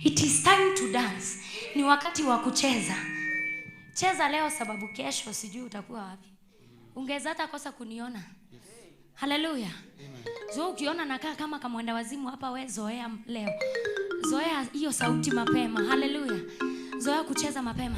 It is time to dance. Ni wakati wa kucheza. Cheza leo sababu kesho sijui utakuwa wapi. Ungeweza hata kosa kuniona. Haleluya. So ukiona nakaa kama kamwenda wazimu hapa, we zoea leo. Zoea hiyo sauti mapema. Haleluya. Zoea kucheza mapema.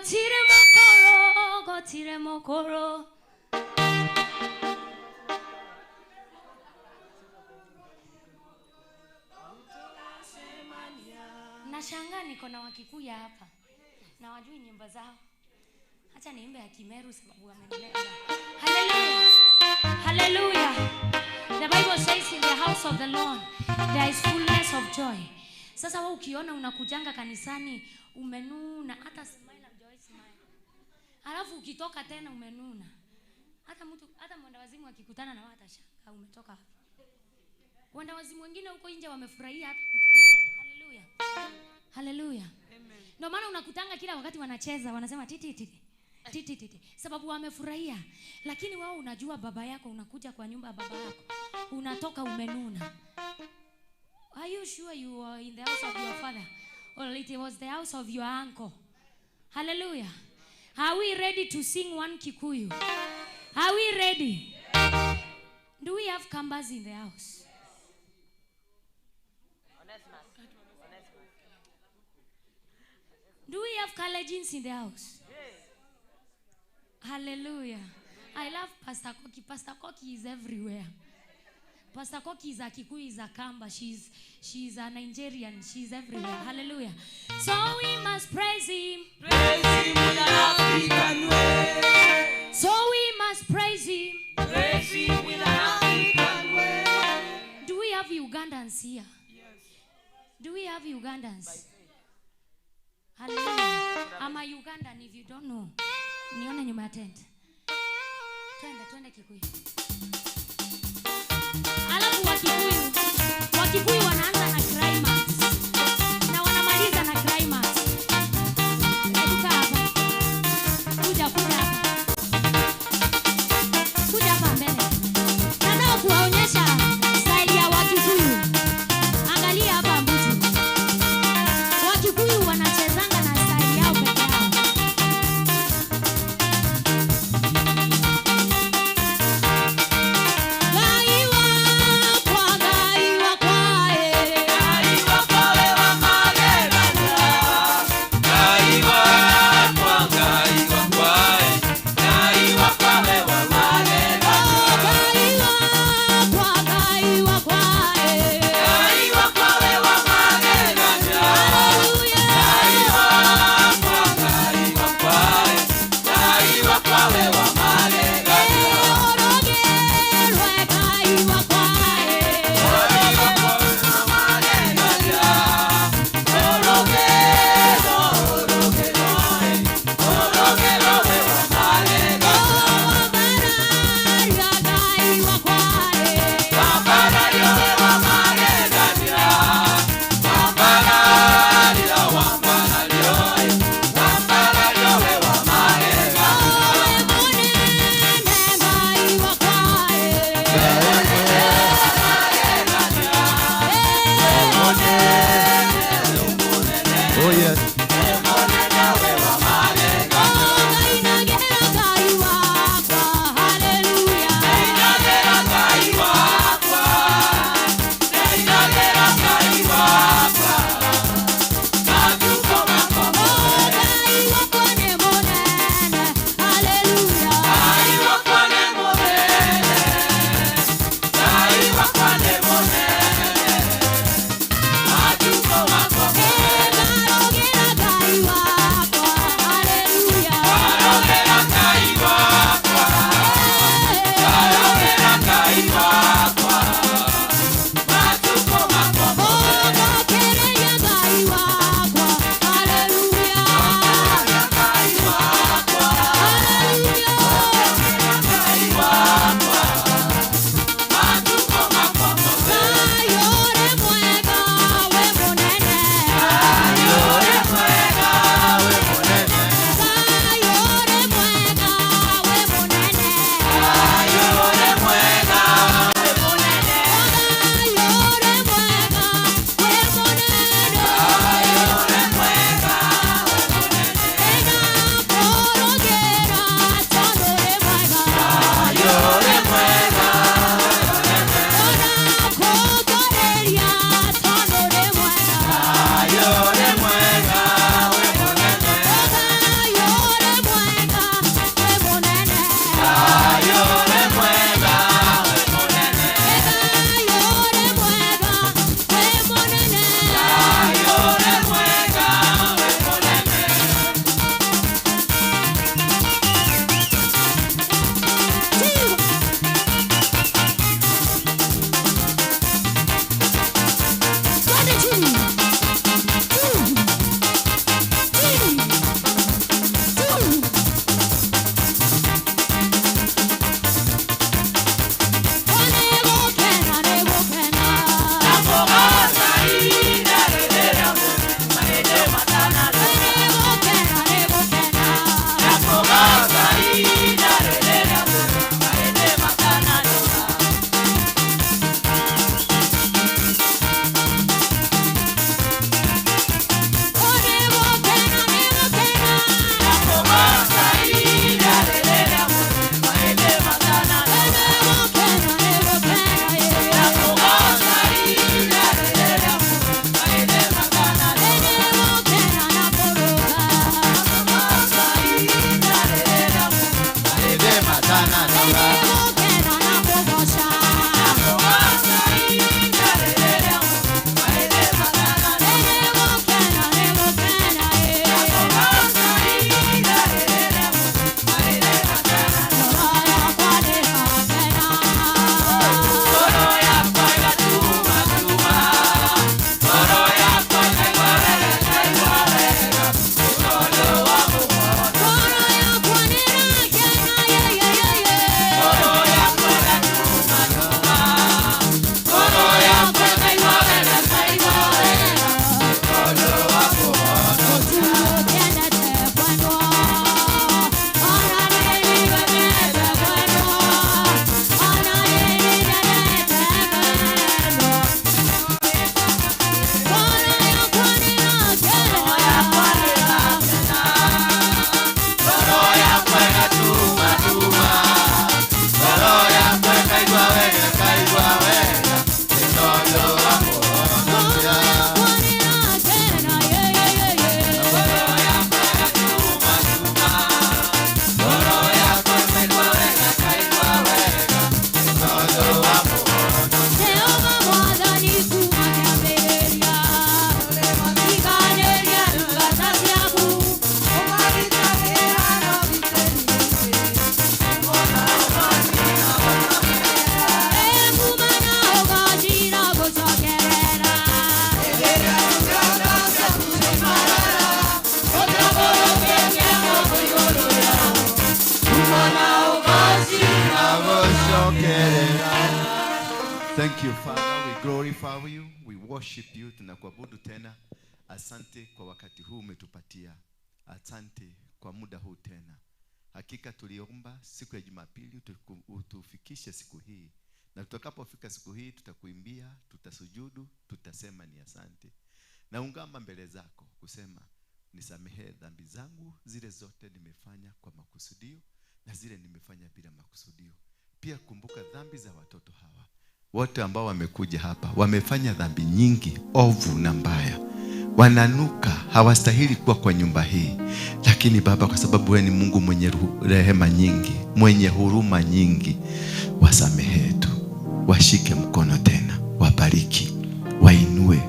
Gotire mokoro, gotire mokoro. Nashangaa niko na Wakikuyu hapa na wajui nyimbo zao. Acha niimbe ya Kimeru sababu wamenileta. Hallelujah. Hallelujah. The Bible says in the house of the Lord there is fullness of joy. Sasa wewe ukiona unakujanga kanisani umenuna, hata smile hamjawahi smile. Alafu ukitoka tena umenuna. Hata mtu, hata mwendawazimu akikutana na wewe atashangaa umetoka wapi. Wendawazimu wengine huko nje wamefurahia hata kutukuka. Hallelujah. Hallelujah. Amen. Ndio maana unakutanga kila wakati wanacheza wanasema titi titi titi titi, sababu wamefurahia. Lakini wao unajua baba yako, unakuja kwa nyumba ya baba yako unatoka umenuna. Are you sure you are in the house of your father or it was the house of your uncle? Hallelujah. Are we ready to sing one Kikuyu? Are we ready? Do we have Kambas in the house? Do we have Kalenjins in the house? Hallelujah. I love Pastor Koki. Pastor Koki is everywhere. Pastor Koki is a Kikuyu, is a Kamba. She's a Nigerian. She's everywhere. Hallelujah. So we must praise him. Praise him with an African way. So we must praise him. Praise him with an African way. Do we have Ugandans here? Yes. Do we have Ugandans? Hallelujah. I'm a Ugandan if you don't know. Nione nyuma ya tent. Twende, twende Kikuyu. Alafu Wakikuyu wanaanza na climax na wanamaliza na climax. Hebu kaa hapa. Kuja, kuja hapa. Kuja hapa mbele. Nataka kuwaonyesha style ya Wakikuyu. Angalia hapa Mbutu. Wakikuyu wanachezanga na style yao peke yao. Gaiwa kwa gaiwa kwae. Thank you, Father. We glorify you. We worship you. Tunakuabudu tena. Asante kwa wakati huu umetupatia. Asante kwa muda huu tena. Hakika tuliomba siku ya Jumapili utufikishe siku hii. Na tutakapofika siku hii tutakuimbia, tutasujudu, tutasema ni asante. Naungama mbele zako kusema nisamehe dhambi zangu zile zote nimefanya kwa makusudio na zile nimefanya bila makusudio. Pia kumbuka dhambi za watoto hawa wote ambao wamekuja hapa, wamefanya dhambi nyingi ovu na mbaya, wananuka, hawastahili kuwa kwa nyumba hii. Lakini Baba, kwa sababu wewe ni Mungu mwenye rehema nyingi, mwenye huruma nyingi, wasamehe tu, washike mkono tena, wabariki, wainue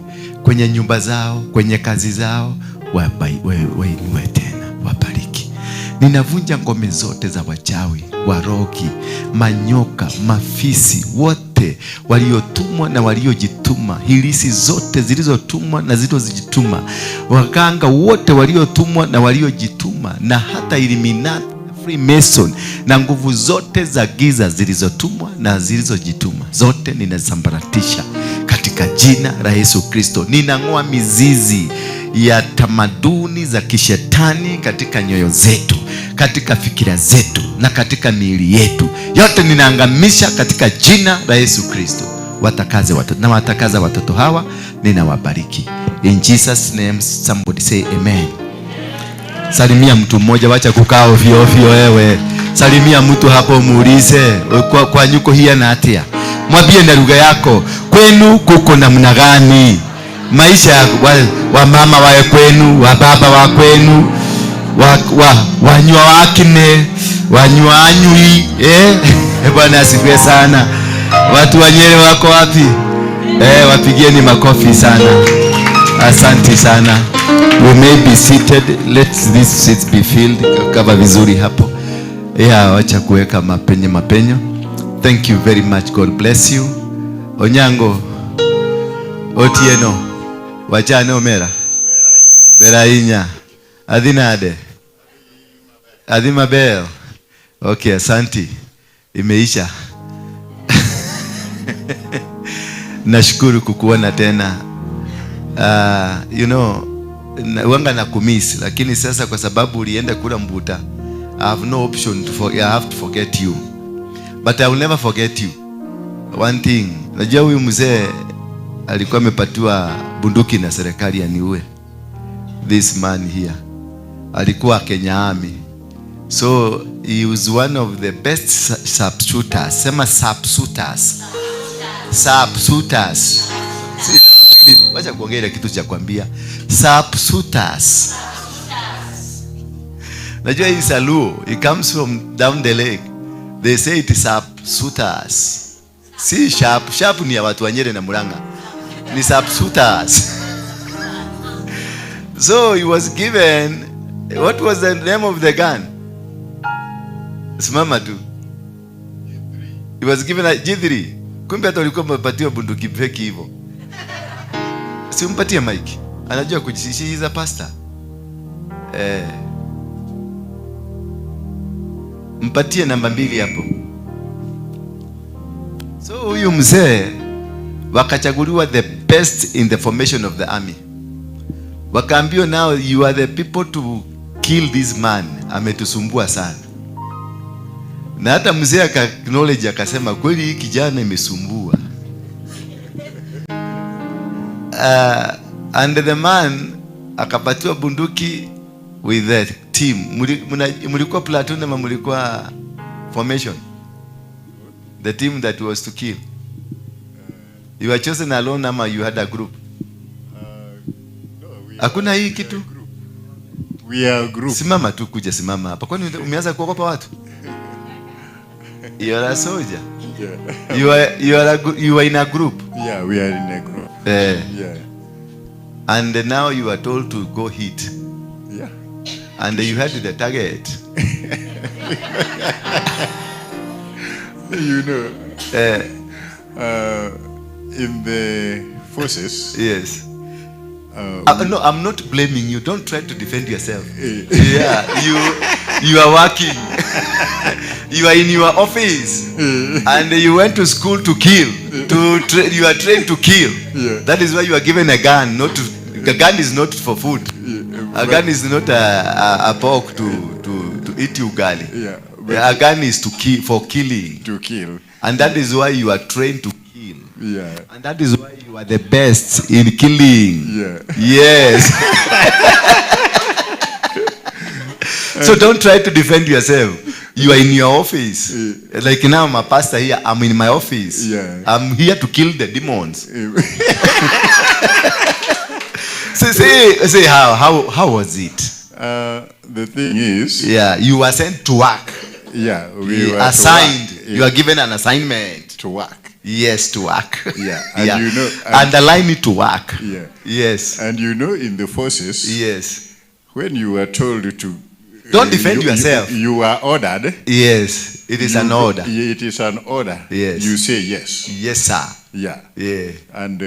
kwenye nyumba zao, kwenye kazi zao, wainue tena, wabariki. Ninavunja ngome zote za wachawi, warogi, manyoka, mafisi, wote waliotumwa na waliojituma, hilisi zote zilizotumwa na zilizojituma, waganga wote waliotumwa na waliojituma, na hata Illuminati, Freemason na nguvu zote za giza zilizotumwa na zilizojituma, zote ninasambaratisha katika jina la Yesu Kristo. Ninang'oa mizizi ya tamaduni za kishetani katika nyoyo zetu, katika fikira zetu na katika miili yetu. Yote ninaangamisha katika jina la Yesu Kristo. Watakaze watoto na watakaza watoto hawa, ninawabariki. In Jesus name, somebody say amen. Salimia mtu mmoja, wacha kukaa ovyo ovyo wewe. Salimia mtu hapo, muulize kwa nyuko hii na hatia. Mwambie na lugha yako, kwenu kuko namna gani? Maisha ya wa mama wa kwenu, wa baba wa kwenu, wanywa wakine, wanywa anywi, Bwana asifiwe sana. Watu wa Nyeri wako wapi? Wapigieni makofi sana. Asante sana. We may be seated. Let these seats be filled. Cover vizuri hapo. Yeah, wacha kuweka mapenyo mapenyo. Thank you very much. God bless you. Onyango Otieno wachane omera Berainya Adhinade Adhimabel. Okay, asanti. Imeisha. Nashukuru kukuona tena. You know, wanga na kumiss, lakini sasa kwa sababu ulienda kula mbuta, I have no option to I have to forget you. But I will never forget you. One thing, najua huyu mzee alikuwa amepatiwa bunduki na serikali aniue. This man here alikuwa Kenya Army. So he was one of the best sharpshooters. Sema sharpshooters. Sharpshooters. Wacha kuongea ile kitu cha kuambia. Sharpshooters. Najua hii Saluo, it comes from down the lake. They say it is sharpshooters. Si sharp, sharp ni ya watu wa Nyeri na Murang'a. Ni sharpshooters. So he was given, what was the name of the gun? Simama tu. He was given a G3. Kumbe hata ulikuwa umepatiwa bunduki feki hivyo. Simpatie Mike. Anajua kujishiza pastor. Mpatie namba 2 hapo. So huyu mzee wakachaguliwa the best in the formation of the army. Wakaambiwa now you are the people to kill this man. Ametusumbua sana. Na hata mzee aka acknowledge akasema kweli hii kijana imesumbua. And the man akapatiwa bunduki with the team. Mulikuwa platoon ama mulikuwa formation? The team that was to kill. You were chosen alone ama you had a group? No, Hakuna hii kitu? We are a group. Simama tu, kuja simama hapa. Kwani umeanza kuogopa watu? You are a soldier. Yeah. You are in a group. Yeah, we are in a group. Yeah. And now you are told to go hit. Yeah. And you had the target. You know, in the forces. Yes. No, I'm not blaming you. Don't try to defend yourself. Yeah, you are working. You are in your office and you went to school to kill. You are trained to kill. Yeah. That is why you are given a gun. Not to, a gun is not for food. Yeah, A gun is not a pork to eat ugali. Yeah, but A gun is to kill, for killing. To kill. And that is why you are trained to kill. Yeah. And that is why you are the best in killing. Yeah. Yes. So don't try to defend yourself. You are in your office. Like now I'm a pastor here. I'm in my office. Yeah. I'm here to kill the demons. Say how was it? The thing is, Yeah, you were sent to work. Yeah, we were assigned. To work. You are given an assignment. To work. Yes, to work. Yeah, and Yeah. you know, underline it, to work. Yeah. Yes. And you know, in the forces, Yes. when you were told to Don't defend yourself. You are ordered. Yes, it is an order. It is an order. Yes. You say yes. Yes, sir. Yeah. Yeah. And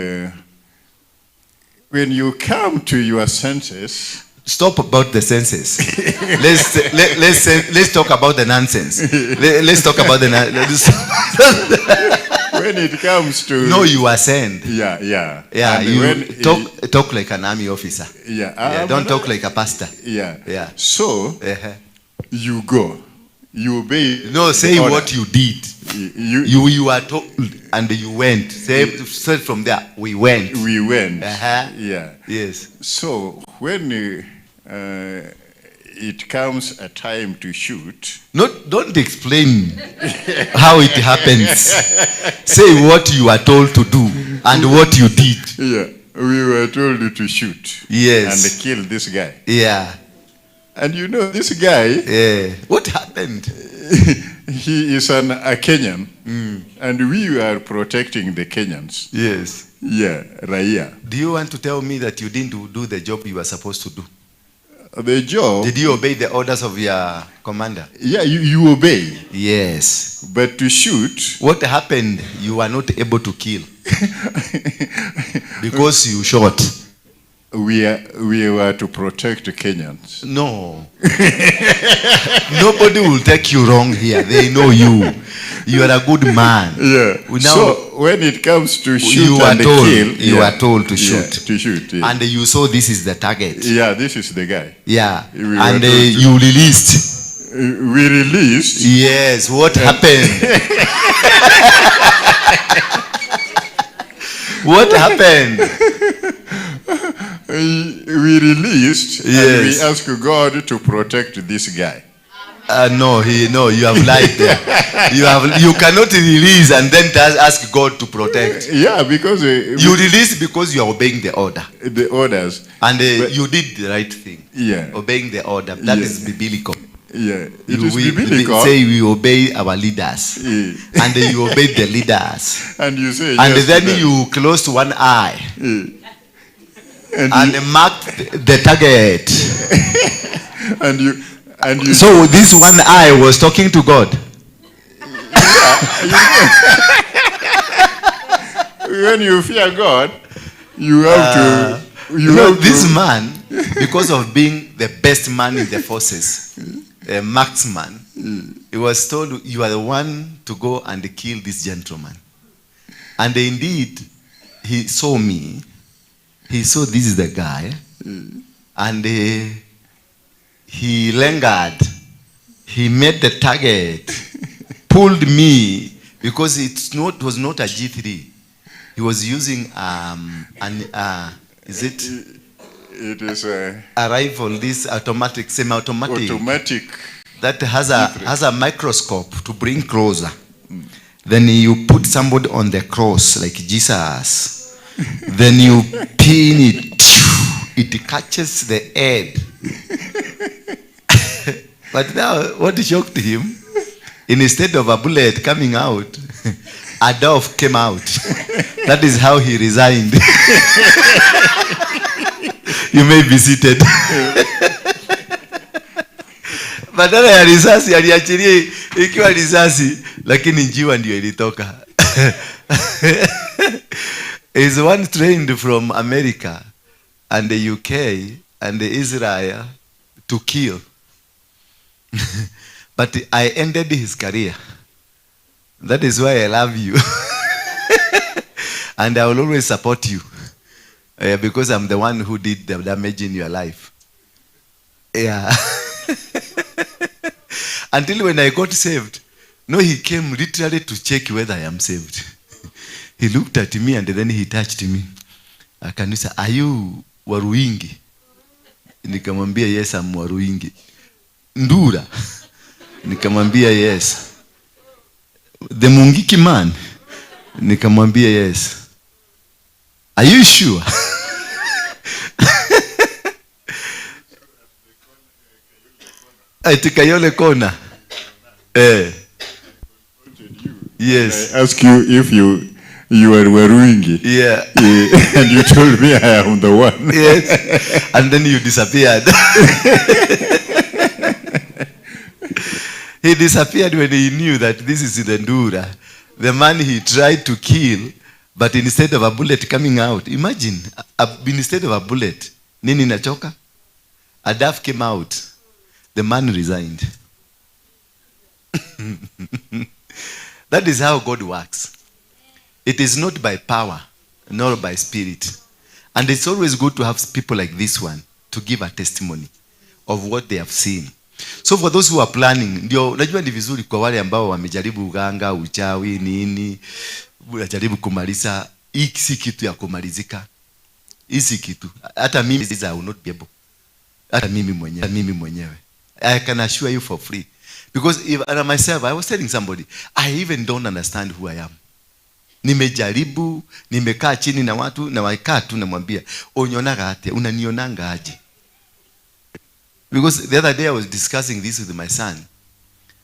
when you come to your senses, Stop about the senses. Let's talk about the nonsense. Let's talk about the nonsense. When it comes to No, you are sent. Yeah, yeah. Yeah, And you when talk like an army officer. Yeah, Yeah, don't talk like a pastor. Yeah. Yeah. So Uh-huh. you go. You obey. No, say the order. what you did. You You are told and you went. Say from there, we went. We went. Uh-huh. Yeah. Yes. So when it comes a time to shoot. No, don't explain how it happens. Say what you are told to do and what you did. Yeah, we were told to shoot. Yes. And kill this guy. Yeah. And you know, this guy. Yeah. What happened? He is a Kenyan. And we are protecting the Kenyans. Yes. Yeah, Raia. Do you want to tell me that you didn't do the job you were supposed to do? The job. Did you obey the orders of your commander? Yeah, you obey. Yes. But to shoot. What happened? You were not able to kill. Because you shot. We were to protect the Kenyans. No. Nobody will take you wrong here. They know you. You are a good man. Yeah. Now, so when it comes to shoot you are and told, kill, you yeah, are told to yeah, shoot. to shoot. Yeah. And you saw this is the target. Yeah, this is the guy. Yeah. We were And told to you released. We released. Yes. What happened? What happened? We released, Yes. and we asked God to protect this guy. No, you have lied there. You cannot release and then ask God to protect. Yeah, because you release because you are obeying the order. The orders. And you did the right thing. Yeah. Obeying the order. That Yeah. is biblical. Yeah, it is We biblical. say we obey our leaders. Yeah. And you obey the leaders. And you say And yes then to them. you closed one eye. Yeah. And marked the target. And you, and you. So this one eye was talking to God. Yeah. When you fear God, you have to. You have this to man, because of being the best man in the forces, a marksman, he was told, you are the one to go and kill this gentleman. And indeed, he saw me. He saw this is the guy. And he lingered. He made the target, pulled me, because it was not a G3. He was using is it? It is a rifle, this automatic, semi-automatic. Automatic. That has a microscope to bring closer. Then you put somebody on the cross like Jesus. Then you pin it. It catches the head. But now, what shocked him, instead of a bullet coming out, a dove came out. That is how he resigned. You may be seated. Badala ya risasi, aliachilia ikiwa risasi, lakini njiwa ndio ilitoka. Is one trained from America and the UK and the Israel to kill. But I ended his career. That is why I love you. And I will always support you. Because I'm the one who did the damage in your life. Yeah. Until when I got saved. No, he came literally to check whether I am saved. He looked at me and then he touched me. Akaniuliza, are you Waruingi? Nikamwambia, yes, I'm Waruingi. Ndura. Nikamwambia, yes. The Mungiki man. Nikamwambia, yes. Are you sure? Ati Kayole Kona. Yes. I ask you if you are Waruingi. Yeah. And you told me I am the one. Yes. And then you disappeared. He disappeared when he knew that this is the Ndura. The man he tried to kill, but instead of a bullet coming out, imagine, instead of a bullet, nini nachoka? A dove came out. The man resigned. That is how God works. It is not by power, nor by spirit. And it's always good to have people like this one to give a testimony of what they have seen. So for those who are planning, ndio unajua ni vizuri kwa wale ambao wamejaribu uganga, uchawi, nini, unajaribu kumaliza, hii si kitu ya kumalizika. Hii si kitu. Hata mimi I will not be able. Hata mimi mwenyewe, mimi mwenyewe. I can assure you for free. Because if, and myself, I was telling somebody, I even don't understand who I am. Nimejaribu, nimekaa chini na watu, na wakaa tu namwambia, unionaga aje, unanionanga aje? Because the other day I was discussing this with my son.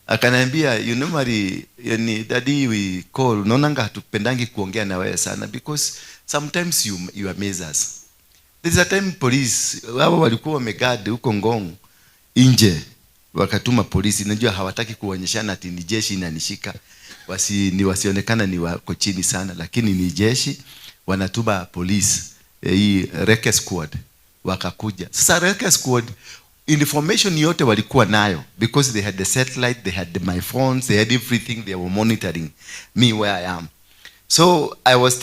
Akaniambia, you normally, yani, daddy we call, unaonanga hatupendangi kuongea na wewe sana because sometimes you amaze us. There's a time police, wao walikuwa wameguard huko Ngong nje, wakatuma polisi. Najua hawataki kuonyeshana ati ni jeshi inanishika. Wasionekana ni wako chini sana, lakini ni jeshi, wanatuma polisi, hii Reke Squad wakakuja. Sasa Reke Squad information yote walikuwa nayo because they had the satellite, they had my phones, they had everything, they were monitoring me where I am. So I was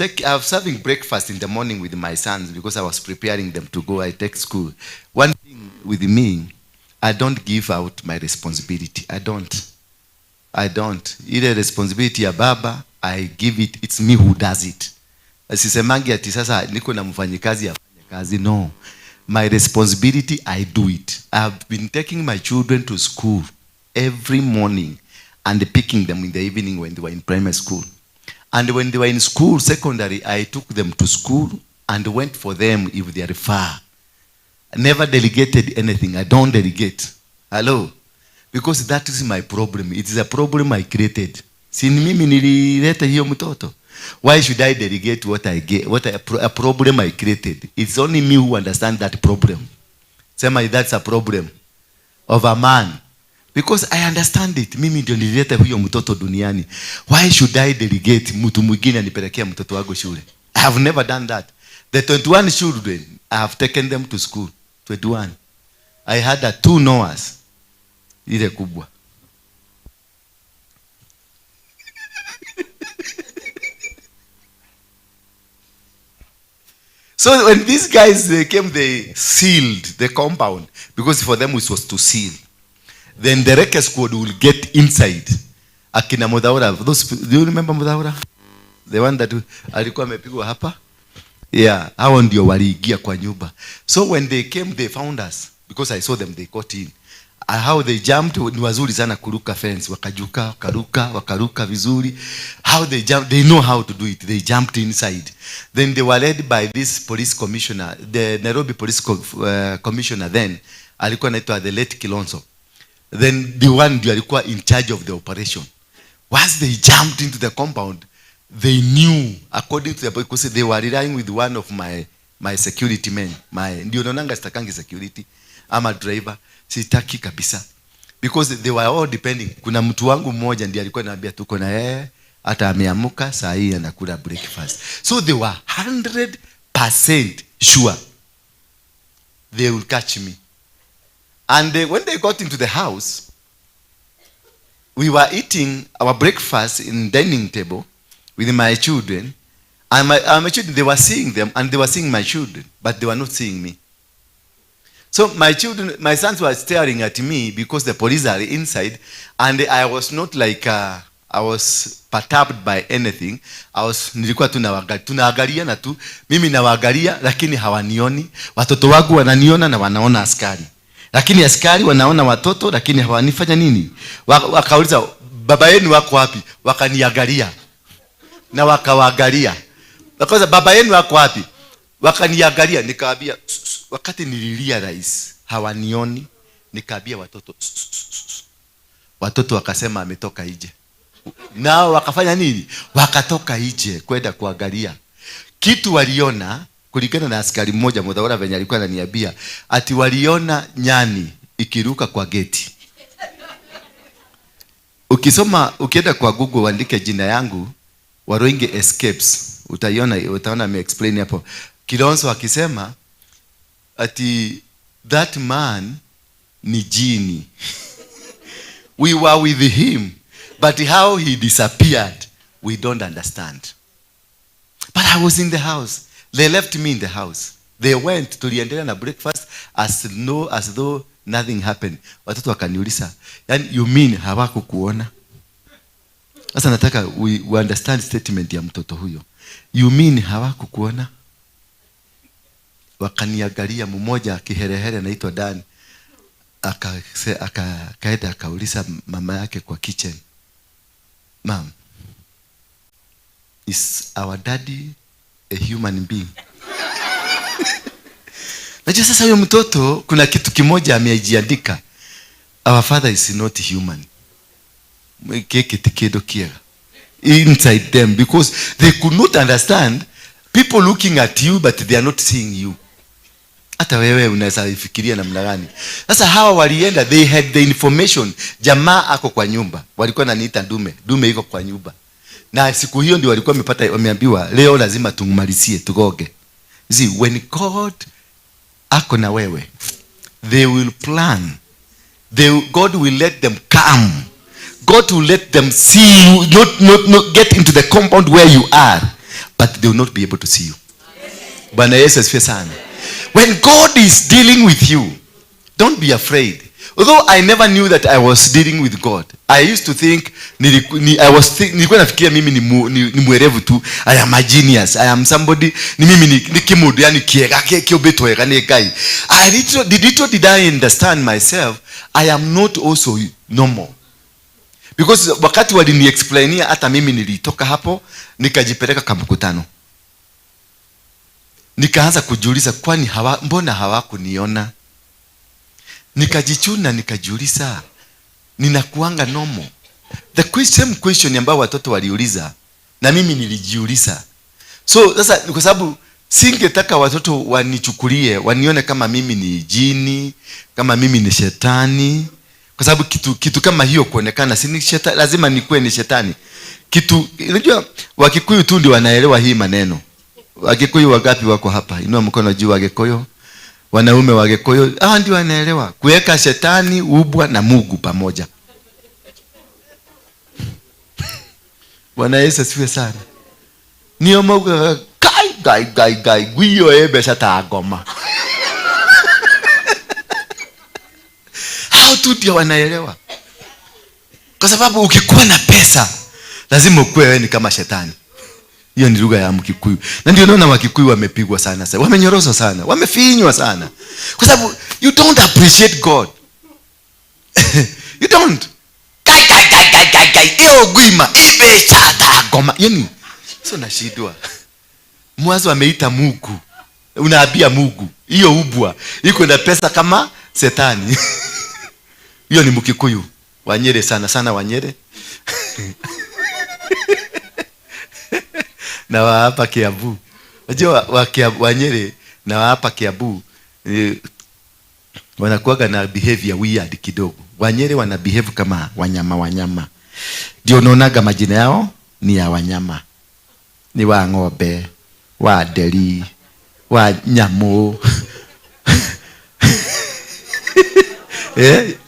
having breakfast in the morning with my sons because I was preparing them to go. I take school. One thing with me, I don't give out my responsibility. I don't. I don't. Ile responsibility ya baba, I give it. It's me who does it. Sisemangi ati sasa niko na mfanyikazi afanye kazi. No. My responsibility, I do it. I have been taking my children to school every morning and picking them in the evening when they were in primary school. And when they were in school, secondary, I took them to school and went for them if they are far. I never delegated anything. I don't delegate. Hello? Because that is my problem. It is a problem I created. Si mimi nilileta hiyo mtoto. Why should I delegate what I get, what a problem I created? It's only me who understand that problem. Sema, that's a problem of a man. Because I understand it. Mimi ndio nilileta huyo mtoto duniani. Why should I delegate mtu mwingine anipelekea mtoto wangu shule? I have never done that. The 21 children, I have taken them to school. 21. I had a 2 Noahs. Ile kubwa. So when these guys, they came, they sealed the compound. Because for them it was to seal. Then the Reke Squad will get inside. Akina Muthaura, those, do you remember Muthaura? The one that alikuwa amepigwa hapa? Yeah, hao ndio waliingia kwa nyumba. So when they came, they found us. Because I saw them, they got in. How they jumped, ni wazuri sana kuruka fence. Wakajuka, wakaruka, wakaruka vizuri. How they jumped, they know how to do it. They jumped inside. Then they were led by this police commissioner, the Nairobi police commissioner then, alikuwa anaitwa the late Kilonzo. Then the one ndio alikuwa in charge of the operation. Once they jumped into the compound, they knew, according to the, because they were relying with one of my security men. My, ndio naonanga sitakangi security, ama driver, sitaki kabisa. Because they were all depending. Kuna mtu wangu mmoja ndiye alikuwa ananiambia tuko na yeye, hata ameamka saa hii anakula breakfast. So they were 100% sure they will catch me. And when they got into the house, We were eating our breakfast in dining table with my children, and my children, they were seeing them, and they were seeing my children, but they were not seeing me. So my children, my sons were staring at me because the police are inside, and I was not like, I was perturbed by anything. I was, nilikuwa tunaangaliana tu, mimi nawaangalia lakini hawanioni. Watoto wangu wananiona na wanaona askari. Lakini askari wanaona watoto lakini hawanifanya nini? Wakauliza baba yenu wako wapi? Wakaniangalia. Na wakawaangalia. Wakauliza baba yenu wako wapi? Wakaniangalia, nikawaambia wakati nililia rais hawanioni, nikaambia watoto. Watoto wakasema ametoka nje. Nao wakafanya nini? Wakatoka nje kwenda kuangalia. Kitu waliona kulingana na askari mmoja Muthaura venye alikuwa ananiambia, ati waliona nyani ikiruka kwa geti. Ukisoma, ukienda kwa Google uandike jina yangu Waruinge Escapes, utaiona, utaona ame explain hapo. Kilonzo akisema ati that man ni jini. We were with him, but how he disappeared we don't understand. But I was in the house. They left me in the house. They went, tuliendelea na breakfast as though nothing happened. Watoto wakaniuliza, yani you mean hawakukuona? Sasa nataka we understand statement ya mtoto huyo. You mean hawakukuona? Wakaniangalia, mmoja akiherehere anaitwa Dan, akaenda akauliza mama yake kwa kitchen, Mom, is our daddy a human being? Najua sasa huyo mtoto kuna kitu kimoja amejiandika, our father is not human. Keke tikedo kiega inside them, because they could not understand people looking at you but they are not seeing you. Hata wewe unaweza ifikiria namna gani? Sasa hawa walienda, they had the information, jamaa ako kwa nyumba. Walikuwa wananiita dume, dume iko kwa nyumba. Na siku hiyo ndio walikuwa wamepata, wameambiwa leo lazima tumalizie tugoge. See, when God ako na wewe, they will plan. God will let them come. God will let them see you, not get into the compound where you are, but they will not be able to see you. Bwana Yesu asifiwe sana. When God is dealing with you, don't be afraid. Although I never knew that I was dealing with God. I used to think, nilikuwa nafikiria mimi ni mwerevu tu. I am a genius. I am somebody, ni mimi ni kimudu, yani kiega, kiobeto wega, ni gai. Little did I understand myself, I am not also normal. Because wakati walini-explainia, hata mimi nilitoka hapo, nikajipeleka kwa mkutano. Nikaanza kujiuliza, kwani mbona hawakuniona? Nikajichuna, nikajiuliza, ninakuanga normal? The same question ambayo watoto waliuliza, na mimi nilijiuliza. So sasa kwa sababu singetaka watoto wanichukulie, wanione kama mimi ni jini, kama mimi ni shetani. Kwa sababu kitu kama hiyo kuonekana, si ni shetani, lazima nikuwe ni shetani. Kitu, unajua Wakikuyu tu ndio wanaelewa hii maneno. Wakikuyu wangapi wako hapa? Inua mkono juu Wakikuyu. Wanaume Wakikuyu, hawa ndio wanaelewa kuweka shetani, ubwa na Mungu pamoja. Bwana Yesu asifiwe sana. Nio mauga kai kai kai kai guio ebe sata ngoma. Hao tu ndio wanaelewa. Kwa sababu ukikuwa na pesa lazima ukuwe wewe ni kama shetani. Hiyo ni lugha ya Mkikuyu. Na ndio naona Wakikuyu wamepigwa sana sasa. Wamenyoroswa sana, wamefinywa sana. Kwa sababu you don't appreciate God. You don't. Kai kai kai kai kai kai. Iyo guima ibe chata goma. Yaani sio nashindwa. Mwanzo ameita Mungu. Unaambia Mungu. Hiyo ubwa iko na pesa kama shetani. Hiyo ni Mkikuyu. Wanyere sana sana Wanyere. Na wa hapa Kiambu. Unajua Wanyere na wa hapa Kiambu wanakuwaga na behavior weird kidogo. Wanyere wana behave kama wanyama wanyama. Ndio unaonaga majina yao ni ya wanyama. Ni wa ng'ombe, wa nderi, wa nyamu.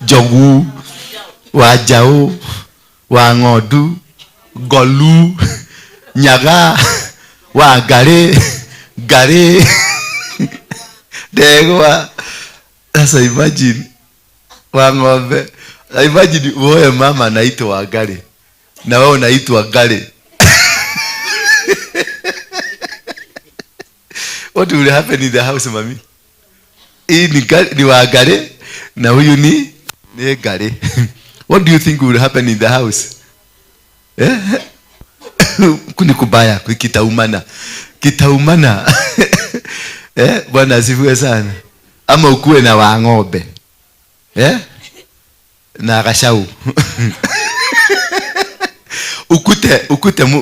Njogu, wa njau. Wang'ondu, Ngolu, Nyaga, Wangari, Ngari, Ndegwa. Sasa imagine Wang'ombe. Imagine wewe mama anaitwa Wangari na wewe unaitwa Ngari. What will happen in the house, mami? Hii ni Wangari na huyu ni Ngari. What do you think will happen in the house? Eh? Kuni kubaya, kitaumana. Kitaumana. Eh, Bwana asifiwe sana. Ama ukuwe na Wang'ombe. Eh? Na Gachau.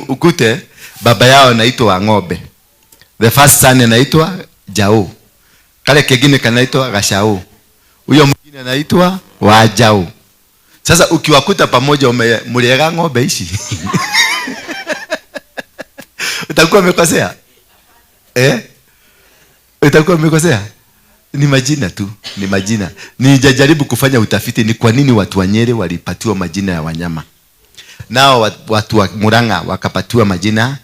Ukute baba yao anaitwa Wang'ombe. The first son anaitwa Jau. Kale kengine kanaitwa Gachau. Huyo mwingine anaitwa Wajau. Sasa ukiwakuta pamoja umemliega ng'ombe ishi. Utakuwa umekosea? Eh? Utakuwa umekosea? Ni majina tu, ni majina. Nijajaribu kufanya utafiti ni kwa nini watu wa Nyeri walipatiwa majina ya wanyama. Nao watu wa Murang'a wakapatiwa majina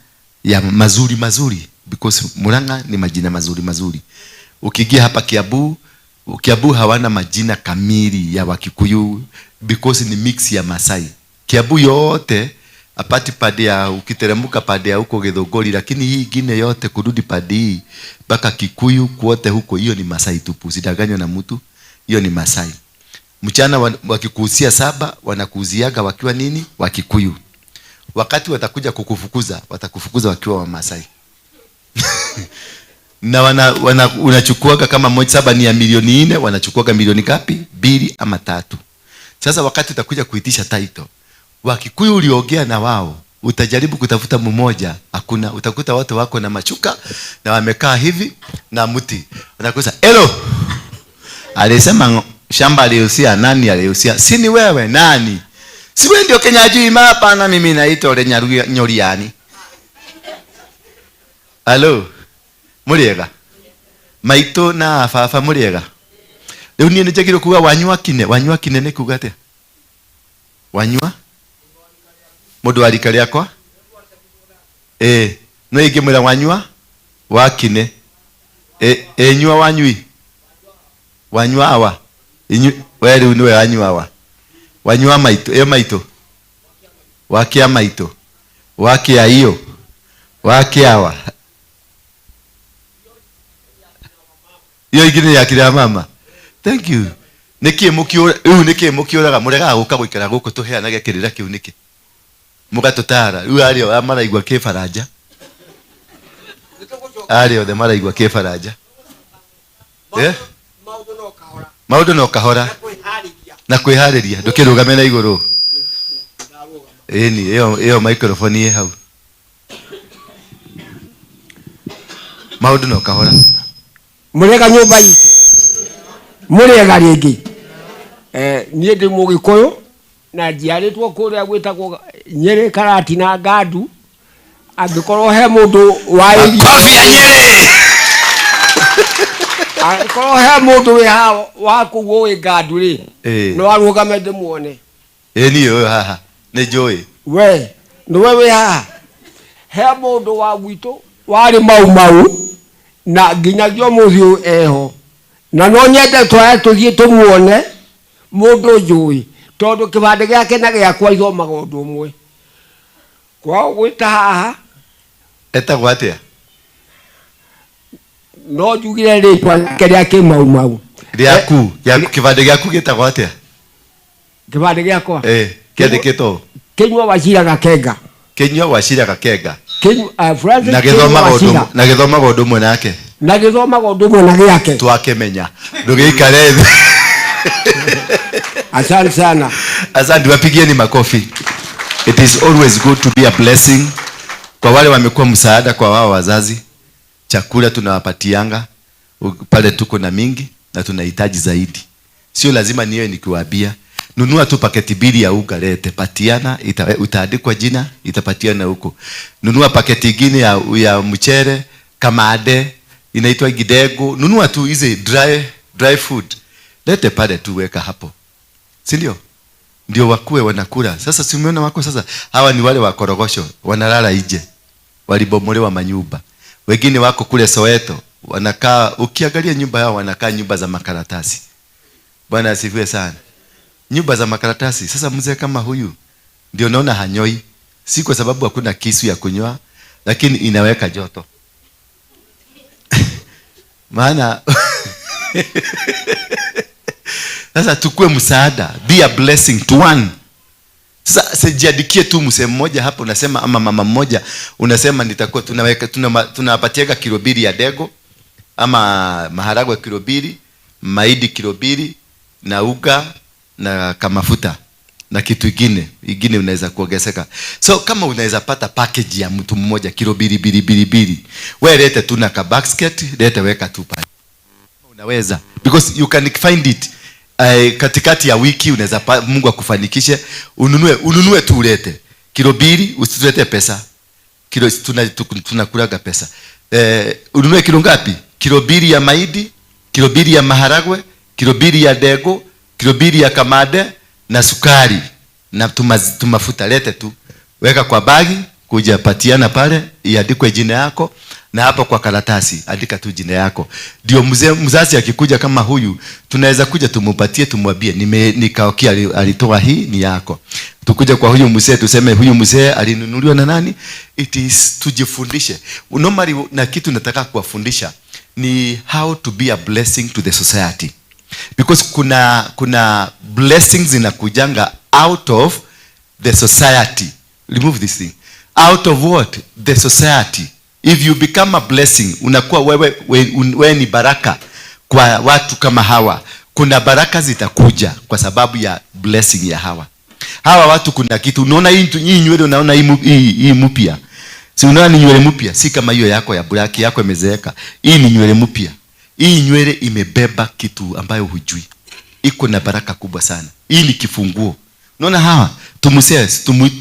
ya mazuri mazuri, because Murang'a ni majina mazuri mazuri. Ukiingia hapa Kiambu, Kiambu hawana majina kamili ya Wakikuyu because ni mix ya Masai. Kiambu yote apati pade ya ukiteremka pade ya huko Githunguri, lakini hii ingine yote kurudi pade hii mpaka Kikuyu kuote huko, hiyo ni Masai tupu. Usidanganywe na mtu, hiyo ni Masai. Mchana wakikuuzia saba wanakuuziaga wakiwa nini? Wakikuyu. Wakati watakuja kukufukuza, watakufukuza wakiwa wa Masai. Na unachukuaga kama moja saba ni ya milioni 4, wanachukuaga milioni ngapi? 2 ama 3. Sasa wakati utakuja kuitisha title, Wakikuyu uliongea na wao, utajaribu kutafuta mmoja, hakuna. Utakuta watu wako na machuka na wamekaa hivi na mti. Wanakusa, "Hello." Alisema shamba aliusia nani aliusia? Si ni wewe nani? Si wewe ndio Kenya juu hapana, mimi naitwa Ole Nyoriani. Hello. Muriega. Maito na baba muriega. Rĩu niĩ nĩnjagĩrĩirwo kuga wanyua kine, wanyua kine nĩ kuga atĩa? Wanyua? Mũndũ wa rika rĩakwa? No ingĩmwĩra wanyua wa kine. Nyua wanyui. Wanyua awa. Inyu we rĩu nĩwe wanyua awa. Wanyua maitũ, ĩyo maitũ. Wakia maitũ. Wakia iyo. Wakia awa. Iyo ingĩ nĩ ya kira mama. Thank you. Nĩkĩ mũkĩũra, rĩu nĩkĩ mũkĩũraga, mũregaga gũka gũikara gũkũ tũheanage kĩrĩra kĩu nĩkĩ? Mũgatũtara. Rĩu arĩa maraigua kĩbaranja. Arĩa othe maraigua kĩbaranja. Eh? Maũndũ no kahora. Na kwĩharĩria. Ndũkĩrũgame na igũrũ. Ĩni, ĩyo microphone ĩ hau. Maũndũ no kahora. Mũrega nyũmba itũ. Mũrega rĩngĩ. Niĩ ndĩ Mũgĩkũyũ na njiarĩtwo kũrĩa gwĩtagwo Nyĩrĩ Karati na Ngandu. Angĩkorwo he mũndũ wa Makofi ya Nyĩrĩ. Angĩkorwo he mũndũ wĩ haha wa kũu ũĩ Ngandu rĩ, no arũgame ndĩmuone. Niĩ ũyũ haha nĩ njũĩ. We nĩwe wĩ haha. He mũndũ wa gwitũ warĩ Mau Mau na nginyagia ũmũthĩ ũyũ eho. Na no nyende twae tũthiĩ tũmuone mũndũ njũĩ, tondũ kĩbandĩ gĩake na gĩakwa ithomaga ũndũ ũmwe. Kwa gwĩta haha etagwo atĩa? No njugire rĩtwa rĩake rĩa kĩmau mau. Rĩaku, kĩbandĩ gĩaku gĩtagwo atĩa? Kĩbandĩ gĩakwa? Kĩandĩkĩtwo Kinyua Wachira Gakenga. Kinyua Wachira Gakenga. Francis na gĩthomaga ũndũ ũmwe nake. Na gĩthomaga ũndũ ũmwe na gĩake. Twakĩmenya. Ndũgĩikare thĩ. Asante sana. Asante, wapigieni makofi. It is always good to be a blessing. Kwa wale wamekuwa msaada kwa wao wazazi, chakula tunawapatianga pale, tuko na mingi na tunahitaji zaidi. Sio lazima niwe nikiwaambia. Nunua tu paketi 2 ya unga lete, patiana, utaandikwa jina, itapatiana huko. Nunua paketi nyingine ya mchere, kamade, inaitwa gidego. Nunua tu hizi dry food. Lete pale tu, weka hapo. Si ndio? Ndio wakuwe wanakula. Sasa si umeona wako sasa, hawa ni wale wakorogosho wanalala nje, walibomolewa manyumba. Wengine wako kule Soweto wanakaa, ukiangalia nyumba yao wanakaa nyumba za makaratasi. Bwana asifiwe sana. Nyumba za makaratasi. Sasa mzee kama huyu ndio naona hanyoi, si kwa sababu hakuna kisu ya kunyoa, lakini inaweka joto maana sasa tukue msaada, be a blessing to one. Sasa sijiandikie tu msee mmoja hapo unasema, ama mama mmoja unasema nitakuwa tunaweka tunawapatiaga kilo 2 ya dego ama maharagwe kilo 2, mahindi kilo 2 na uga na kamafuta na kitu ingine ingine unaweza kuongezeka. So kama unaweza pata package ya mtu mmoja kilo mbili mbili mbili mbili, wewe lete tu na ka basket, lete weka tu pale. Unaweza, because you can find it katikati ya wiki unaweza, Mungu akufanikishe, ununue tu ulete kilo 2, usitulete pesa kilo, tunakulaga pesa. Ununue kilo ngapi? Kilo 2 ya mahindi, kilo 2 ya maharagwe, kilo 2 ya dego, kilo 2 ya kamade na sukari na tumafuta, lete tu, weka kwa bagi, kuja patiana pale, iandikwe jina yako, na hapo kwa karatasi andika tu jina yako. Ndio mzazi akikuja kama huyu, tunaweza kuja tumupatie, tumwambie nikaokia alitoa hii ni yako. Tukuja kwa huyu mzee tuseme huyu mzee alinunuliwa na nani? It is tujifundishe. Normally, na kitu nataka kuwafundisha ni how to be a blessing to the society. Because kuna blessings zinakujanga out of the society. Remove this thing. Out of what? The society. If you become a blessing, unakuwa wewe ni baraka kwa watu kama hawa. Kuna baraka zitakuja kwa sababu ya blessing ya hawa. Hawa watu kuna kitu. Unaona hii nywele, unaona hii mpya. Si unaona ni nywele mpya, si kama hiyo yako ya black, yako imezeeka. Hii ni nywele mpya. Hii nywele imebeba kitu ambayo hujui. Iko na baraka kubwa sana. Hii ni kifunguo. Unaona hawa tumusee,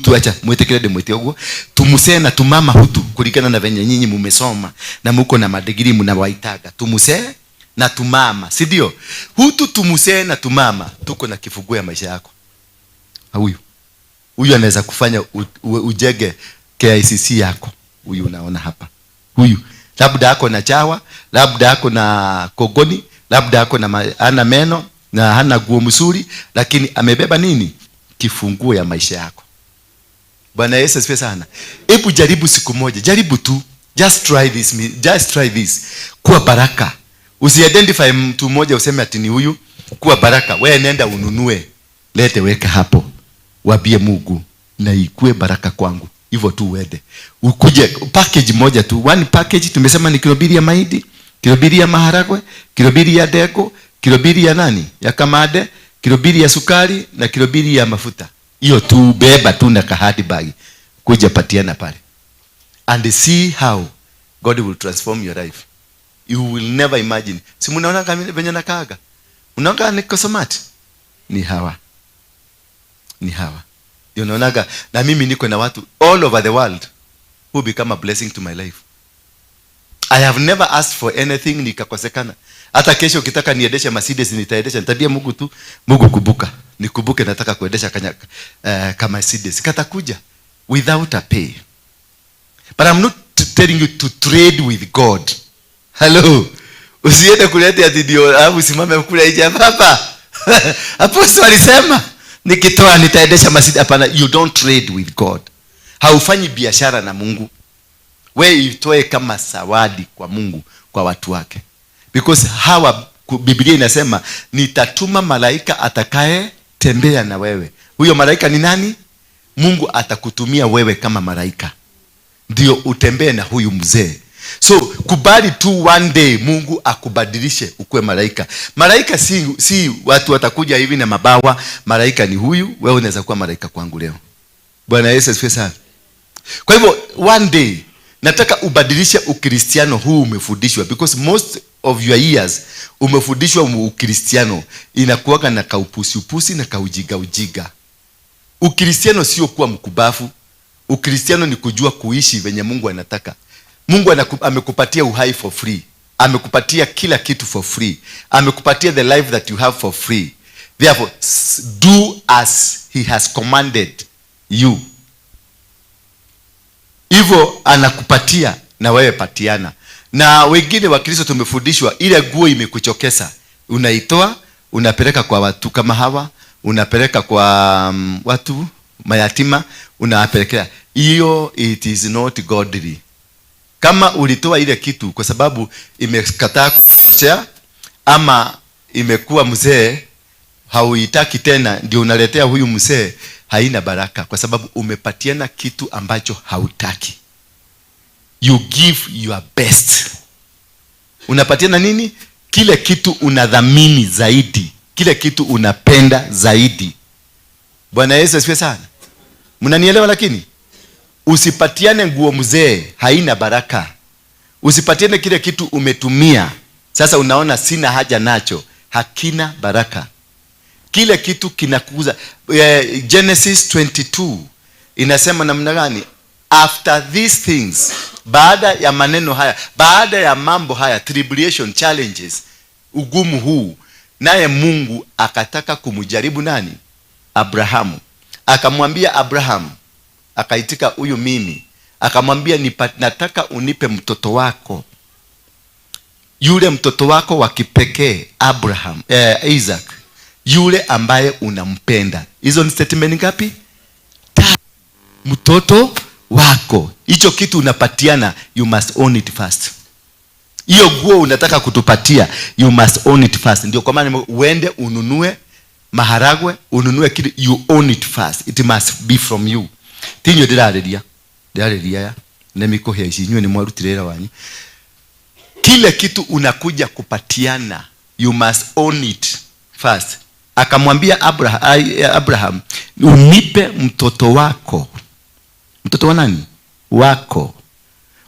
tuacha mwetekele de mwete uguo. Tumusee na tumama hutu kulingana na venye nyinyi mumesoma na muko na madigiri mnawaitaga. Tumusee na tumama, si ndio? Hutu tumusee na tumama tuko na kifunguo ya maisha yako. Huyu. Huyu anaweza kufanya ujenge KICC yako. Huyu unaona hapa. Huyu labda ako na chawa, labda ako na kogoni, labda ako na hana meno na hana guo mzuri, lakini amebeba nini? Kifunguo ya maisha yako. Bwana Yesu asifiwe sana. Hebu jaribu siku moja, jaribu tu. Just try this, just try this. Kuwa baraka. Usiidentify mtu mmoja useme ati ni huyu. Kuwa baraka. Wewe nenda ununue. Lete weka hapo. Waambie Mungu na ikue baraka kwangu. Hivyo tu uende. Ukuje package moja tu. One package tumesema ni kilo 2 ya mahindi, kilo 2 ya maharagwe, kilo 2 ya dego, kilo 2 ya nani? Ya kamade, kilo 2 ya sukari na kilo 2 ya mafuta. Hiyo tu beba tu na kahadi bag. Kuja patiana pale. And see how God will transform your life. You will never imagine. Si mnaona kama venye nakaaga? Unaona niko smart? Ni hawa. Ni hawa. Ndio unaonaga na mimi niko na watu all over the world who become a blessing to my life. I have never asked for anything nikakosekana. Hata kesho ukitaka niendeshe Mercedes nitaendesha. Nitabia Mungu tu, Mungu kumbuka. Nikumbuke nataka kuendesha kama Mercedes. Katakuja without a pay. But I'm not telling you to trade with God. Hello. Usiende kuleta ati ndio alafu usimame kule nje baba. Apostle alisema nikitoa nitaendesha Mercedes. Hapana, you don't trade with God. Haufanyi biashara na Mungu. Wewe itoe kama zawadi kwa Mungu, kwa watu wake. Because hawa, Biblia inasema nitatuma malaika atakaye tembea na wewe. Huyo malaika ni nani? Mungu atakutumia wewe kama malaika. Ndio utembee na huyu mzee. So kubali tu one day Mungu akubadilishe ukuwe malaika. Malaika si watu watakuja hivi na mabawa. Malaika ni huyu, wewe unaweza kuwa malaika kwangu leo. Bwana Yesu asifiwe sana. Kwa hivyo one day nataka ubadilishe Ukristiano huu umefundishwa, because most of your years umefundishwa Ukristiano inakuwaga na kaupusi upusi na kaujiga ujiga. Ukristiano sio kuwa mkubafu. Ukristiano ni kujua kuishi venye Mungu anataka. Mungu amekupatia uhai for free. Amekupatia kila kitu for free. Amekupatia the life that you have for free. Therefore, do as he has commanded you. Hivyo anakupatia na wewe patiana. Na wengine wa Kristo tumefundishwa ile nguo imekuchokesa, unaitoa unapeleka kwa watu kama hawa, unapeleka kwa watu mayatima, unawapelekea. Hiyo it is not godly. Kama ulitoa ile kitu kwa sababu imekataa kukosea ama imekuwa mzee hauitaki tena, ndio unaletea huyu mzee, haina baraka, kwa sababu umepatiana kitu ambacho hautaki. You give your best. Unapatiana nini? Kile kitu unadhamini zaidi, kile kitu unapenda zaidi. Bwana Yesu asifiwe sana. Mnanielewa? Lakini usipatiane nguo mzee, haina baraka. Usipatiane kile kitu umetumia sasa unaona sina haja nacho, hakina baraka. Kile kitu kinakuza. Genesis 22 inasema namna gani? After these things, baada ya maneno haya, baada ya mambo haya, tribulation, challenges, ugumu huu, naye Mungu akataka kumjaribu nani? Abrahamu. Akamwambia Abraham, akaitika huyu mimi. Akamwambia nataka unipe mtoto wako, yule mtoto wako wa kipekee Abraham, Isaac, yule ambaye unampenda. Hizo ni statement ngapi? Tatu. Mtoto wako, hicho kitu unapatiana, you must own it first. Hiyo nguo unataka kutupatia, you must own it first. Ndio kwa maana uende ununue maharagwe, ununue kile, you own it first. It must be from you. Tinyo ndĩrarĩria, ndĩrarĩria ya na mĩkũhĩa ici, inyuĩ nĩ mwarutire wĩra wanyu. Kile kitu unakuja kupatiana, you must own it first. Akamwambia Abraham, unipe mtoto wako. Mtoto wa nani? Wako.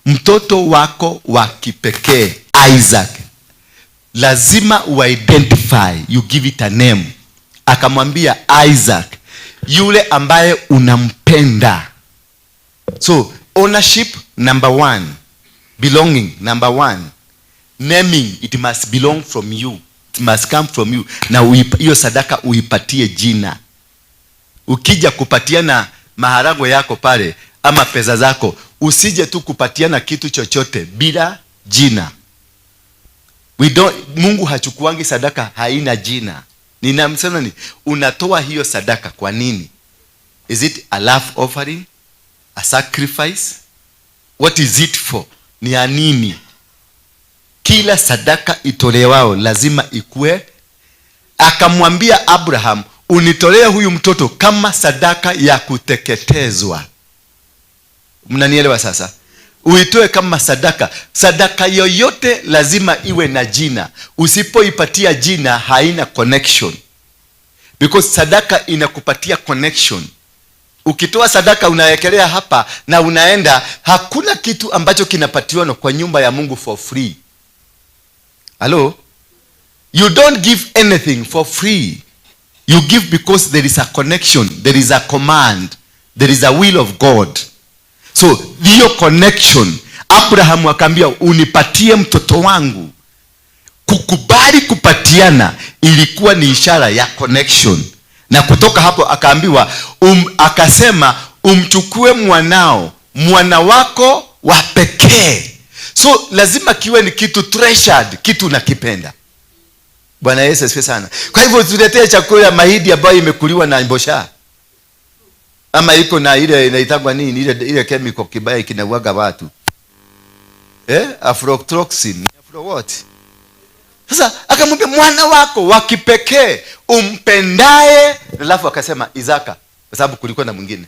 Mtoto wako wa kipekee Isaac. Lazima uidentify, you give it a name. Akamwambia Isaac, yule ambaye unampenda. So ownership number one, belonging number one, naming, it must belong from you, it must come from you. Na hiyo sadaka uipatie jina. Ukija kupatiana maharagwe yako pale ama pesa zako, usije tu kupatiana kitu chochote bila jina. We don't, Mungu hachukuangi sadaka haina jina. Ninamsema ni unatoa hiyo sadaka kwa nini? Is it a love offering? A sacrifice? What is it for? Ni ya nini? Kila sadaka itolewao lazima ikue. Akamwambia Abraham, unitolee huyu mtoto kama sadaka ya kuteketezwa. Mnanielewa sasa? Uitoe kama sadaka. Sadaka yoyote lazima iwe na jina. Usipoipatia jina haina connection. Because sadaka inakupatia connection. Ukitoa sadaka unawekelea hapa na unaenda, hakuna kitu ambacho kinapatiwa kwa nyumba ya Mungu for free. Hello? You don't give anything for free. You give because there is a connection, there is a command, there is a will of God. So hiyo connection, Abraham akaambia unipatie mtoto wangu. Kukubali kupatiana ilikuwa ni ishara ya connection. Na kutoka hapo akaambiwa, akasema umchukue mwanao, mwana wako wa pekee. So lazima kiwe ni kitu treasured, kitu unakipenda. Bwana Yesu asifiwe sana. Kwa hivyo tuletee chakula ya mahindi ambayo imekuliwa na mbosha, ama iko na ile inaitangwa nini, ile chemical kibaya kinauaga watu, aflatoxin, afro what? Sasa akamwambia mwana wako wa kipekee umpendaye, alafu akasema Isaka, kwa sababu kulikuwa na mwingine.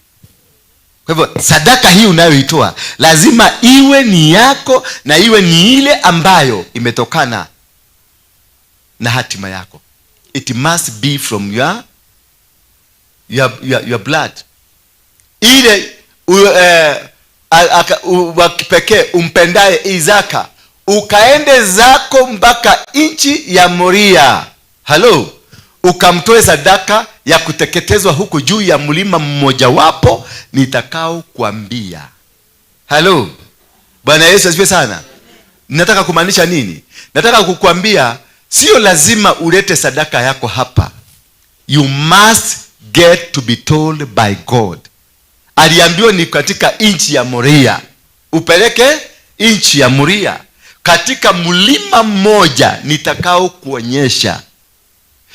Kwa hivyo sadaka hii unayoitoa lazima iwe ni yako na iwe ni ile ambayo imetokana na hatima yako. It must be from your blood. Ile wa kipekee umpendaye Isaka, ukaende zako mpaka nchi ya Moria. Hello? Ukamtoe sadaka ya kuteketezwa huko juu ya mlima mmojawapo nitakao kuambia. Hello? Bwana Yesu asifiwe sana. Nataka kumaanisha nini? Nataka kukuambia sio lazima ulete sadaka yako hapa. You must get to be told by God. Aliambiwa ni katika nchi ya Moria, upeleke nchi ya Moria katika mlima mmoja nitakao kuonyesha.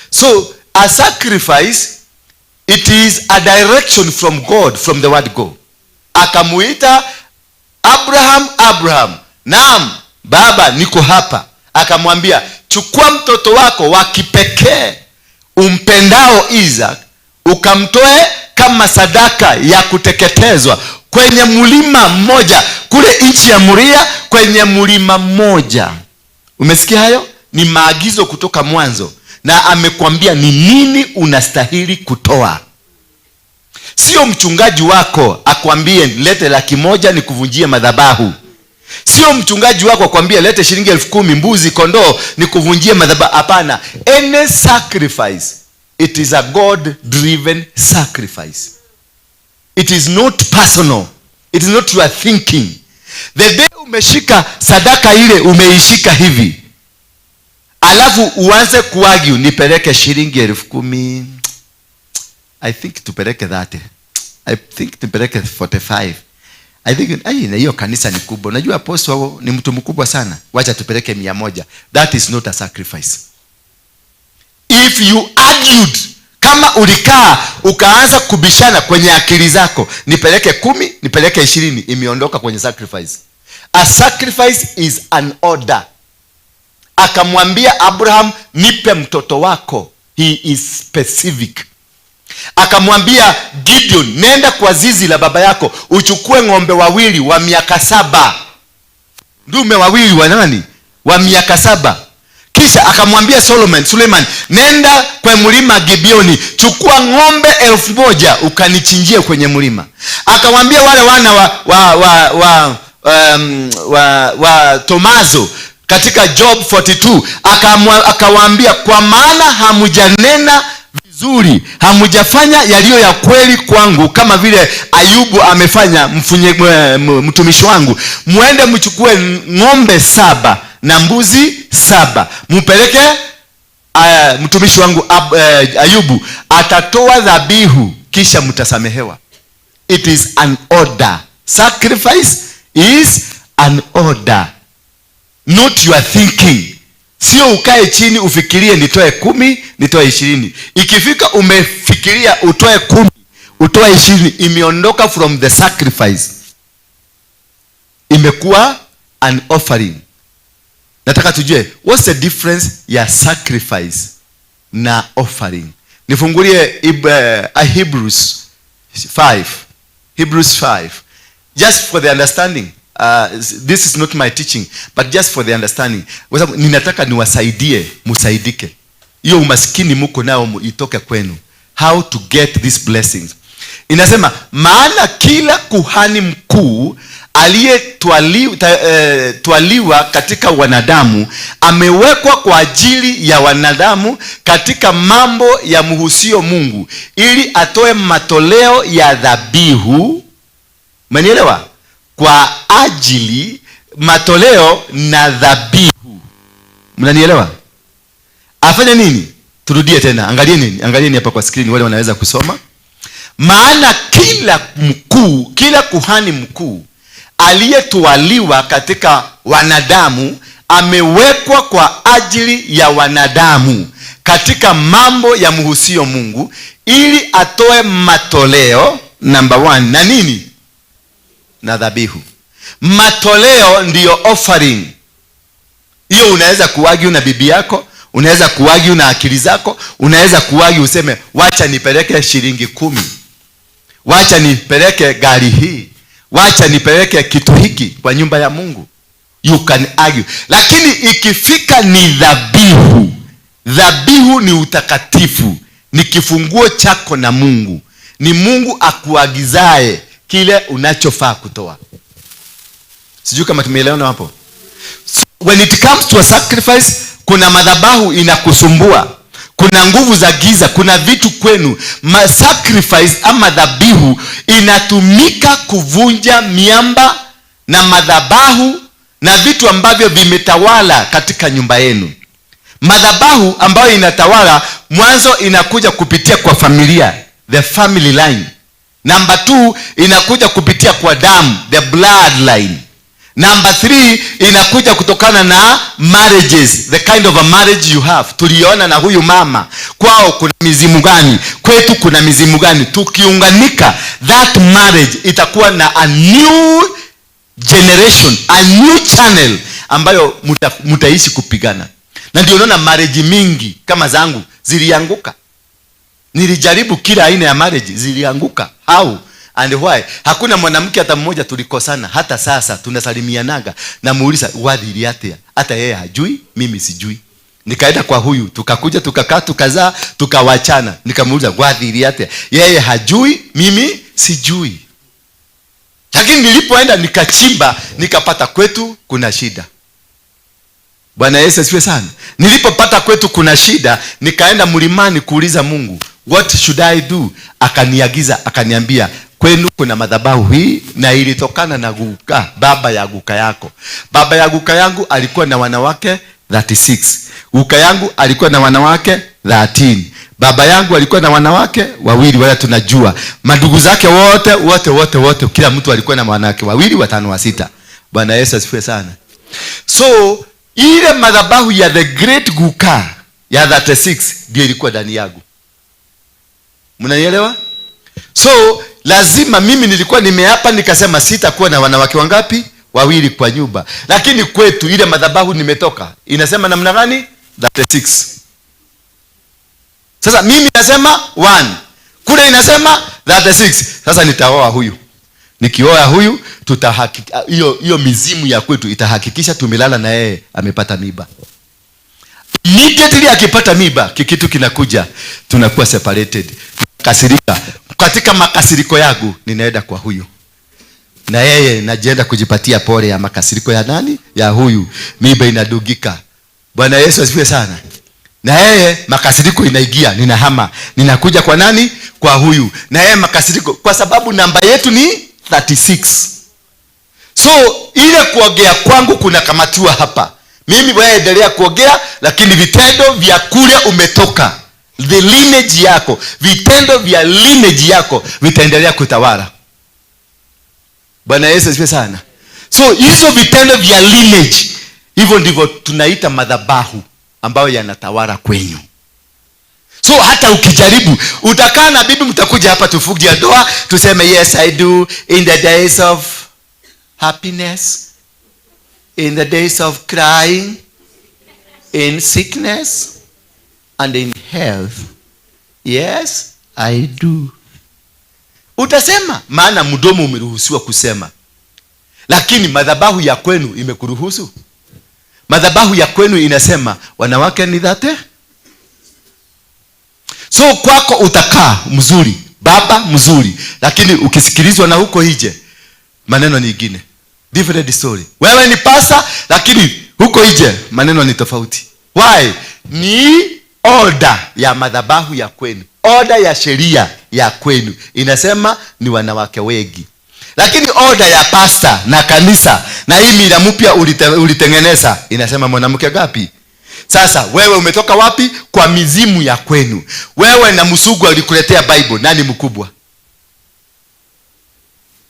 So a sacrifice, it is a direction from God, from the word go. Akamuita Abraham, Abraham, naam baba, niko hapa. Akamwambia, chukua mtoto wako wa kipekee umpendao Isaac, ukamtoe kama sadaka ya kuteketezwa kwenye mlima mmoja kule nchi ya Moria, kwenye mlima mmoja. Umesikia hayo? Ni maagizo kutoka mwanzo, na amekwambia ni nini unastahili kutoa. Sio mchungaji wako akwambie lete 100,000 nikuvunjie madhabahu. Sio mchungaji wako akwambie lete shilingi 10,000 mbuzi kondoo nikuvunjie madhabahu. Hapana. Any sacrifice, it is a God driven sacrifice. It is not personal. It is not your thinking. The day umeshika sadaka ile, umeishika hivi, alafu uanze kuargue, nipeleke shilingi 10,000, I think tupeleke 30, I think tupeleke 45, I think ai, na hiyo kanisa ni kubwa, unajua apostle wao ni mtu mkubwa sana, wacha tupeleke 100. That is not a sacrifice. If you argued, kama ulikaa ukaanza kubishana kwenye akili zako, nipeleke 10, nipeleke 20, imeondoka kwenye sacrifice. A sacrifice is an order. Akamwambia Abraham, nipe mtoto wako. He is specific. Akamwambia Gideon, nenda kwa zizi la baba yako, uchukue ng'ombe wawili wa miaka 7. Ndume wawili wa nani? Wa miaka 7. Kisha akamwambia Suleiman, nenda kwa mlima Gibeoni, chukua ng'ombe 1,000 ukanichinjie kwenye mlima. Akamwambia wale wana wa Tomazo katika Job 42, akawaambia, kwa maana hamujanena vizuri, hamujafanya yaliyo ya kweli kwangu kama vile Ayubu amefanya mtumishi wangu. Muende mchukue ng'ombe 7 na mbuzi 7, mpeleke mtumishi wangu Ayubu, atatoa dhabihu, kisha mtasamehewa. It is an order. Sacrifice is an order, not your thinking. Sio ukae chini ufikirie nitoe 10, nitoe 20. Ikifika umefikiria utoe 10, utoe 20, imeondoka from the sacrifice, imekuwa an offering. Nataka tujue what's the difference ya sacrifice na offering. Nifungulie Hebrews 5. Hebrews 5. Just for the understanding. This is not my teaching, but just for the understanding. Kwa sababu ninataka niwasaidie, musaidike. Hiyo umaskini muko nao itoke kwenu. How to get these blessings. Inasema, maana kila kuhani mkuu aliyetwaliwa katika wanadamu amewekwa kwa ajili ya wanadamu katika mambo ya muhusio Mungu, ili atoe matoleo ya dhabihu. Umenielewa? Kwa ajili matoleo na dhabihu. Mnanielewa? Afanye nini? Turudie tena. Angalieni hapa kwa screen wale wanaweza kusoma. Maana kila kuhani mkuu aliyetwaliwa katika wanadamu amewekwa kwa ajili ya wanadamu katika mambo ya muhusio Mungu, ili atoe matoleo number 1 na nini? Na dhabihu. Matoleo ndiyo offering. Hiyo unaweza kuargue na bibi yako, unaweza kuargue na akili zako, unaweza kuargue useme wacha nipeleke shilingi 10, wacha nipeleke gari hii, wacha nipeleke kitu hiki kwa nyumba ya Mungu. You can argue. Lakini ikifika ni dhabihu, dhabihu ni utakatifu, ni kifunguo chako na Mungu. Ni Mungu akuagizaye kile unachofaa kutoa. Sijui kama tumeelewana hapo. So, when it comes to a sacrifice, kuna madhabahu inakusumbua, kuna nguvu za giza, kuna vitu kwenu. Ma sacrifice ama dhabihu inatumika kuvunja miamba na madhabahu na vitu ambavyo vimetawala katika nyumba yenu. Madhabahu ambayo inatawala mwanzo inakuja kupitia kwa familia, the family line. Number 2, inakuja kupitia kwa damu, the bloodline. Number 3, inakuja kutokana na marriages, the kind of a marriage you have. Tuliona na huyu mama, kwao kuna mizimu gani, kwetu kuna mizimu gani. Tukiunganika, that marriage itakuwa na a new generation, a new channel ambayo mutaishi kupigana. Na ndio unaona marriage mingi kama zangu zilianguka. Nilijaribu kila aina ya marriage, zilianguka. How and why? Hakuna mwanamke hata mmoja tulikosana. Hata sasa tunasalimianaga, namuuliza wadhiri atia, hata yeye hajui, mimi sijui. Nikaenda kwa huyu, tukakuja tukakaa tukazaa, tukawachana. Nikamuuliza wadhiri atia, yeye hajui, mimi sijui. Lakini nilipoenda nikachimba, nikapata kwetu kuna shida. Bwana Yesu asifiwe sana. Nilipopata kwetu kuna shida, nikaenda mlimani kuuliza Mungu, what should I do? Akaniagiza, akaniambia, kwenu kuna madhabahu hii na ilitokana na guka, baba ya guka yako. Baba ya guka yangu alikuwa na wanawake 36. Guka yangu alikuwa na wanawake 13. Baba yangu alikuwa na wanawake wawili, wala tunajua. Madugu zake wote wote wote wote, kila mtu alikuwa na wanawake wawili, watano, wa sita. Bwana Yesu asifiwe sana. So ile madhabahu ya the great guka ya 36 ndio ilikuwa ndani yangu. Mnanielewa? So lazima mimi nilikuwa nimeapa nikasema sitakuwa na wanawake wangapi? Wawili kwa nyumba. Lakini kwetu ile madhabahu nimetoka inasema namna gani? 36. Sasa mimi nasema 1. Kule inasema 36. Sasa nitaoa huyu. Nikioa huyu tutahakikisha hiyo mizimu ya kwetu itahakikisha tumelala na yeye amepata mimba. Immediately akipata mimba, kikitu kinakuja, tunakuwa separated. Kasirika. Katika makasiriko yangu ninaenda kwa huyu. Na yeye najienda kujipatia pole ya makasiriko ya nani? Ya huyu. Mimba inadugika. Bwana Yesu asifiwe sana. Na yeye makasiriko inaingia, ninahama, ninakuja kwa nani? Kwa huyu. Na yeye makasiriko, kwa sababu namba yetu ni 36. So ile kuogea kwangu kuna kamatiwa hapa. Mimi wewe endelea kuogea, lakini vitendo vya kule umetoka, the lineage yako, vitendo vya lineage yako vitaendelea kutawala. Bwana Yesu asifiwe sana. So hizo vitendo vya lineage, hivyo ndivyo tunaita madhabahu ambayo yanatawala kwenyu. So hata ukijaribu utakaa na bibi, mtakuja hapa tufungie ndoa, tuseme yes I do, in the days of happiness, in the days of crying, in sickness and in health, yes I do. Utasema, maana mdomo umeruhusiwa kusema. Lakini madhabahu ya kwenu imekuruhusu? Madhabahu ya kwenu inasema wanawake ni dhate. So kwako utakaa mzuri, baba mzuri, lakini ukisikilizwa na huko hije, maneno ni ingine, different story. Wewe ni pasa, lakini huko hije maneno ni tofauti. Why? Ni order ya madhabahu ya kwenu, order ya sheria ya kwenu inasema ni wanawake wengi. Lakini order ya pasta na kanisa na hii mila mpya ulitengeneza inasema mwanamke gapi? Sasa wewe umetoka wapi? Kwa mizimu ya kwenu. Wewe na msugu alikuletea Bible, nani mkubwa?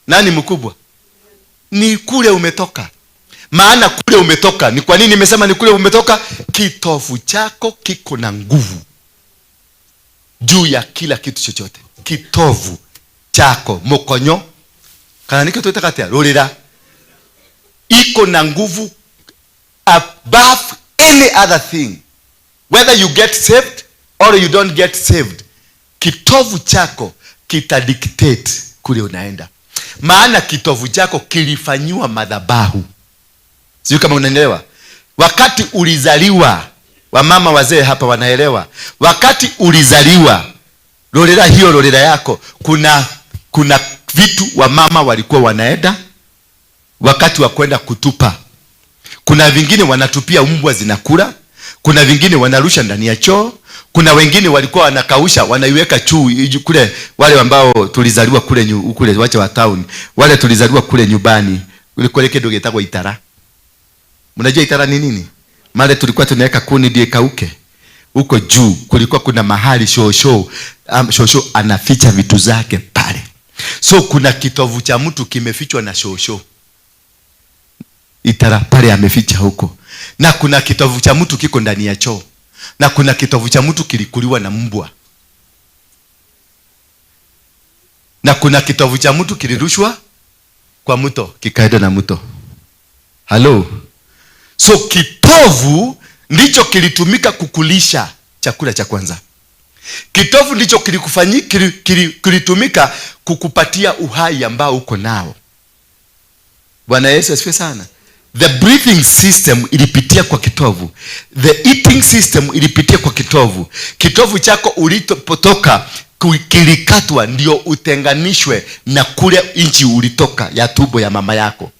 Nani mkubwa? Ni kule umetoka. Maana kule umetoka. Ni kwa nini nimesema ni kule umetoka? Kitovu chako kiko na nguvu juu ya kila kitu chochote. Kitovu chako mokonyo kana niko tuitakatia rorera iko na nguvu above any other thing. Whether you get saved or you don't get saved, kitovu chako kitadictate kule unaenda. Maana kitovu chako kilifanywa madhabahu. Sio kama unaelewa? Wakati ulizaliwa, wamama wazee hapa wanaelewa. Wakati ulizaliwa, rorera hiyo rorera yako, kuna vitu wamama walikuwa wanaenda wakati wa kwenda kutupa. Kuna vingine wanatupia mbwa zinakula, kuna vingine wanarusha ndani ya choo, kuna wengine walikuwa wanakausha, wanaiweka chuu kule. Wale ambao tulizaliwa kule kule wacha wa town, wale tulizaliwa kule nyumbani, kulikuwa kidogo gitagwo itara. Mnajua itara ni nini? Male tulikuwa tunaweka kuni ndiye kauke. Huko juu kulikuwa kuna mahali shosho, shosho anaficha vitu zake pale. So kuna kitovu cha mtu kimefichwa na shosho. Itara pale ameficha huko. Na kuna kitovu cha mtu kiko ndani ya choo. Na kuna kitovu cha mtu kilikuliwa na mbwa. Na kuna kitovu cha mtu kilirushwa kwa mto, kikaenda na mto. Hello. So kitovu ndicho kilitumika kukulisha chakula cha kwanza. Kitovu ndicho kilitumika kukupatia uhai ambao uko nao. Bwana Yesu asifiwe sana. The breathing system ilipitia kwa kitovu. The eating system ilipitia kwa kitovu. Kitovu chako ulipotoka kilikatwa ndio utenganishwe na kule nchi ulitoka ya tumbo ya mama yako.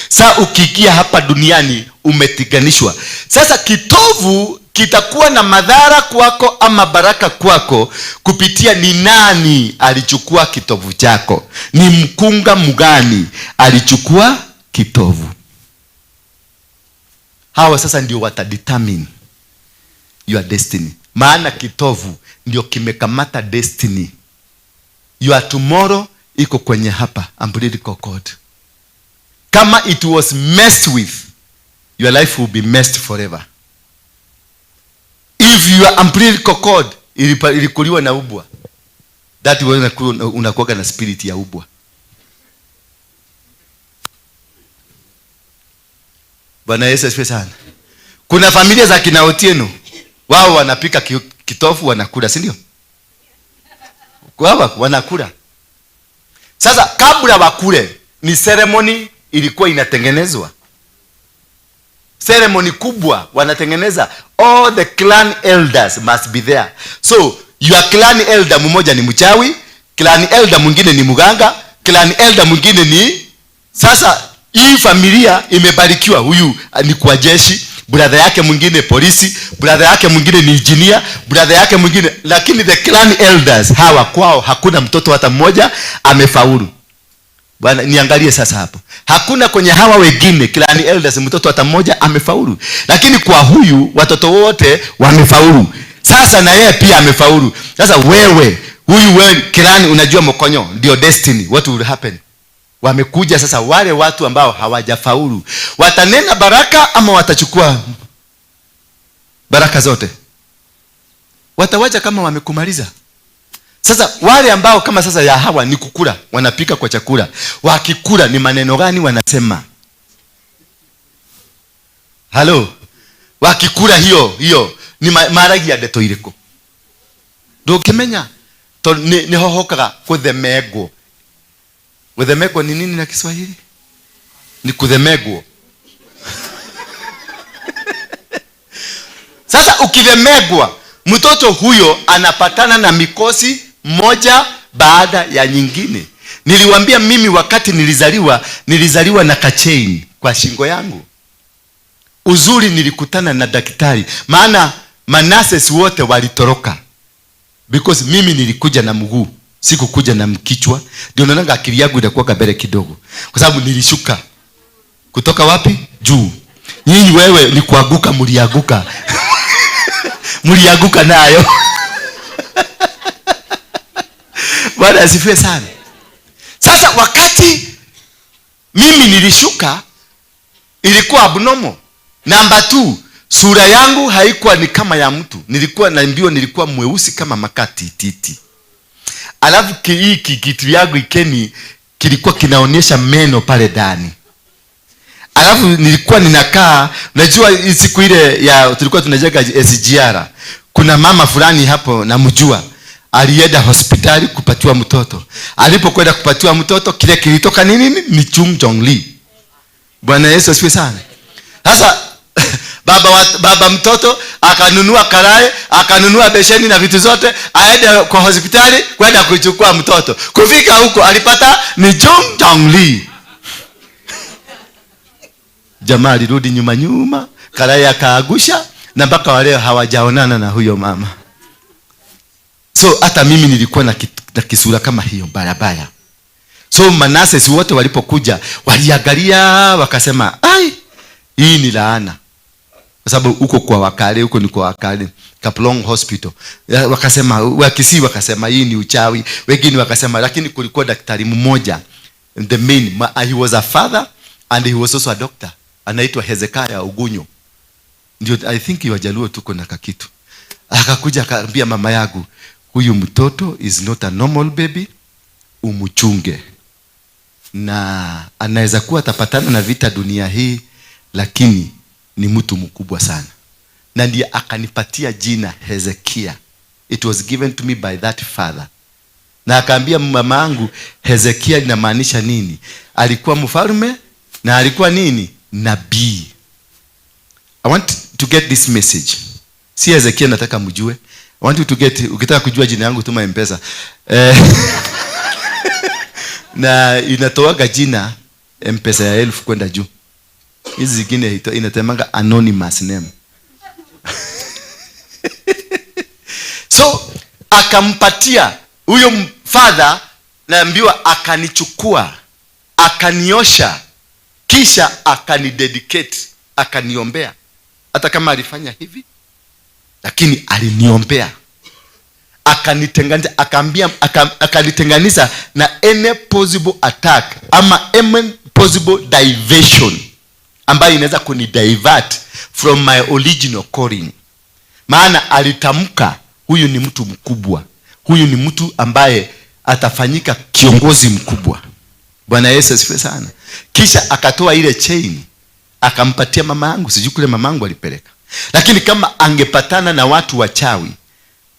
Sasa ukiingia hapa duniani umetenganishwa. Sasa kitovu kitakuwa na madhara kwako ama baraka kwako kupitia ni nani alichukua kitovu chako. Ni mkunga mgani alichukua kitovu. Hawa sasa ndio watadetermine your destiny. Maana kitovu ndio kimekamata destiny. Your tomorrow iko kwenye hapa umbilical cord. Kama it was messed with, your life will be messed forever. If your umbilical cord ilikuliwa na ubwa, that wewe unakuwa na spirit ya ubwa. Bwana Yesu asifiwe sana. Kuna familia za kina Otieno, wao wanapika kitofu wanakula, si ndio? Wao wanakula. Sasa kabla wakule ni ceremony ilikuwa inatengenezwa. Ceremony kubwa wanatengeneza. All the clan elders must be there. So your clan elder mmoja ni mchawi, clan elder mwingine ni mganga, clan elder mwingine ni... Sasa hii familia imebarikiwa, huyu ni kwa jeshi, brother yake mwingine polisi, brother yake mwingine ni engineer, brother yake mwingine, lakini the clan elders hawa kwao hakuna mtoto hata mmoja amefaulu. Bwana niangalie sasa hapo. Hakuna kwenye hawa wengine clan elders mtoto hata mmoja amefaulu. Lakini kwa huyu watoto wote wamefaulu. Sasa na yeye pia amefaulu. Sasa wewe, huyu wewe clan unajua mokonyo ndio destiny, what will happen? Wamekuja sasa wale watu ambao hawajafaulu. Watanena baraka ama watachukua baraka zote? Watawacha kama wamekumaliza. Sasa wale ambao kama sasa ya hawa ni kukula, wanapika kwa chakula. Wakikula ni maneno gani wanasema? Halo. Wakikula hiyo hiyo ni maragi ya ndeto iriko. Ndũngĩmenya to ni hohokaga kuthemegwo. Kuthemegwo ni nini na Kiswahili? Ni kuthemegwo. Sasa ukithemegwa, mtoto huyo anapatana na mikosi moja baada ya nyingine. Niliwaambia mimi wakati nilizaliwa, nilizaliwa na kachain kwa shingo yangu. Uzuri nilikutana na daktari, maana manases wote walitoroka. Because mimi nilikuja na mguu, sikukuja na mkichwa. Ndio naona akili yangu inakuwa mbele kidogo. Kwa sababu nilishuka kutoka wapi? Juu. Nyinyi wewe ni kuanguka, mlianguka. Mlianguka nayo. Bwana asifiwe sana. Sasa wakati mimi nilishuka ilikuwa abnormal. Number 2, sura yangu haikuwa ni kama ya mtu. Nilikuwa naambiwa nilikuwa mweusi kama makati titi. Alafu hii kitu yangu ikeni kilikuwa kinaonyesha meno pale ndani. Alafu nilikuwa ninakaa, unajua siku ile ya tulikuwa tunajenga SGR. Kuna mama fulani hapo namjua. Alienda hospitali kupatiwa mtoto. Alipokwenda kupatiwa mtoto kile kilitoka nini? Ni Chung Jong Lee. Bwana Yesu asifiwe sana. Sasa baba mtoto akanunua karai, akanunua besheni na vitu zote, aende kwa hospitali kwenda kuchukua mtoto. Kufika huko alipata ni Chung Jong Lee. Jamaa alirudi nyuma nyuma, karai akaagusha, na mpaka wale hawajaonana na huyo mama. So hata mimi nilikuwa na kisura kama hiyo barabara. So Manases wote walipokuja waliangalia wakasema, ai, hii ni laana. Kwa Kwa sababu huko kwa Wakale, huko ni kwa Wakale, Kaplong Hospital. Wakasema Wakisii wakasema hii ni uchawi, wengine wakasema, lakini kulikuwa daktari mmoja, the main, he was a father and he was also a doctor, anaitwa Hezekiah Ogunyo. Ndio I think Wajaluo tuko na kakitu. Akakuja akaambia mama yangu, huyu mtoto is not a normal baby, umuchunge, na anaweza kuwa atapatana na vita dunia hii, lakini ni mtu mkubwa sana. Na ndiye akanipatia jina Hezekia. It was given to me by that father. Na akaambia mama yangu, Hezekia inamaanisha nini? Alikuwa mfalme na alikuwa nini? Nabii. I want to get this message. Si Hezekia nataka mjue. I want you to get, ukitaka kujua jina yangu tuma M-Pesa. Na inatoaga jina M-Pesa ya 1000 kwenda juu. Hizi zingine inatemanga anonymous name. So akampatia huyo father, naambiwa akanichukua, akaniosha, kisha akanidedicate, akaniombea. Hata kama alifanya hivi, lakini aliniombea. Akanitenganisha, akaambia, akanitenganisha na any possible attack ama any possible diversion ambayo inaweza kunidivert from my original calling. Maana alitamka huyu ni mtu mkubwa, huyu ni mtu ambaye atafanyika kiongozi mkubwa. Bwana Yesu asifiwe sana. Kisha akatoa ile chain akampatia mama yangu, sijui kule mama yangu alipeleka. Lakini kama angepatana na watu wachawi,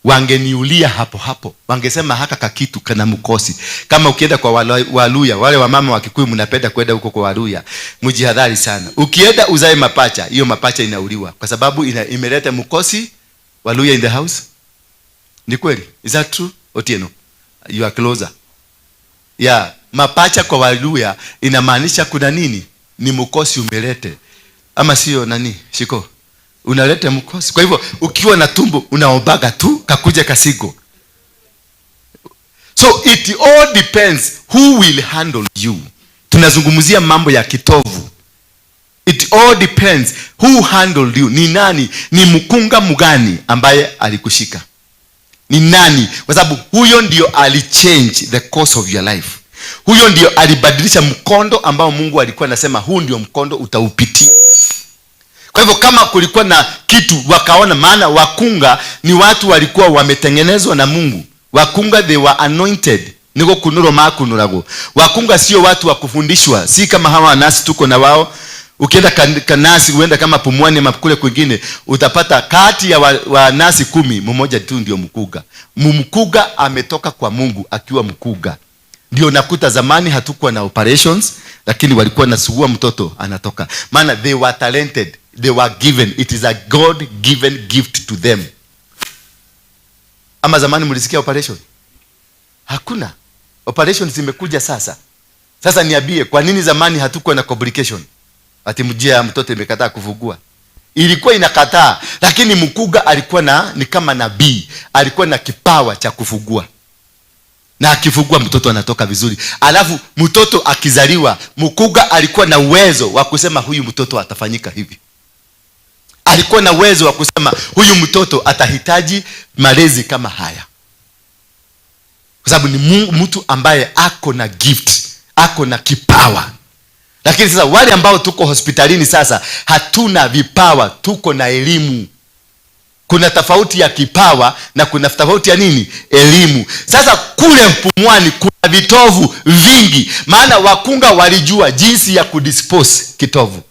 wangeniulia hapo hapo, wangesema haka kakitu kana mkosi. Kama ukienda kwa Waluya, wale wamama wa Kikuyu mnapenda kwenda huko kwa Waluya, mjihadhari sana. Ukienda uzae mapacha, hiyo mapacha inauliwa kwa sababu imeleta mkosi. Waluya in the house. Ni kweli? Is that true? Otieno, you are closer. Yeah, mapacha kwa Waluya inamaanisha kuna nini? Ni mkosi umelete. Ama sio nani? Shiko. Unaleta mkosi. Kwa hivyo ukiwa na tumbo unaombaga tu kakuja kasigo. So it all depends who will handle you. Tunazungumzia mambo ya kitovu. It all depends who handled you. Ni nani? Ni mkunga mgani ambaye alikushika? Ni nani? Kwa sababu huyo ndio alichange the course of your life. Huyo ndio alibadilisha mkondo ambao Mungu alikuwa anasema huu ndio mkondo utaupitia. Kwa hivyo kama kulikuwa na kitu wakaona, maana wakunga ni watu walikuwa wametengenezwa na Mungu. Wakunga they were anointed. Niko kunuro makunurago. Wakunga sio watu wa kufundishwa, si kama hawa nasi tuko na wao. Ukienda kanasi uenda kama Pumwani ama kule kwingine, utapata kati ya wa nasi 10 mmoja tu ndio mkuga. Mkuga ametoka kwa Mungu akiwa mkuga. Ndio nakuta zamani hatukuwa na operations, lakini walikuwa nasugua mtoto anatoka. Maana they were talented, they were given, it is a God given gift to them. Ama zamani mlisikia operation? Hakuna. Operations zimekuja sasa. Sasa niambie, kwa nini zamani hatukuwa na complication? Ati mjia ya mtoto imekataa kufugua. Ilikuwa inakataa, lakini mkuga alikuwa na, ni kama nabii, alikuwa na kipawa cha kufugua. Na akifugua mtoto anatoka vizuri. Alafu mtoto akizaliwa, mkuga alikuwa na uwezo wa kusema huyu mtoto atafanyika hivi. Alikuwa na uwezo wa kusema huyu mtoto atahitaji malezi kama haya. Kwa sababu ni mtu ambaye ako na gift, ako na kipawa. Lakini sasa wale ambao tuko hospitalini sasa hatuna vipawa, tuko na elimu. Kuna tofauti ya kipawa na kuna tofauti ya nini? Elimu. Sasa kule Pumwani kuna vitovu vingi. Maana wakunga walijua jinsi ya kudispose kitovu.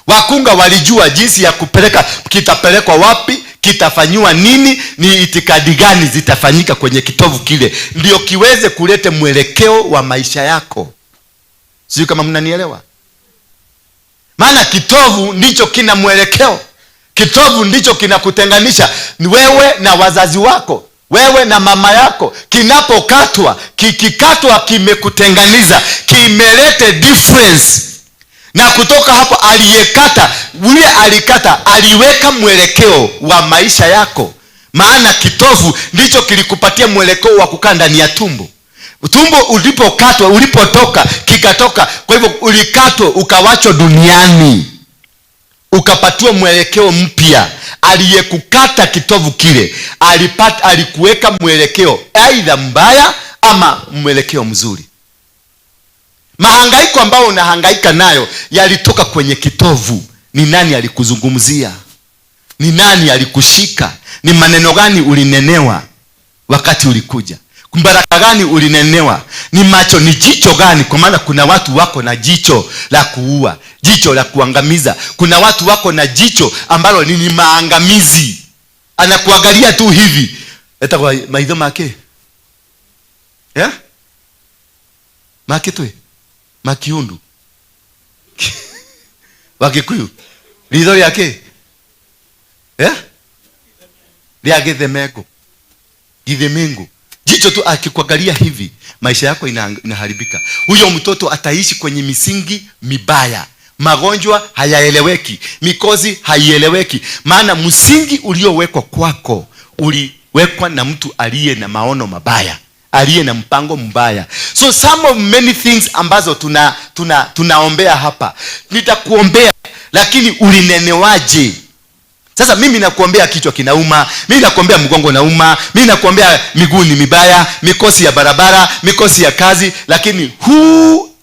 Wakunga walijua jinsi ya kupeleka, kitapelekwa wapi, kitafanywa nini, ni itikadi gani zitafanyika kwenye kitovu kile, ndio kiweze kulete mwelekeo wa maisha yako. Sijui kama mnanielewa. Maana kitovu ndicho kina mwelekeo. Kitovu ndicho kinakutenganisha wewe na wazazi wako, wewe na mama yako. Kinapokatwa, kikikatwa kimekutenganiza, kimelete difference. Na kutoka hapo aliyekata, yule alikata, aliweka mwelekeo wa maisha yako. Maana kitovu ndicho kilikupatia mwelekeo wa kukaa ndani ya tumbo. Tumbo ulipokatwa, ulipotoka, kikatoka. Kwa hivyo ulikatwa ukawachwa duniani. Ukapatiwa mwelekeo mpya. Aliyekukata kitovu kile alikuweka mwelekeo aidha mbaya ama mwelekeo mzuri. Mahangaiko ambayo unahangaika nayo yalitoka kwenye kitovu. Ni nani alikuzungumzia? Ni nani alikushika? Ni maneno gani ulinenewa wakati ulikuja? Baraka gani ulinenewa? Ni macho, ni jicho gani? Kwa maana kuna watu wako na jicho la kuua, jicho la kuangamiza. Kuna watu wako na jicho ambalo ni maangamizi. Anakuangalia tu hivi. Eta kwa maitho make. Yeah? Make tu. Makiundu. Wakikuyu. Ritho riake. Yeah? Ria githemeko. Githemengo. Jicho tu akikuangalia hivi, maisha yako inaharibika. Huyo mtoto ataishi kwenye misingi mibaya. Magonjwa hayaeleweki, mikozi haieleweki. Maana msingi uliowekwa kwako uliwekwa na mtu aliye na maono mabaya, aliye na mpango mbaya. So some of many things ambazo tunaombea hapa. Nitakuombea, lakini ulinenewaje? Sasa mimi nakuombea kichwa kinauma, mimi nakuombea mgongo nauma, mimi nakuombea miguu ni mibaya, mikosi ya barabara, mikosi ya kazi, lakini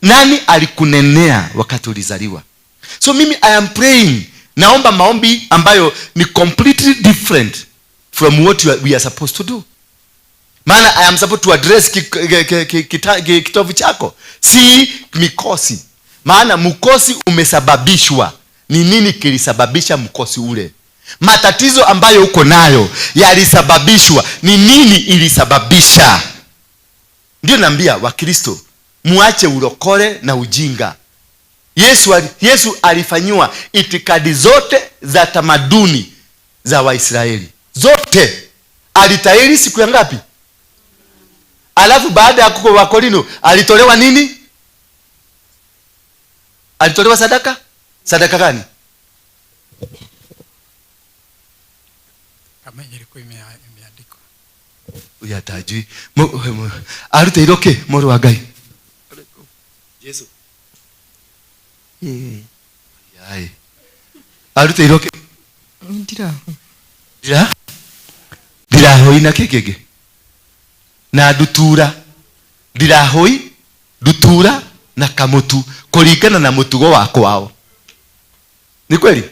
nani alikunenea wakati ulizaliwa? So mimi I am praying, naomba maombi ambayo ni completely different from what we are supposed to do. Maana I am supposed to address kitovu chako, si mikosi. Maana mkosi umesababishwa. Ni nini kilisababisha mkosi ule? Matatizo ambayo uko nayo yalisababishwa. Ni nini ilisababisha? Ndio naambia Wakristo, muache ulokole na ujinga. Yesu alifanywa itikadi zote za tamaduni za Waisraeli. Zote. Alitahiri siku ya ngapi? Alafu baada ya kuko Wakorino alitolewa nini? Alitolewa sadaka? Sadaka gani? Kama ilikuwa imeandikwa. Uyatajui. Arute iroke moro wa Ngai. Yesu. Yai. Arute iroke. Ndira. Ndira? Ndirahoi na kikege. Na ndutura. Ndirahoi, ndutura na kamutu kulingana na mutugo wa kwao. Ni kweli?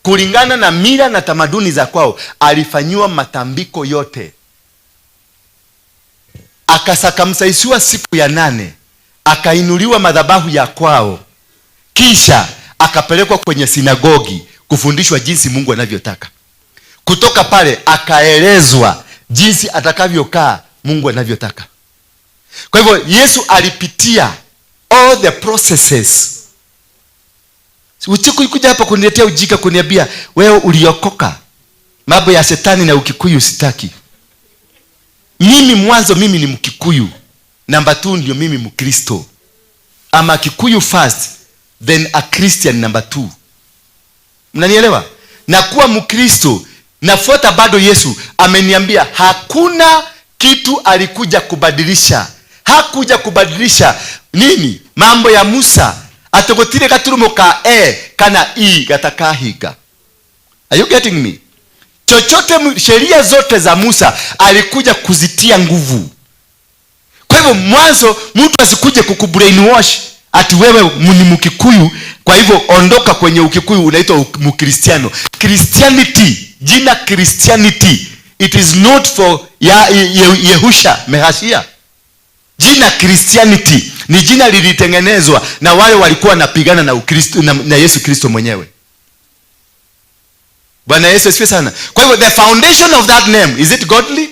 Kulingana na mila na tamaduni za kwao alifanywa matambiko yote. Akasakamsaisiwa siku ya 8, akainuliwa madhabahu ya kwao. Kisha akapelekwa kwenye sinagogi kufundishwa jinsi Mungu anavyotaka. Kutoka pale akaelezwa jinsi atakavyokaa Mungu anavyotaka. Kwa hivyo Yesu alipitia all the processes. Uchikuja hapa kuniletea ujika kuniambia wewe uliokoka. Mambo ya shetani na Ukikuyu sitaki. Mimi mwanzo mimi ni Mkikuyu. Number 2 ndio mimi Mkristo. I'm a Kikuyu first, then a Christian number 2. Mnanielewa? Na kuwa Mkristo, nafuata bado Yesu ameniambia hakuna kitu alikuja kubadilisha. Hakuja kubadilisha nini? Mambo ya Musa. Atogotire gaturumo ka e kana i gatakahiga. Are you getting me? Chochote sheria zote za Musa alikuja kuzitia nguvu. Kwa hivyo mwanzo mtu asikuje kukubrainwash ati wewe ni Mkikuyu, kwa hivyo ondoka kwenye Ukikuyu unaitwa Mkristiano. Christianity, jina Christianity, it is not for Yehusha Mehashia. Jina Christianity ni jina lilitengenezwa na wale walikuwa wanapigana na Ukristo na Yesu Kristo mwenyewe. Bwana Yesu asifiwe sana. Kwa hivyo the foundation of that name, is it godly?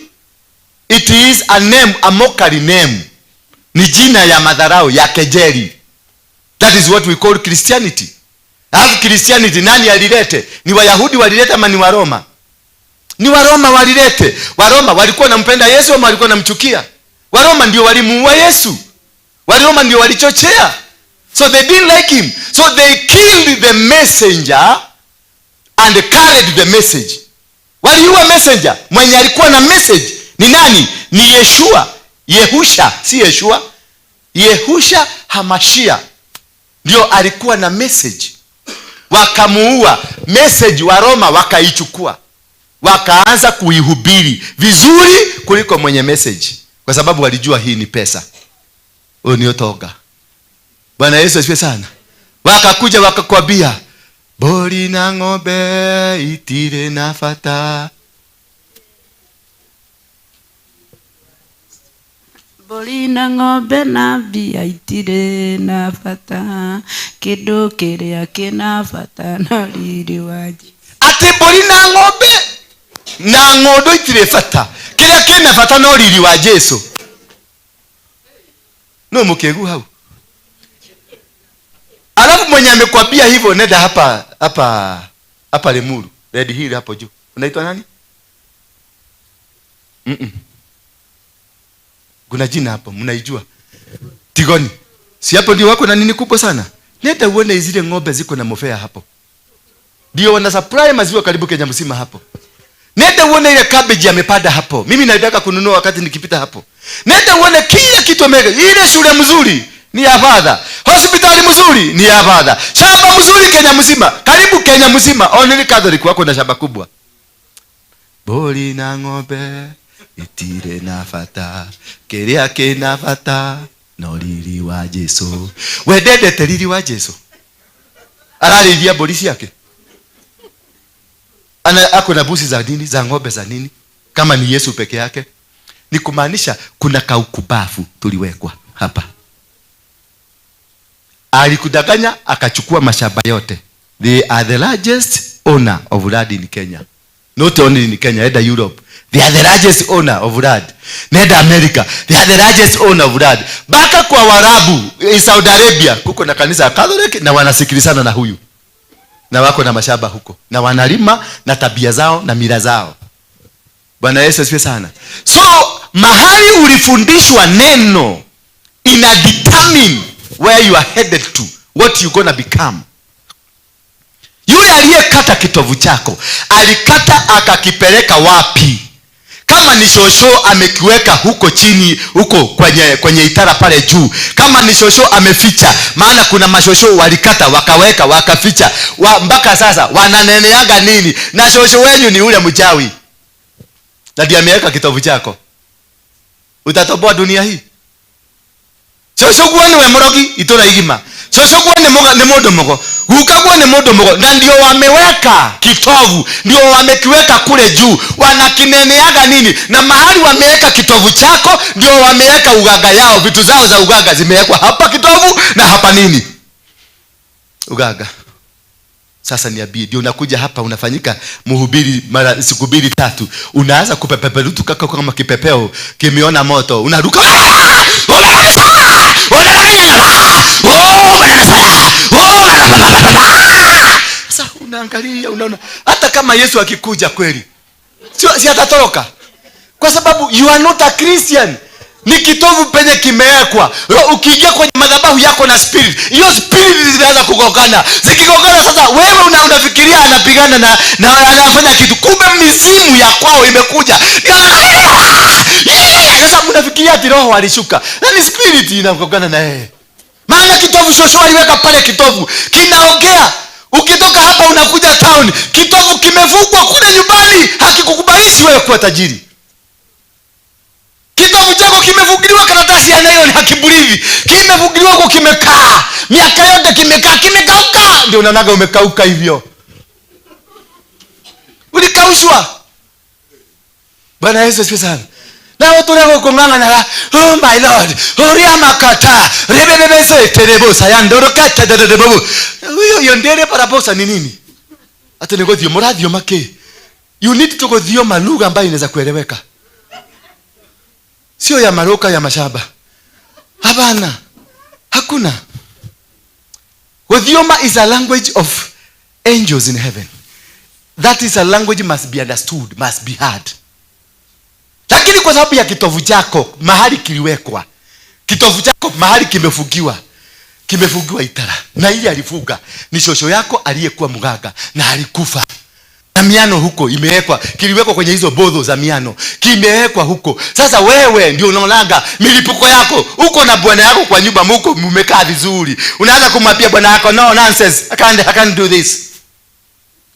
It is a name, a mockery name. Ni jina ya madharau, ya kejeli. That is what we call Christianity. Alafu Christianity nani alilete? Ni Wayahudi walileta ama ni Waroma? Ni Waroma walilete. Waroma walikuwa wanampenda Yesu ama walikuwa wanamchukia? Waroma ndio walimuua Yesu. Waroma ndio walichochea. So they didn't like him. So they killed the messenger and carried the message. Waliua messenger. Mwenye alikuwa na message ni nani? Ni Yeshua. Yehusha, si Yeshua. Yehusha Hamashia ndio alikuwa na message. Wakamuua. Message wa Roma wakaichukua, wakaanza kuihubiri vizuri kuliko mwenye message, kwa sababu walijua hii ni pesa. Huyo ni utonga. Bwana Yesu asifiwe sana. Wakakuja wakakwambia bori na ng'ombe itire na fata. Mbũri na ng'ombe na mbia itirĩ na bata, kĩndũ kĩrĩa kĩna bata no riri wa Jesũ. Ati mbũri na ng'ombe na ng'ondu itirĩ bata, kĩrĩa kĩna bata no riri wa Jesũ. No mkegu hau. Alafu mwenye amekwambia hivyo, nenda hapa hapa hapa Limuru, Red Hill hapo juu. Unaitwa nani? Kuna jina hapo mnaijua. Tigoni. Si hapo ndio wako na nini kubwa sana? Nenda uone zile ng'ombe ziko na mofea hapo. Ndio wana supply maziwa karibu Kenya mzima hapo. Nenda uone ile cabbage amepanda hapo. Mimi nataka kununua wakati nikipita hapo. Nenda uone kila kitu ameweka. Ile shule mzuri ni ya father. Hospitali mzuri ni ya father. Shamba mzuri Kenya mzima. Karibu Kenya mzima. Only Catholic wako na shamba kubwa. Bori na ng'ombe itire na fata, kiria kina fata no riri wa Jesu. Wendete riri wa Jesu. Ararĩithia mbũri ciake. Ana ako na busi za nini, za ng'ombe za nini, kama ni Yesu peke yake. Ni kumaanisha kuna kaukubafu tuliwekwa hapa. Alikudanganya akachukua mashamba yote. They are the largest owner of land in Kenya. Not only in Kenya, either Europe. They are the largest owner of land. Nenda America, they are the largest owner of land. Baka kwa Warabu, in Saudi Arabia, kuko na kanisa Catholic na wanasikilizana na huyu. Na wako na mashamba huko. Na wanalima na tabia zao na mila zao. Bwana Yesu asifiwe sana. So, mahali ulifundishwa neno ina determine where you are headed to, what you gonna become. Yule aliyekata kitovu chako, alikata akakipeleka wapi? Kama ni shosho amekiweka huko chini, huko kwenye itara pale juu. Kama ni shosho ameficha, maana kuna mashosho walikata wakaweka wakaficha. Mpaka sasa wananeneaga nini? Na shosho wenyu ni ule mchawi. Na ndiye ameweka kitovu chako. Utatoboa dunia hii. Shosho guo ni we murogi itura igima. Shosho guo ni mundu mugo. Guka guo ni mundu mugo. Na ndio wameweka kitovu, ndio wamekiweka kule juu. Wanakineneaga nini? Na mahali wameweka kitovu chako ndio wameweka ugaga yao, vitu zao za ugaga zimewekwa hapa kitovu na hapa nini? Ugaga. Sasa niambie, ndio unakuja hapa unafanyika mhubiri mara siku mbili tatu, unaanza kupepeperutu kaka kama kipepeo kimeona moto, unaruka. Sasa unaangalia unaona hata kama Yesu akikuja kweli si atatoroka, kwa sababu you are not a Christian. Ni kitovu penye kimewekwa. Ukiingia kwenye madhabahu yako na spirit, hiyo spirit zinaanza kugongana. Zikigongana sasa wewe unafikiria anapigana na anafanya kitu, kumbe mizimu ya kwao imekuja. Sasa mnafikiria ati roho alishuka, na ni spirit inagongana na yeye. Maana kitovu shosho aliweka pale, kitovu kinaongea. Ukitoka hapa unakuja town, kitovu kimefungwa kule nyumbani, hakikukubalishi wewe kuwa tajiri. Kitovu chako kimefungiliwa karatasi ya nylon, hakibulivi. Kimefungiliwa kwa kimekaa. Miaka yote kimekaa, kimekauka. Ndio unaonaga umekauka hivyo. Ulikaushwa. Bwana Yesu asifiwe sana. Na watu leo kung'ang'ana na oh my Lord, oria makata, rebebebe terebo sayandoroka tadadadabu. Huyo yondere parabosa ni nini? Hata ni gothio morathio make. You need to gothio malugha ambayo inaweza kueleweka. Sio ya maroka ya mashamba. Hapana. Hakuna. Guthioma is a language of angels in heaven. That is a language must be understood, must be heard. Lakini kwa sababu ya kitovu chako mahali kiliwekwa, kitovu chako mahali kimefugiwa, kimefugiwa itara. Na ile alifuga ni shosho yako aliyekuwa mganga na alikufa. Na miano huko imewekwa, kiliwekwa kwenye hizo bodho za miano, kimewekwa huko. Sasa wewe ndio unaonaga milipuko yako uko na bwana yako kwa nyumba, muko mmekaa vizuri, unaanza kumwambia bwana yako, no nonsense, I can't do this,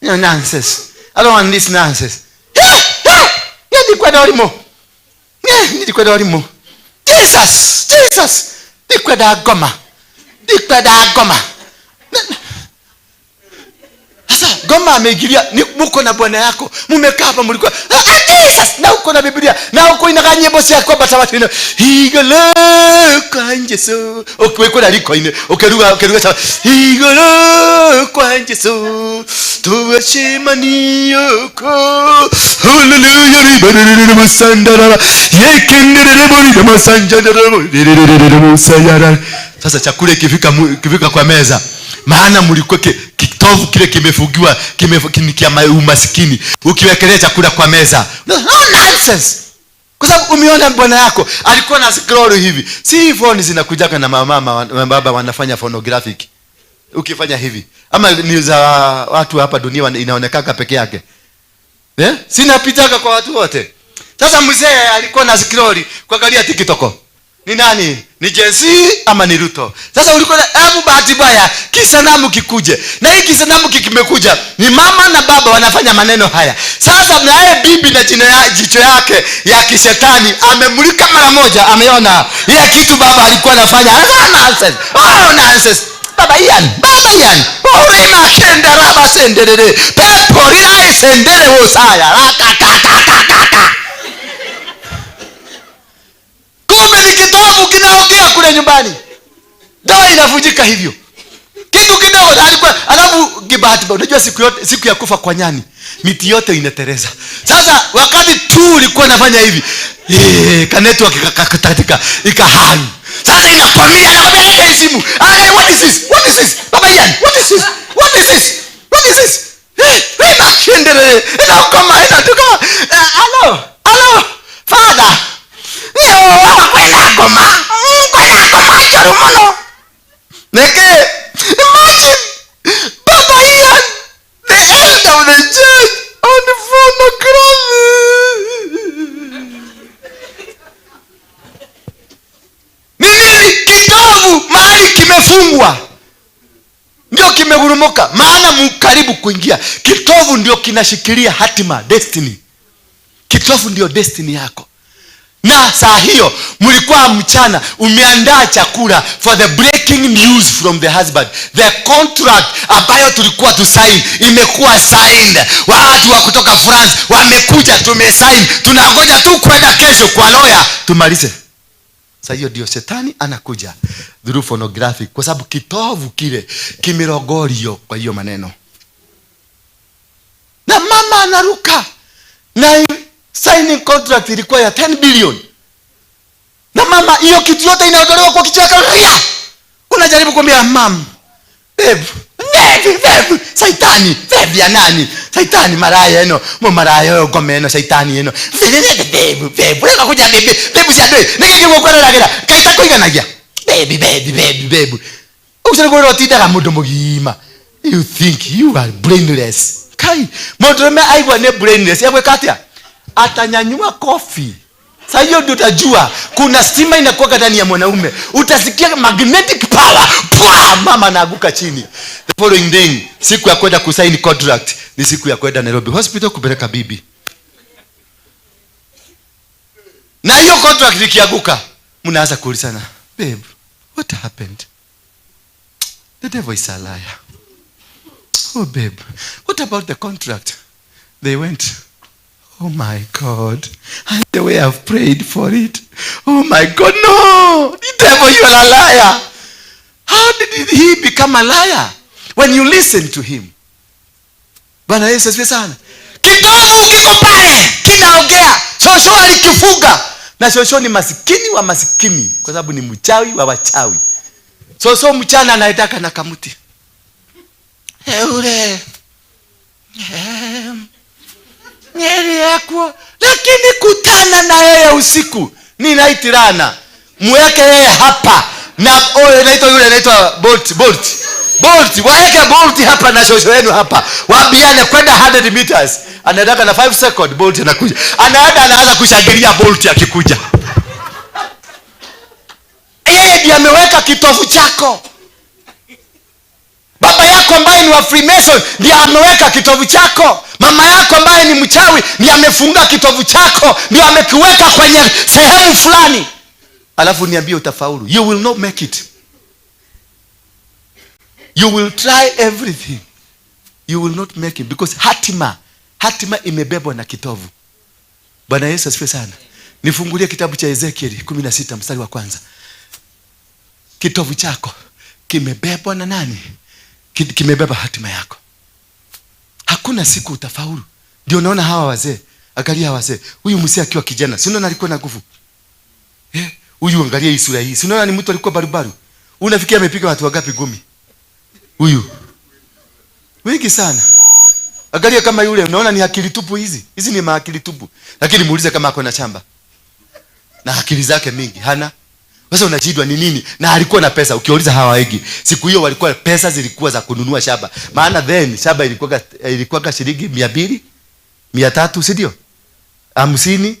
no nonsense, I don't want this nonsense. Ndikwenda olimo, Jesus, Jesus, ndikwenda ngoma, ndikwenda ngoma. Sasa goma ameingilia, muko na bwana yako, mumekaa hapa mlikuwa Jesus, na uko na Biblia, na uko inaga nyimbo cia kwambata watu ino igolo kwa Yesu, ukiwekwa liko ine ukiruga ukiruga sawa igolo kwa Yesu tuwashimani ko haleluya ribarere masandara yekendere bori masanjara musayara. Sasa chakula ikifika kwa meza, maana mlikuwa kitovu kile kimefugiwa, kimefunikia umasikini, ukiwekelea chakula kwa meza, no nonsense. Kwa sababu umeona bwana yako alikuwa na scroll hivi. Si phone zinakujaga na mama na baba wanafanya phonographic. Ukifanya hivi, ama ni za watu hapa dunia inaonekana peke yake. Eh? Sinapitaka kwa watu wote. Sasa mzee alikuwa na scroll kuangalia TikTok. Ni nani? Ni Jesse ama ni Ruto? Sasa ulikuwa hebu bahati mbaya kisanamu kikuje. Na hii kisanamu kimekuja, ni mama na baba wanafanya maneno haya. Sasa naye bibi na jina ya jicho yake ya kishetani amemulika mara moja, ameona ile kitu baba alikuwa anafanya. Nonsense. Oh nonsense. Baba Ian, baba Ian. Urima kenda raba senderere. Pepo rilai sendere wosaya. Raka. Kumbe ni kitovu kinaongea kule nyumbani. Dawa inavunjika hivyo. Kitu kidogo alikuwa, alafu kibahati, unajua siku yote, siku ya kufa kwa nyani, miti yote inatereza. Sasa wakati tu ulikuwa unafanya hivi, ka network ikakatika, ikahang. Sasa inakwambia, anakwambia leta simu. What is this? What is this? Baba Ian, what is this? What is this? What is this? Makendere. Inakoma, inatoka. Hello. Hello. Father. Neke, imagine Baba Ian, the elder of the church, on the phonography. Ni nini? Kitovu mahali kimefungwa ndio kimegurumuka, maana mkaribu kuingia. Kitovu ndio kinashikilia hatima, destiny. Kitovu ndio destiny yako. Na saa hiyo mlikuwa mchana umeandaa chakula for the breaking news from the husband. The contract ambayo tulikuwa tu sign imekuwa signed. Watu wa kutoka France wamekuja, tumesign. Tunangoja tu kwenda kesho kwa lawyer tumalize. Saa hiyo ndio shetani anakuja through phonographic, kwa sababu kitovu kile kimerogorio kwa hiyo maneno. Na mama anaruka. Na signing contract ilikuwa ya 10 billion. Na mama hiyo kitu yote inaondolewa kwa kichwa chake. Unajaribu kumwambia mam, babe, babe, babe, saitani, babe ya nani? Saitani maraya eno, mo maraya gome eno, saitani eno. Babe, babe, unataka kuja babe, babe si adoi. Niki kwa ragira, kaita koiganagia. Baby, baby, baby, baby. Ukisema utindaga mundu mugima. You think you are brainless. Kai, mundu me aigwa ne brainless. Egweka atia? Atanyanyua kofi. Sasa hiyo ndio utajua kuna stima inakuwa ndani ya mwanaume. Utasikia magnetic power. Pwa, mama anaanguka chini. The following day, siku ya kwenda kusign contract ni siku ya kwenda Nairobi Hospital kupeleka bibi. Na hiyo contract ikianguka, mnaanza kuulizana, babe, what happened? The devil is a liar. Oh babe, what about the contract? They went, oh my God, and the way I've prayed for it. Oh my God, no! The devil, you are a liar. How did he become a liar? When you listen to him. Bwana Yesu asifiwe sana. Kitovu kiko pale, kinaongea. Shosho alikifunga. Na shosho ni masikini wa masikini, kwa sababu ni mchawi wa wachawi. Shosho mchana anaitaka na kamuti. Eure. Nyeri yako, lakini kutana na yeye usiku ni naitirana. Mweke yeye hapa na oyo inaitwa yule anaitwa Bolt. Bolt, waeke Bolt hapa na shosho yenu hapa, waambiane kwenda 100 meters, anaendaka na 5 second, Bolt anakuja, anaenda anaanza kushangilia Bolt akikuja. Yeye ndiye ameweka kitovu chako. Baba yako ambaye ni wa Freemason ndiye ameweka kitovu chako. Mama yako ambaye ni mchawi ndiye amefunga kitovu chako, ndiye amekiweka kwenye sehemu fulani. Alafu niambie utafaulu? You will not make it. You will try everything, you will not make it, because hatima imebebwa na kitovu. Bwana Yesu asifiwe sana. Nifungulie kitabu cha Ezekiel 16 mstari wa kwanza. Kitovu chako kimebebwa na nani? Kimebeba hatima yako. Hakuna siku utafaulu. Ndio unaona hawa wazee, angalia hawa wazee. Huyu mzee akiwa kijana, si unaona alikuwa na nguvu? Huyu angalia hii sura hii. Si unaona ni mtu alikuwa barubaru? Unafikia amepiga watu wangapi gumi? Huyu. Wengi sana. Angalia kama yule, unaona ni akili tupu hizi. Hizi ni maakili tupu. Lakini muulize kama ako na shamba. Na akili zake mingi hana. Sasa unashindwa ni nini? Na alikuwa na pesa. Ukiuliza hawa wengi, siku hiyo walikuwa pesa zilikuwa za kununua shamba. Maana then shamba ilikuwa shilingi 200, 300, si ndio? 50.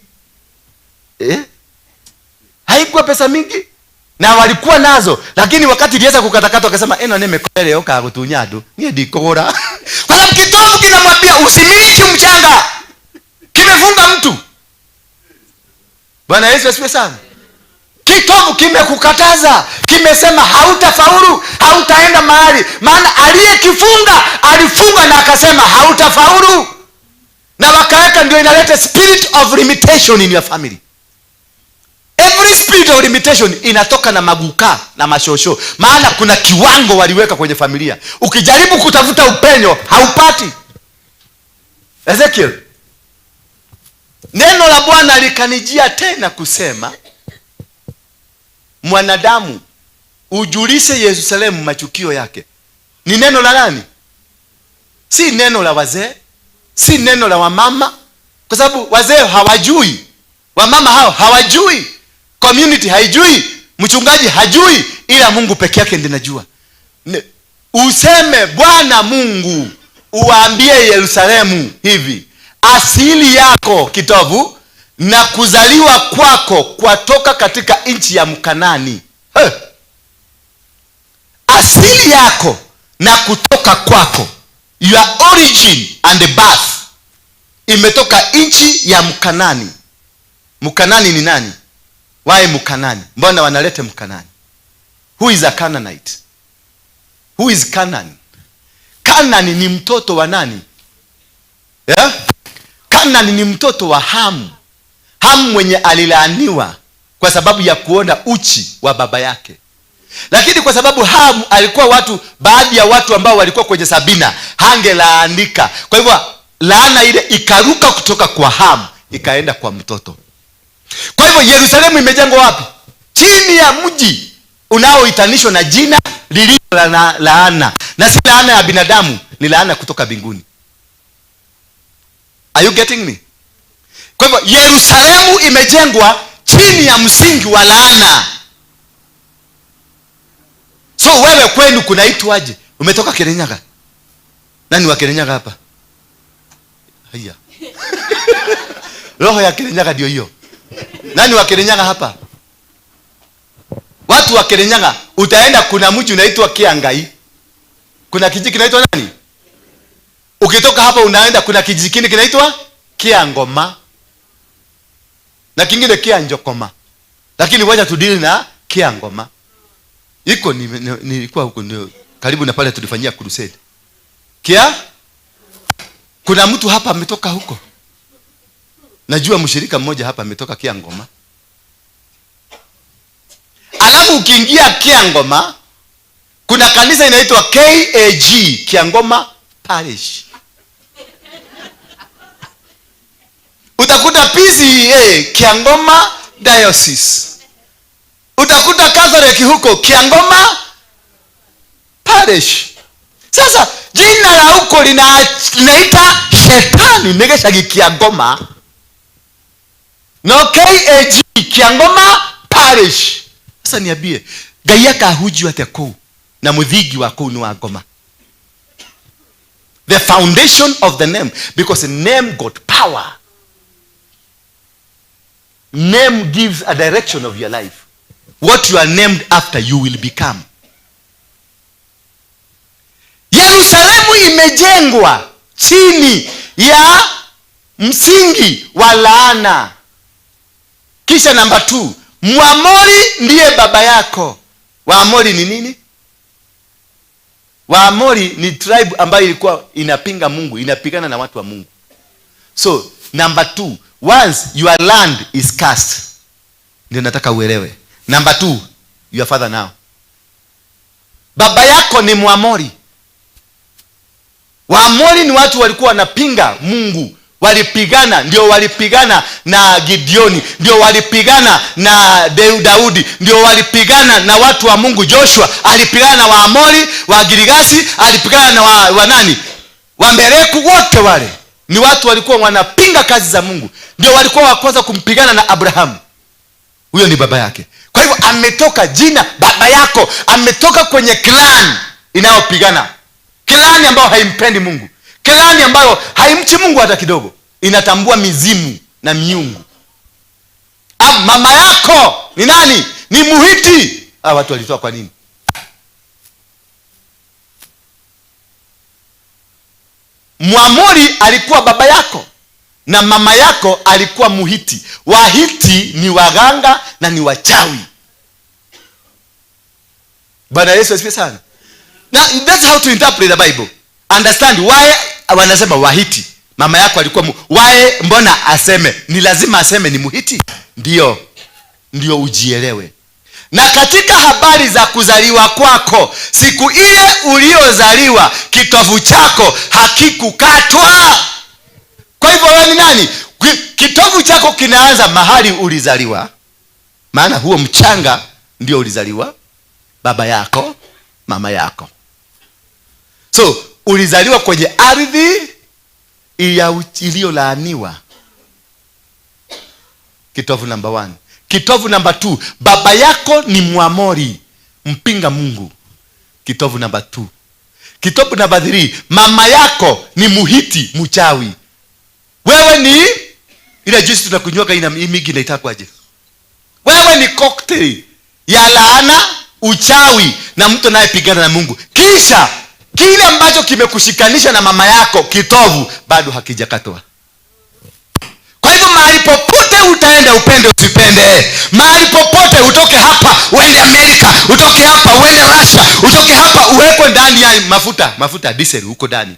Haikuwa pesa mingi. Na walikuwa nazo, lakini wakati ilianza kukatakata wakasema eno nimekole yoka gutunya andu, nie ndikugura. Kwa sababu kitovu kinamwambia usimiliki mchanga. Kimefunga mtu. Bwana Yesu asifiwe sana. Kitovu kimekukataza, kimesema hautafaulu, hautaenda mahali. Maana aliyekifunga alifunga na akasema hautafaulu. Na wakaweka, ndio inaleta spirit of limitation in your family. Every spirit of limitation inatoka na maguka na mashosho. Maana kuna kiwango waliweka kwenye familia. Ukijaribu kutafuta upenyo haupati. Ezekiel, neno la Bwana likanijia tena kusema, mwanadamu, ujulishe Yerusalemu machukio yake. Ni neno la nani? Si neno la wazee, si neno la wamama, kwa sababu wazee hawajui, wamama hao hawajui, community haijui, mchungaji hajui, ila Mungu peke yake ndiye anajua. Useme Bwana Mungu uambie Yerusalemu hivi, asili yako kitovu na kuzaliwa kwako kwatoka katika nchi ya Mkanani. Hey. Asili yako na kutoka kwako, your origin and the birth, imetoka nchi ya Mkanani. Mkanani ni nani? Why Mkanani? Mbona wanalete Mkanani? Who is a Canaanite? Who is Canaan? Canaan ni mtoto wa nani? Yeah? Canaan ni mtoto wa Hamu. Hamu mwenye alilaaniwa kwa sababu ya kuona uchi wa baba yake. Lakini kwa sababu Hamu alikuwa watu, baadhi ya watu ambao walikuwa kwenye Sabina, hangelaanika. Kwa hivyo laana ile ikaruka kutoka kwa Hamu ikaenda kwa mtoto. Kwa hivyo Yerusalemu imejengwa wapi? Chini ya mji unaoitanishwa na jina lililo la laana. Na si laana ya binadamu, ni laana kutoka mbinguni. Are you getting me? Kwa hivyo Yerusalemu imejengwa chini ya msingi wa laana. So wewe kwenu kunaitwaje? Umetoka Kirinyaga? Nani wa Kirinyaga hapa? Haya. Roho ya Kirinyaga ndio hiyo. Nani wa Kirinyaga hapa? Watu wa Kirinyaga, utaenda kuna mji unaitwa Kiangai. Kuna kijiji kinaitwa nani? Ukitoka hapa unaenda kuna kijiji kingine kinaitwa Kiangoma. Na kingine Kianjokoma. Lakini wacha tudili na Kiangoma. Iko nilikuwa huko ndio karibu na pale tulifanyia crusade. Kia? Kuna mtu hapa ametoka huko. Najua mshirika mmoja hapa ametoka Kiangoma. Alafu ukiingia Kiangoma kuna kanisa inaitwa KAG, Kiangoma Parish. Utakuta PCEA, Kiangoma Diocese. Utakuta Catholic huko Kiangoma Parish. Sasa jina la huko linaita shetani negeshagi Kiangoma. No KAG, Kiangoma Parish. Sasa niambie, Ngai akahujiwa atia kuu Na muthingi wa kuu ni wa ngoma. The foundation of the name, because name got power. Name gives a direction of your life. What you are named after, you will become. Yerusalemu imejengwa chini ya msingi wa laana. Kisha namba 2, Mwamori ndiye baba yako. Waamori ni nini? Waamori ni tribe ambayo ilikuwa inapinga Mungu, inapigana na watu wa Mungu. So, number 2, once your land is cursed, ndio nataka uelewe. Number 2, your father now. Baba yako ni Mwamori. Waamori ni watu walikuwa wanapinga Mungu. Walipigana, ndio walipigana na Gideoni, ndio walipigana na Daudi, ndio walipigana na watu wa Mungu. Joshua alipigana na Waamori, wa Girigasi, alipigana na wa nani? Wambereku, wote wale ni watu walikuwa wanapinga kazi za Mungu. Ndio walikuwa wa kwanza kumpigana na Abrahamu. Huyo ni baba yake. Kwa hivyo ametoka jina baba yako, ametoka kwenye clan inayopigana. Clan ambayo haimpendi Mungu. Clan ambayo haimchi Mungu hata kidogo. Inatambua mizimu na miungu. Mama yako ni nani? Ni Muhiti. Watu walitoa kwa nini? Mwamori alikuwa baba yako na mama yako alikuwa Muhiti. Wahiti ni waganga na ni wachawi. Bwana Yesu asifiwe sana. Now that's how to interpret the Bible. Understand why wanasema Wahiti. Mama yako alikuwa why mbona aseme? Ni lazima aseme ni Muhiti. Ndio ujielewe. Na katika habari za kuzaliwa kwako, siku ile uliozaliwa kitovu chako hakikukatwa. Kwa hivyo wewe ni nani? Kitovu chako kinaanza mahali ulizaliwa. Maana huo mchanga ndio ulizaliwa, baba yako, mama yako. So ulizaliwa kwenye ardhi iliyolaaniwa. Kitovu number 1. Kitovu number 2, baba yako ni Mwamori, mpinga Mungu. Kitovu number 2. Kitovu number 3, mama yako ni Muhiti, mchawi. Wewe ni ile juice tunakunywa ina mingi inaitakwaje? Wewe ni cocktail ya laana, uchawi na mtu anayepigana na Mungu. Kisha kile ambacho kimekushikanisha na mama yako kitovu bado hakijakatwa. Kwa hivyo mahali popote utaenda, upende usipende, mahali popote utoke hapa uende Amerika, utoke hapa uende Russia, utoke hapa uwekwe ndani ya mafuta diesel huko ndani.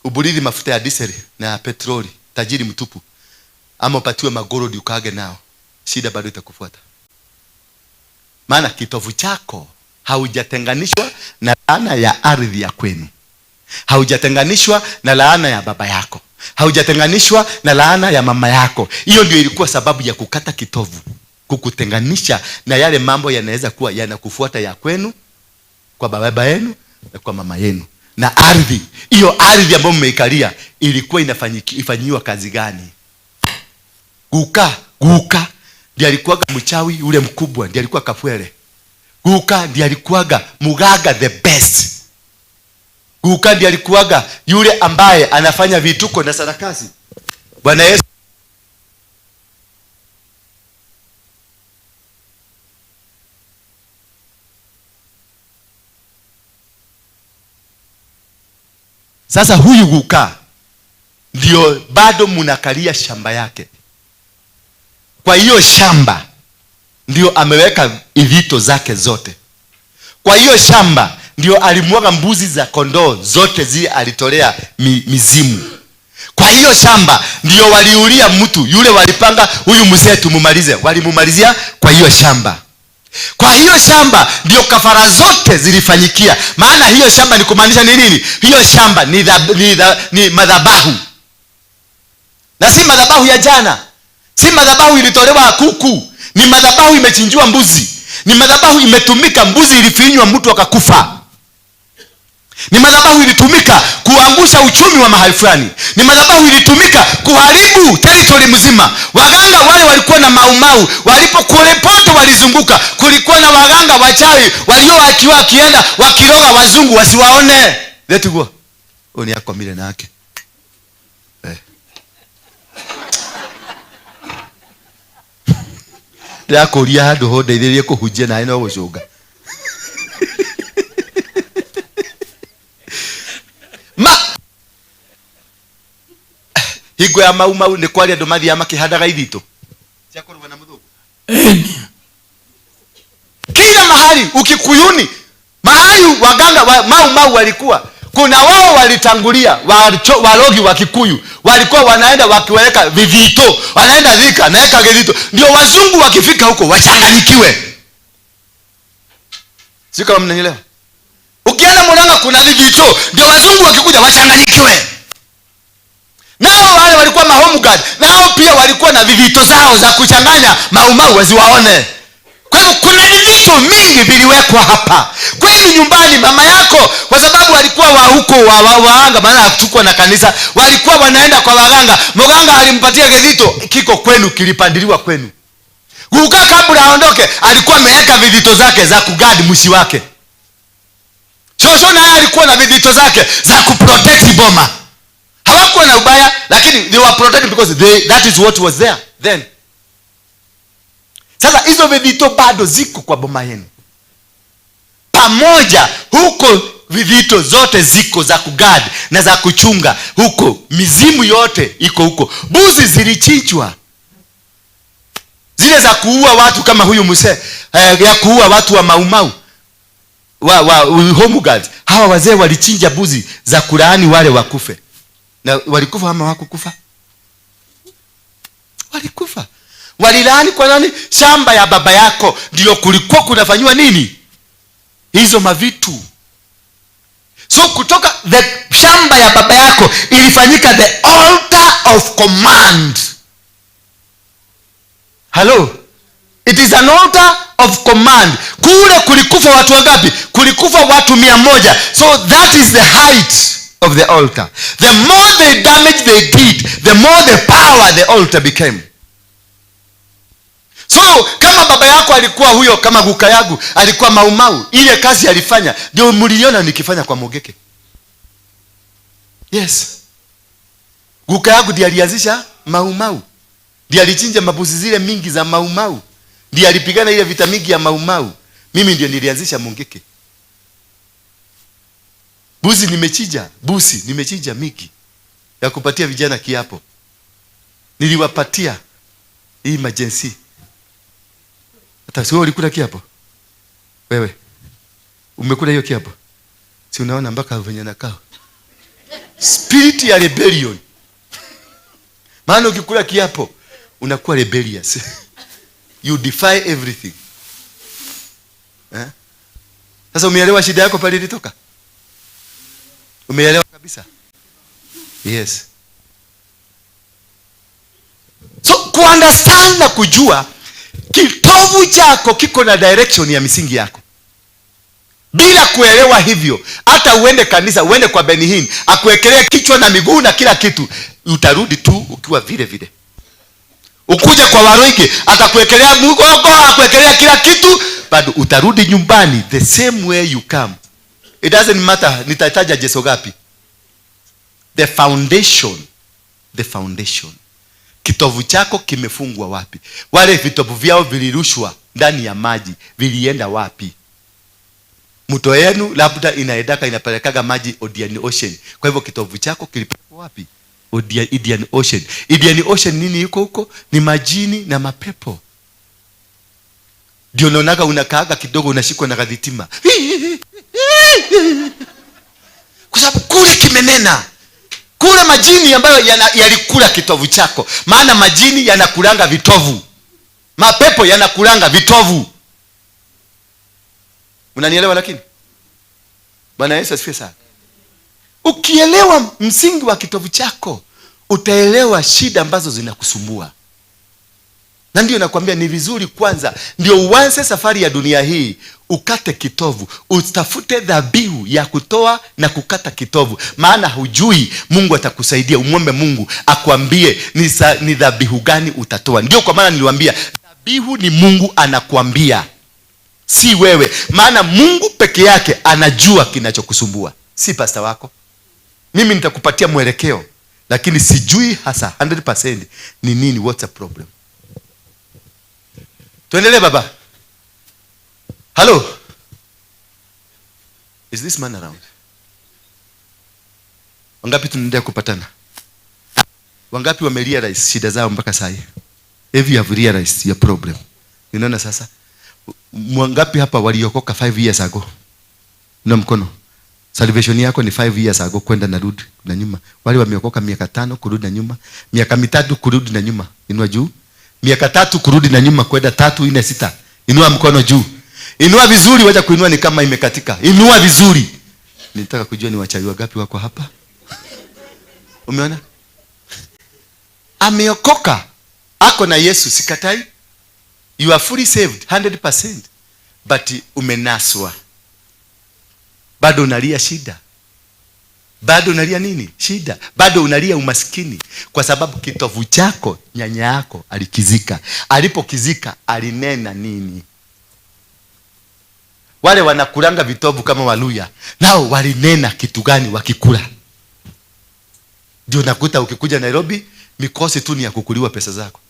Ubulidhi mafuta ya diesel na petroli, tajiri mtupu. Ama upatiwe magorodi ukage nao, shida bado itakufuata. Maana kitovu chako haujatenganishwa na laana ya ardhi ya kwenu. Haujatenganishwa na laana ya baba yako. Haujatenganishwa na laana ya mama yako. Hiyo ndio ilikuwa sababu ya kukata kitovu, kukutenganisha na yale mambo yanaweza kuwa yanakufuata ya kwenu, kwa baba yenu na kwa mama yenu. Na ardhi, hiyo ardhi ambayo mmeikalia ilikuwa inafanyiwa kazi gani? Guka ndiye alikuwa mchawi yule mkubwa, ndiye alikuwa kafwele. Guka ndiye alikuwaga mugaga the best. Guka ndiye alikuwaga yule ambaye anafanya vituko na sarakasi. Bwana Yesu Sasa huyu Guka ndio bado munakalia shamba yake. Kwa hiyo shamba ndio ameweka vito zake zote. Kwa hiyo shamba ndio alimwaga mbuzi za kondoo zote zile alitolea mizimu. Kwa hiyo shamba ndio waliulia mtu yule, walipanga huyu mzee tumumalize, walimumalizia kwa hiyo shamba. Kwa hiyo shamba ndio kafara zote zilifanyikia. Maana hiyo shamba ni kumaanisha ni nini? Hiyo shamba ni madhabahu. Na si madhabahu ya jana. Si madhabahu ilitolewa kuku. Ni madhabahu imechinjiwa mbuzi. Ni madhabahu imetumika, mbuzi ilifinywa mtu akakufa. Ni madhabahu ilitumika kuangusha uchumi wa mahali fulani. Ni madhabahu ilitumika kuharibu territory mzima. Waganga wale walikuwa na maumau, walipokulepote walizunguka, kulikuwa na waganga wachawi walioakiwa wakienda wakiroga wazungu wasiwaone. Let go. Oni yako mile na yake. Ndakũria handũ ho ndeithĩrĩrie kũhunjia nawe no gũcũnga. Ma hingo ya Mau Mau nĩ kwaria andũ mathiaga makĩhandaga ithitũ cia kũrũa na mũthũngũ. Kila mahali Ukikuyuni, mahali waganga wa Mau Mau walikuwa, kuna wao walitangulia warogi wa Kikuyu walikuwa wanaenda wakiweka vivito, wanaenda dhika naeka vivito, ndio wazungu wakifika huko wachanganyikiwe. Sio kama mnanielewa? Ukienda Murang'a kuna vivito, ndio wazungu wakikuja wachanganyikiwe. Nao wale walikuwa ma home guard, nao pia walikuwa na vivito zao za kuchanganya Mau Mau wasiwaone. Kwa hivyo kuna vitu mingi viliwekwa hapa kwenu nyumbani. Mama yako kwa sababu walikuwa wa huko wa waganga, maana hakuchukua na kanisa, walikuwa wanaenda kwa waganga. Mganga alimpatia kizito, kiko kwenu, kilipandiliwa kwenu. Guka kabla aondoke alikuwa ameweka vizito zake za kugadi mshi wake. Shosho naye alikuwa na vizito zake za kuprotect boma. Hawakuwa na ubaya, lakini they were protected because that is what was there then. Sasa hizo vivito bado ziko kwa boma yenu. Pamoja huko vivito zote ziko za kugadi na za kuchunga huko, mizimu yote iko huko. Buzi zilichinjwa, zile za kuua watu kama huyu mzee, ya kuua watu wa Mau Mau wa home guards. Hawa wazee walichinja buzi za kulaani wale wakufe. Na walikufa ama hawakukufa? Walikufa. Walilaani kwa nani? Shamba ya baba yako ndio kulikuwa kunafanywa nini? Hizo mavitu. So kutoka the shamba ya baba yako ilifanyika the altar of command. Hello? It is an altar of command. Kule kulikufa watu wangapi? Kulikufa watu 100. So that is the height of the altar. The more the damage they did, the more the power the altar became. So kama baba yako alikuwa huyo, kama guka yangu alikuwa Mau Mau, ile kazi alifanya ndio mliona nikifanya kwa Mogeke. Yes. Guka yangu ndiye alianzisha Mau Mau. Ndiye alichinja mabuzi zile mingi za Mau Mau. Ndiye alipigana ile vita mingi ya Mau Mau. Mimi ndiye nilianzisha Mogeke. Buzi nimechinja, busi nimechinja mingi ya kupatia vijana kiapo. Niliwapatia hii emergency. Hata sio ulikula kiapo? Wewe umekula hiyo kiapo? Si unaona mpaka venye nakaa. Spirit ya rebellion. Maana ukikula kiapo unakuwa rebellious. You defy everything. Eh? Sasa umeelewa shida yako pale ilitoka? Umeelewa kabisa? Yes. So kuunderstand na kujua kitovu chako kiko na direction ya misingi yako. Bila kuelewa hivyo, hata uende kanisa, uende kwa Benny Hinn, akuwekelee kichwa na miguu na kila kitu, utarudi tu ukiwa vile vile. Ukuje kwa Waroike, atakuwekelea mgongo, akuwekelea kila kitu, bado utarudi nyumbani the same way you come. It doesn't matter nitataja Jesu gapi. The foundation, the foundation. Kitovu chako kimefungwa wapi? Wale vitovu vyao vilirushwa ndani ya maji, vilienda wapi? Mto yenu labda inaendaka inapelekaga maji Indian Ocean. Kwa hivyo kitovu chako kilipelekwa wapi? Indian Ocean. Indian Ocean nini yuko huko? Ni majini na mapepo. Ndio unaonaga unakaaga kidogo unashikwa na kadhitima. Kwa sababu kule kimenena. Kule majini ambayo yalikula kitovu chako. Maana majini yanakulanga vitovu. Mapepo yanakulanga vitovu. Unanielewa lakini? Bwana Yesu asifiwe sana. Ukielewa msingi wa kitovu chako, utaelewa shida ambazo zinakusumbua. Na ndio nakwambia ni vizuri kwanza ndio uanze safari ya dunia hii, ukate kitovu, utafute dhabihu ya kutoa na kukata kitovu, maana hujui Mungu atakusaidia. Umwombe Mungu akwambie ni dhabihu gani utatoa. Ndio kwa maana niliwaambia dhabihu ni Mungu anakuambia, si wewe. Maana Mungu peke yake anajua kinachokusumbua, si pasta wako. Mimi nitakupatia mwelekeo, lakini sijui hasa 100% ni nini, what's the problem. Tuendelee baba. Hello. Is this man around? Wangapi tunaendelea kupatana? Wangapi wamerealize shida zao mpaka sasa? If you have realized your problem. Unaona sasa? Wangapi hapa waliokoka 5 years ago? Na mkono. Salvation yako ni 5 years ago kwenda na rudi na nyuma. Wale wameokoka miaka 5 kurudi na nyuma, miaka 3 kurudi na nyuma. Inua juu. Miaka 3 kurudi na nyuma kwenda 3, 4, 6. Inua mkono juu. Inua vizuri, wacha kuinua ni kama imekatika. Inua vizuri. Nitaka kujua ni wachawi wangapi wako hapa. Umeona? Ameokoka. Ako na Yesu, sikatai. You are fully saved 100%. But umenaswa. Bado unalia shida. Bado unalia nini? Shida. Bado unalia umaskini. Kwa sababu kitovu chako nyanya yako alikizika. Alipokizika alinena nini? Wale wanakulanga vitovu kama Waluya, nao walinena kitu gani wakikula? Ndio nakuta ukikuja Nairobi mikosi tu ni ya kukuliwa pesa zako.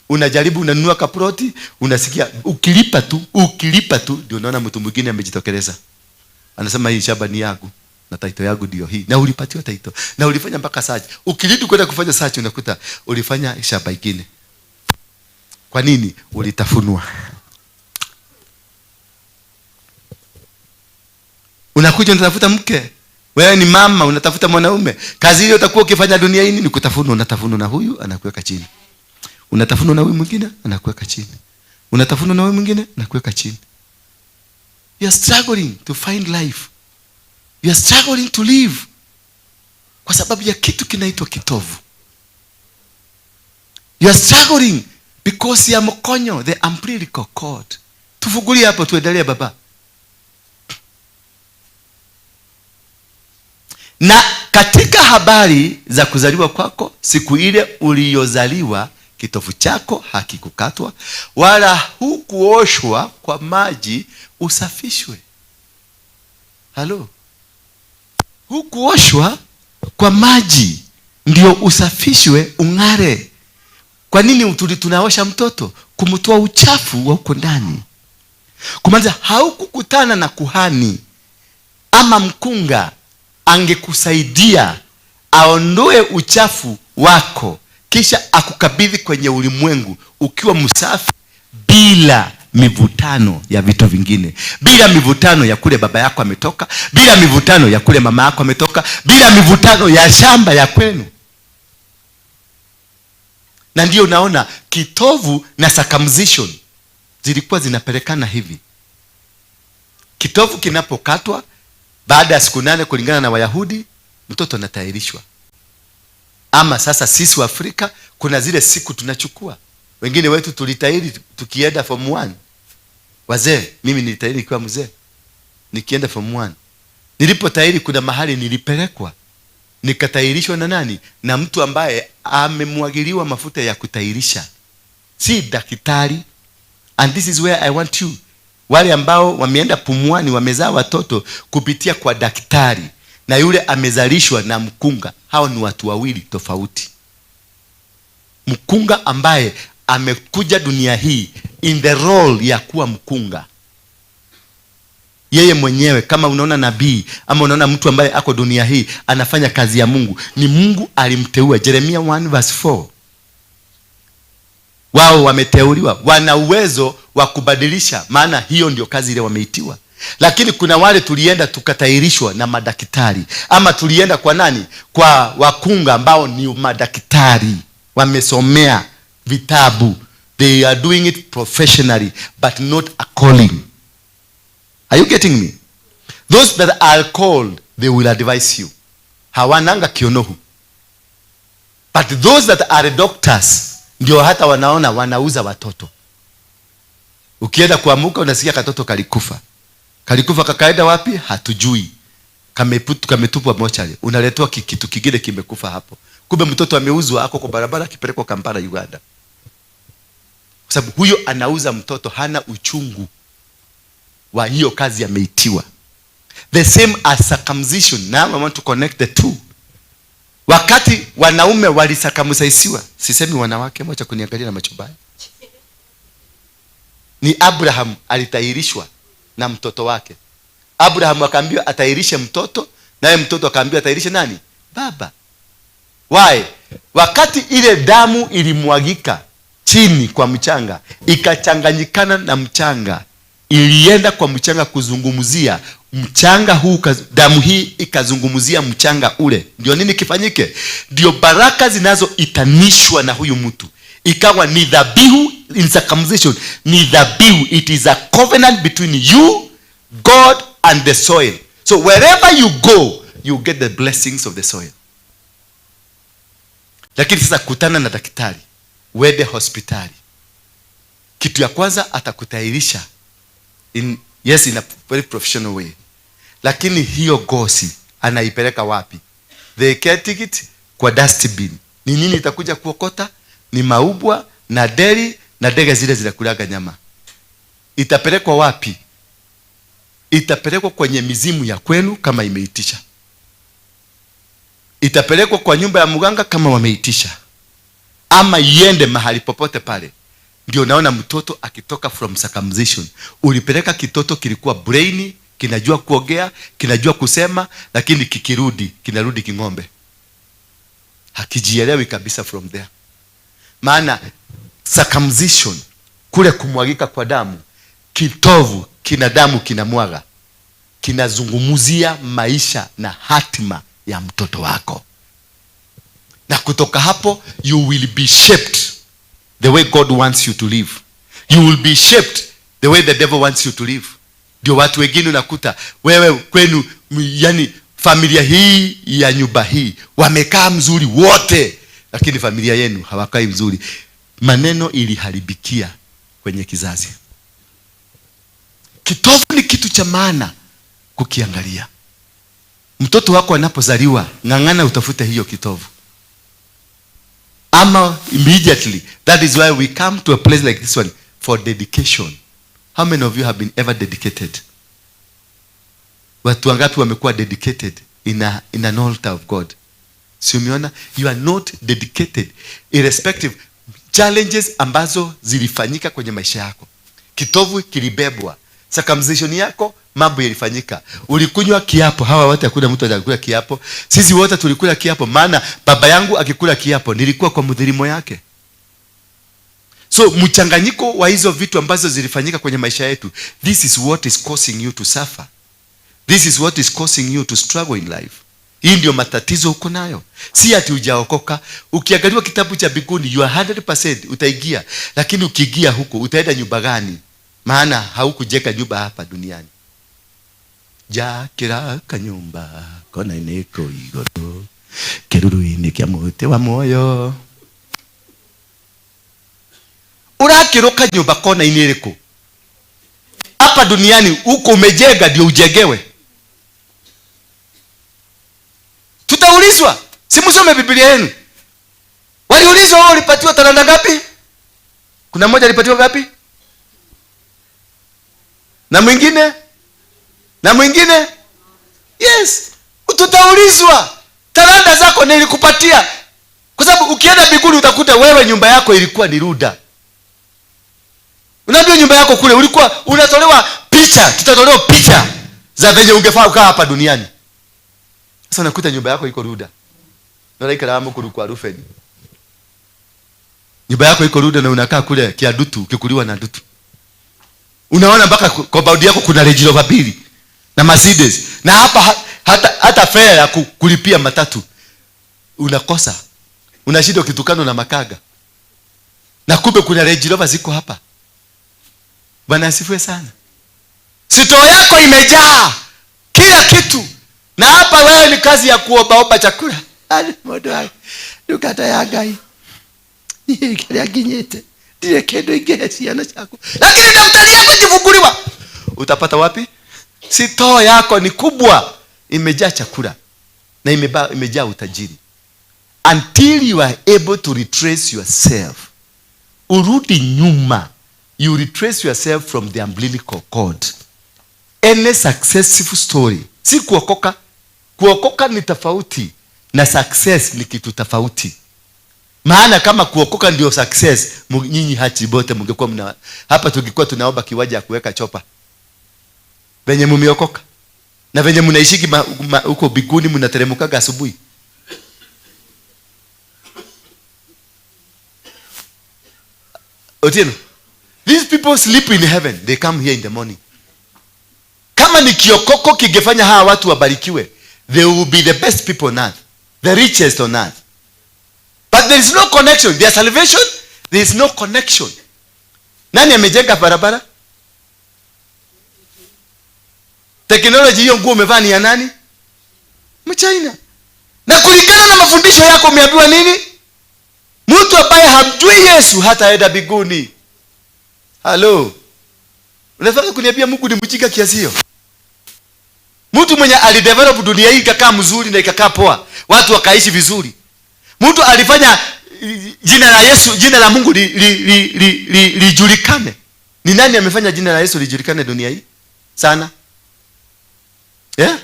Unajaribu unanunua kaproti, unasikia ukilipa tu ndio unaona mtu mwingine amejitokeleza. Anasema hii shamba ni yangu na title yangu ndio hii. Na ulipatiwa title na ulifanya mpaka search. Ukirudi kwenda kufanya search unakuta ulifanya shamba ingine. Kwa nini? Ulitafunwa. Unakuja unatafuta mke. Wewe ni mama unatafuta mwanaume. Kazi hiyo utakuwa ukifanya dunia hii ni kutafunwa. Unatafunwa na huyu anakuweka chini. Unatafunwa na huyu mwingine anakuweka chini. Unatafunwa na huyu mwingine anakuweka chini. You are struggling to find life. You are struggling to live. Kwa sababu ya kitu kinaitwa kitovu. You are struggling because ya mkonyo, the umbilical cord. Tufungulie hapo tuendelee baba. Na katika habari za kuzaliwa kwako, siku ile uliyozaliwa, kitovu chako hakikukatwa, wala hukuoshwa kwa maji usafishwe. Halo. Hukuoshwa kwa maji ndio usafishwe ung'are. Kwa nini tunaosha mtoto? Kumtoa uchafu wa huko ndani. Kumaanisha haukukutana na kuhani ama mkunga angekusaidia aondoe uchafu wako kisha akukabidhi kwenye ulimwengu ukiwa msafi, bila mivutano ya vitu vingine, bila mivutano ya kule baba yako ametoka, bila mivutano ya kule mama yako ametoka, bila mivutano ya shamba ya kwenu. Na ndio unaona kitovu na circumcision zilikuwa zinapelekana hivi. Kitovu kinapokatwa baada ya siku 8 kulingana na Wayahudi, mtoto anatahirishwa. Ama sasa sisi wa Afrika kuna zile siku tunachukua. Wengine wetu tulitahiri tukienda form 1. Wazee, mimi nilitahiri nikiwa mzee. Nikienda form 1. Nilipotahiri kuna mahali nilipelekwa. Nikatahirishwa na nani? Na mtu ambaye amemwagiliwa mafuta ya kutahirisha. Si daktari. And this is where I want you. Wale ambao wameenda pumuani wamezaa watoto kupitia kwa daktari na yule amezalishwa na mkunga, hao ni watu wawili tofauti. Mkunga ambaye amekuja dunia hii in the role ya kuwa mkunga, yeye mwenyewe, kama unaona nabii ama unaona mtu ambaye ako dunia hii anafanya kazi ya Mungu, ni Mungu alimteua. Jeremia 1:4. Wao wameteuliwa, wana uwezo wa kubadilisha, maana hiyo ndio kazi ile wameitiwa. Lakini kuna wale tulienda tukatahirishwa na madaktari, ama tulienda kwa nani? Kwa wakunga ambao ni madaktari, wamesomea vitabu. They are doing it professionally but not a calling. Are you getting me? Those that are called, they will advise you. Hawananga kionohu. But those that are doctors Ndio hata wanaona wanauza watoto. Ukienda kuamuka unasikia katoto kalikufa. Kalikufa kakaenda wapi? Hatujui. Kametupwa mochari. Unaletwa kitu kingine kimekufa hapo. Kumbe mtoto ameuzwa, ako kwa barabara akipelekwa Kampala, Uganda. Kwa sababu huyo anauza mtoto hana uchungu wa hiyo kazi ameitiwa. The same as circumcision. Now I want to connect the two. Wakati wanaume walisakamusaisiwa, sisemi wanawake, mwacha kuniangalia na macho baya. Ni Abraham alitahirishwa na mtoto wake. Abraham akaambiwa atahirishe mtoto, naye mtoto akaambiwa atahirishe nani? Baba. Why? Wakati ile damu ilimwagika chini kwa mchanga, ikachanganyikana na mchanga, ilienda kwa mchanga kuzungumzia mchanga huu, damu hii ikazungumzia mchanga ule. Ndio nini kifanyike? Ndio baraka zinazoitanishwa na huyu mtu ikawa ni dhabihu. In circumcision ni dhabihu. It is a covenant between you, God and the soil. So wherever you go, you get the blessings of the soil. Lakini sasa kutana na daktari, uende hospitali, kitu ya kwanza atakutayarisha in, yes, in a very professional way. Lakini hiyo gosi anaipeleka wapi? They take it kwa dustbin. Ni nini itakuja kuokota? Ni maubwa na deri na ndege zile zinakulaga nyama. Itapelekwa wapi? Itapelekwa kwenye mizimu ya kwenu kama imeitisha. Itapelekwa kwa nyumba ya mganga kama wameitisha. Ama iende mahali popote pale. Ndio naona mtoto akitoka from circumcision. Ulipeleka kitoto kilikuwa brainy, kinajua kuongea, kinajua kusema, lakini kikirudi, kinarudi king'ombe. Hakijielewi kabisa from there. Maana circumcision, kule kumwagika kwa damu, kitovu kina damu kinamwaga, kinazungumzia maisha na hatima ya mtoto wako. Na kutoka hapo you will be shaped the way God wants you to live. You will be shaped the way the devil wants you to live. Ndio watu wengine unakuta wewe kwenu, yani familia hii ya nyumba hii wamekaa mzuri wote, lakini familia yenu hawakai mzuri. Maneno iliharibikia kwenye kizazi. Kitovu ni kitu cha maana kukiangalia. Mtoto wako anapozaliwa, ng'ang'ana utafute hiyo kitovu. Ama immediately. That is why we come to a place like this one for dedication. How many of you have been ever dedicated? Watu wangapi wamekuwa dedicated in an altar of God? Si umeona? You are not dedicated irrespective challenges ambazo zilifanyika kwenye maisha yako. Kitovu kilibebwa. Circumcision yako mambo yalifanyika. Ulikunywa kiapo. Hawa wote hakuna mtu alikula kiapo. Sisi wote tulikula kiapo, maana baba yangu akikula kiapo nilikuwa kwa mdhirimo yake. So mchanganyiko wa hizo vitu ambazo zilifanyika kwenye maisha yetu, this is what is causing you to suffer. This is what is causing you to struggle in life. Hii ndio matatizo uko nayo. Si ati hujaokoka. Ukiangaliwa kitabu cha mbinguni you are 100% utaingia, lakini ukiingia huko utaenda nyumba gani? Maana haukujenga nyumba hapa duniani. Jakira kanyumba kona ineko igoro keruru-inĩ kĩa mũtĩ wa muoyo. Urakiruka nyumba kona inĩ ĩrĩkũ? Hapa duniani huko umejenga ndio ujengewe. Tutaulizwa. Si msome Biblia yenu. Waliulizwa wao walipatiwa talanta ngapi? Kuna mmoja alipatiwa ngapi? Na mwingine? Na mwingine? Yes. Tutaulizwa. Talanta zako nilikupatia. Kwa sababu ukienda mbinguni utakuta wewe nyumba yako ilikuwa ni ruda. Unaambiwa nyumba yako kule ulikuwa unatolewa picha, tutatolewa picha za venye ungefaa kukaa hapa duniani. Sasa unakuta nyumba yako iko ruda. Na ikara mukuru kwa Rufeni. Nyumba yako iko ruda na unakaa kule kiadutu, ukikuliwa na dutu. Unaona mpaka kwa baudi yako kuna Range Rover mbili na Mercedes. Na hapa hata fare ya kulipia matatu unakosa. Unashinda ukitukana na makaga. Na kumbe kuna Range Rover ziko hapa. Bwana asifiwe sana. Sitoo yako imejaa kila kitu. Na hapa wewe ni kazi ya kuobaoba chakula. Ali modo hai. Dukata ya gai. Niĩ kĩrĩa nginyĩte ndirĩ kĩndũ ingĩhe ciana ciaku. Lakini daftari yako ikifunguliwa, utapata wapi? Sitoo yako ni kubwa, imejaa chakula na imejaa utajiri. Until you are able to retrace yourself, urudi nyuma, you retrace yourself from the umbilical cord. Any successful story, si kuokoka. Kuokoka ni tofauti na success ni kitu tofauti. Maana kama kuokoka ndio success, nyinyi hachi bote mungekuwa mna hapa, tungekuwa tunaomba kiwanja ya kuweka chopa. Venye mumeokoka na venye mnaishiki huko biguni, mnateremkaga asubuhi. Otieno, these people sleep in heaven, they come here in the morning. Kama ni kiokoko kingefanya hawa watu wabarikiwe, they will be the best people on earth, the richest on earth. But there is no connection. Their salvation, there is no connection. Nani amejenga barabara? Teknoloji hiyo nguo umevaa ni ya nani? Mchina. Na kulingana na mafundisho yako umeambiwa nini? Mtu ambaye hamjui Yesu hataenda mbinguni. Hello. Unataka kuniambia Mungu ni mjinga kiasi hiyo? Mtu mwenye alidevelop dunia hii ikakaa mzuri na ikakaa poa, watu wakaishi vizuri. Mtu alifanya jina la Yesu, jina la Mungu lijulikane. Ni nani amefanya jina la Yesu lijulikane dunia hii sana? Yeah?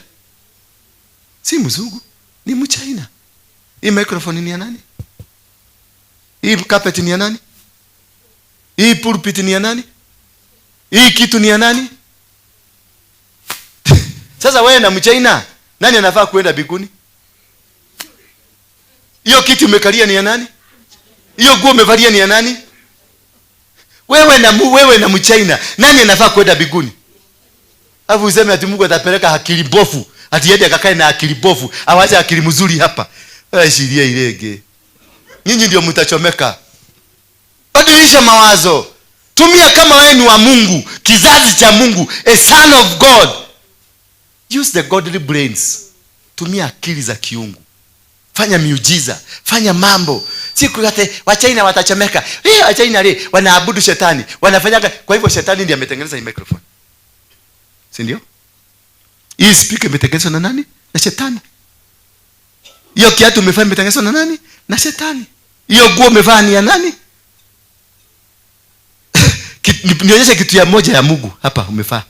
Si mzungu, ni mchina. Hii microphone ni ya nani? Hii carpet ni ya nani? Hii pulpit ni ya nani? Hii kitu ni ya nani? Sasa wewe na mchina, nani anafaa kuenda mbinguni? Hiyo kiti umekalia ni ya nani? Hiyo nguo umevalia ni ya nani? Wewe na mchina, nani anafaa kuenda mbinguni? Alafu useme ati Mungu atapeleka akili mbovu, ati yeye akakae na akili mbovu, awache akili mzuri hapa. Wewe shiria ilege. Nyinyi ndio mtachomeka. Badilisha mawazo. Tumia kama wewe ni wa Mungu, kizazi cha Mungu, a son of God. Use the godly brains. Tumia akili za kiungu. Fanya miujiza, fanya mambo. Siku yote Wachina watachomeka. Wachina le wanaabudu shetani, wanafanyaga. Kwa hivyo shetani ndiye ametengeneza hii microphone. Si ndio? Hii speaker imetengenezwa na nani? Na shetani. Hiyo kiatu umevaa imetengenezwa na nani? Na shetani. Hiyo nguo umevaa ni ya nani? Nionyeshe kitu ya moja ya Mungu hapa umevaa.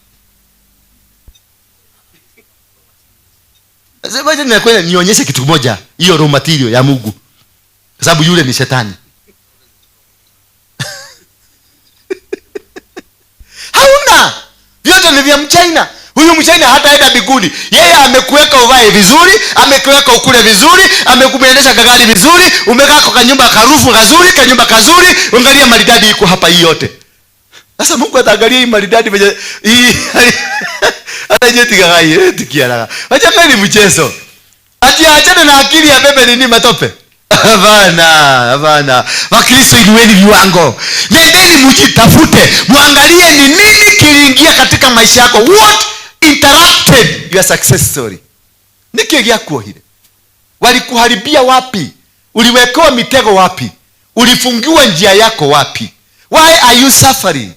Sasa ninakwenda nionyeshe kitu moja, hiyo raw material ya Mungu. Kwa sababu yule ni shetani. Hauna. Vyote ni vya Mchina. Huyu Mchina hataenda mbinguni. Yeye amekuweka uvae vizuri, amekuweka ukule vizuri, amekuendesha gari vizuri, umekaa kwa kanyumba karufu kazuri, kanyumba kazuri, angalia maridadi iko hapa hii yote. Sasa Mungu ataangalia hii maridadi venye hii hata je tigagai tikiara. Wacha kani mchezo. Ati achane na akili ya bebe nini matope. Hapana, hapana. Wakristo inueni viwango. Nendeni mjitafute, muangalie ni nini kiliingia katika maisha yako. What interrupted your success story? Niki gyakuohire? Walikuharibia wapi? Uliwekewa mitego wapi? Ulifungiwa njia yako wapi? Why are you suffering?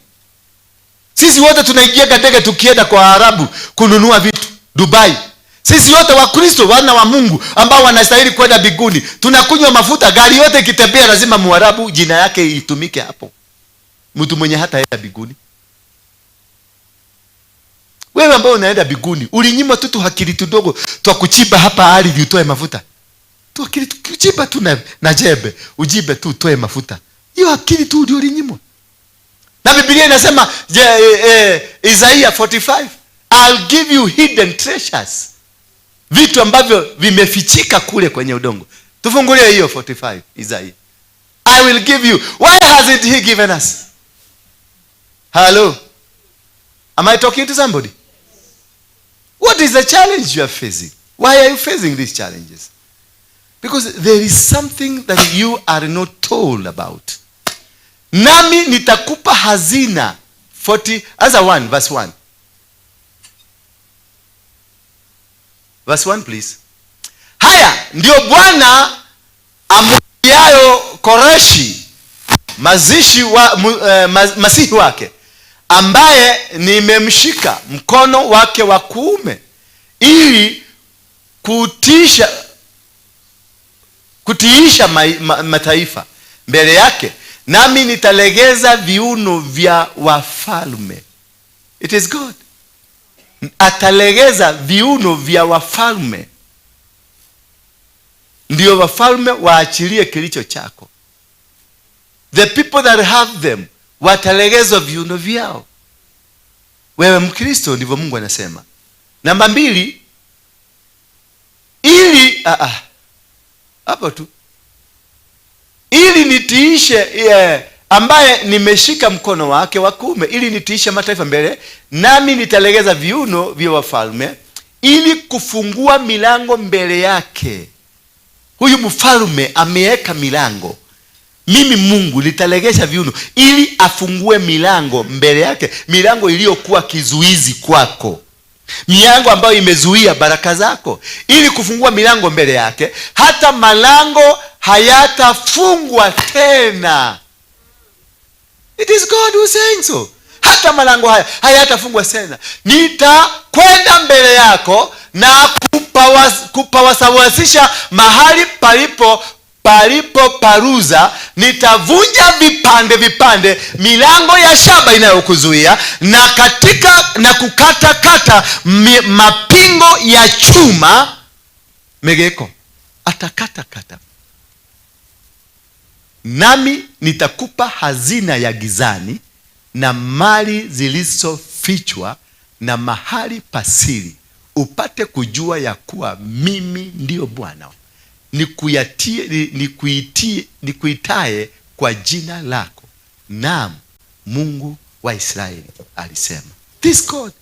Sisi wote tunaingia ndege tukienda kwa Arabu kununua vitu Dubai. Sisi wote wa Kristo wana wa Mungu ambao wanastahili kwenda mbinguni, tunakunywa mafuta, gari yote ikitembea lazima Muarabu jina yake itumike hapo. Mtu mwenye hataenda mbinguni. Wewe ambao unaenda mbinguni, ulinyimwa tu akili tudogo twa kuchimba hapa ardhi utoe mafuta. Tu akili kuchimba tu na jembe, ujibe tu utoe mafuta. Hiyo akili tu ndio ulinyimwa. Na Biblia inasema Isaiah 45, I'll give you hidden treasures. Vitu ambavyo vimefichika kule kwenye udongo. Tufungulie hiyo 45 Isaiah. I will give you. Why hasn't he given us? Hello? Am I talking to somebody? What is the challenge you are facing? Why are you facing these challenges? Because there is something that you are not told about. Nami nitakupa hazina. 40, Isaiah 1, verse 1. Verse 1, please. Haya, ndio Bwana amwambiayo Koreshi Mazishi wa, masihi wake, ambaye nimemshika mkono wake wa kuume ili kutiisha mataifa mbele yake, nami nitalegeza viuno vya wafalme. It is God. Atalegeza viuno vya wafalme, ndio wafalme waachilie kilicho chako. The people that have them watalegezwa viuno vyao. Wewe Mkristo, ndivyo Mungu anasema. Namba 2, ili hapo tu, ili nitiishe ambaye nimeshika mkono wake wa kuume, ili nitiishe mataifa mbele, nami nitalegeza viuno vya wafalme, ili kufungua milango mbele yake. Huyu mfalme ameweka milango. Mimi Mungu nitalegesha viuno ili afungue milango mbele yake, milango iliyokuwa kizuizi kwako, milango ambayo imezuia baraka zako, ili kufungua milango mbele yake, hata malango hayatafungwa tena. It is God who saying so. Hata malango haya hayatafungwa tena. Nitakwenda mbele yako na kupawasawazisha mahali palipo paruza. Nitavunja vipande vipande milango ya shaba inayokuzuia, na katika na kukata kata mapingo ya chuma. Megeko atakata kata. Nami nitakupa hazina ya gizani na mali zilizofichwa na mahali pasiri, upate kujua ya kuwa mimi ndio Bwana, nikuitaye kwa jina lako, naam Mungu wa Israeli alisema. This God,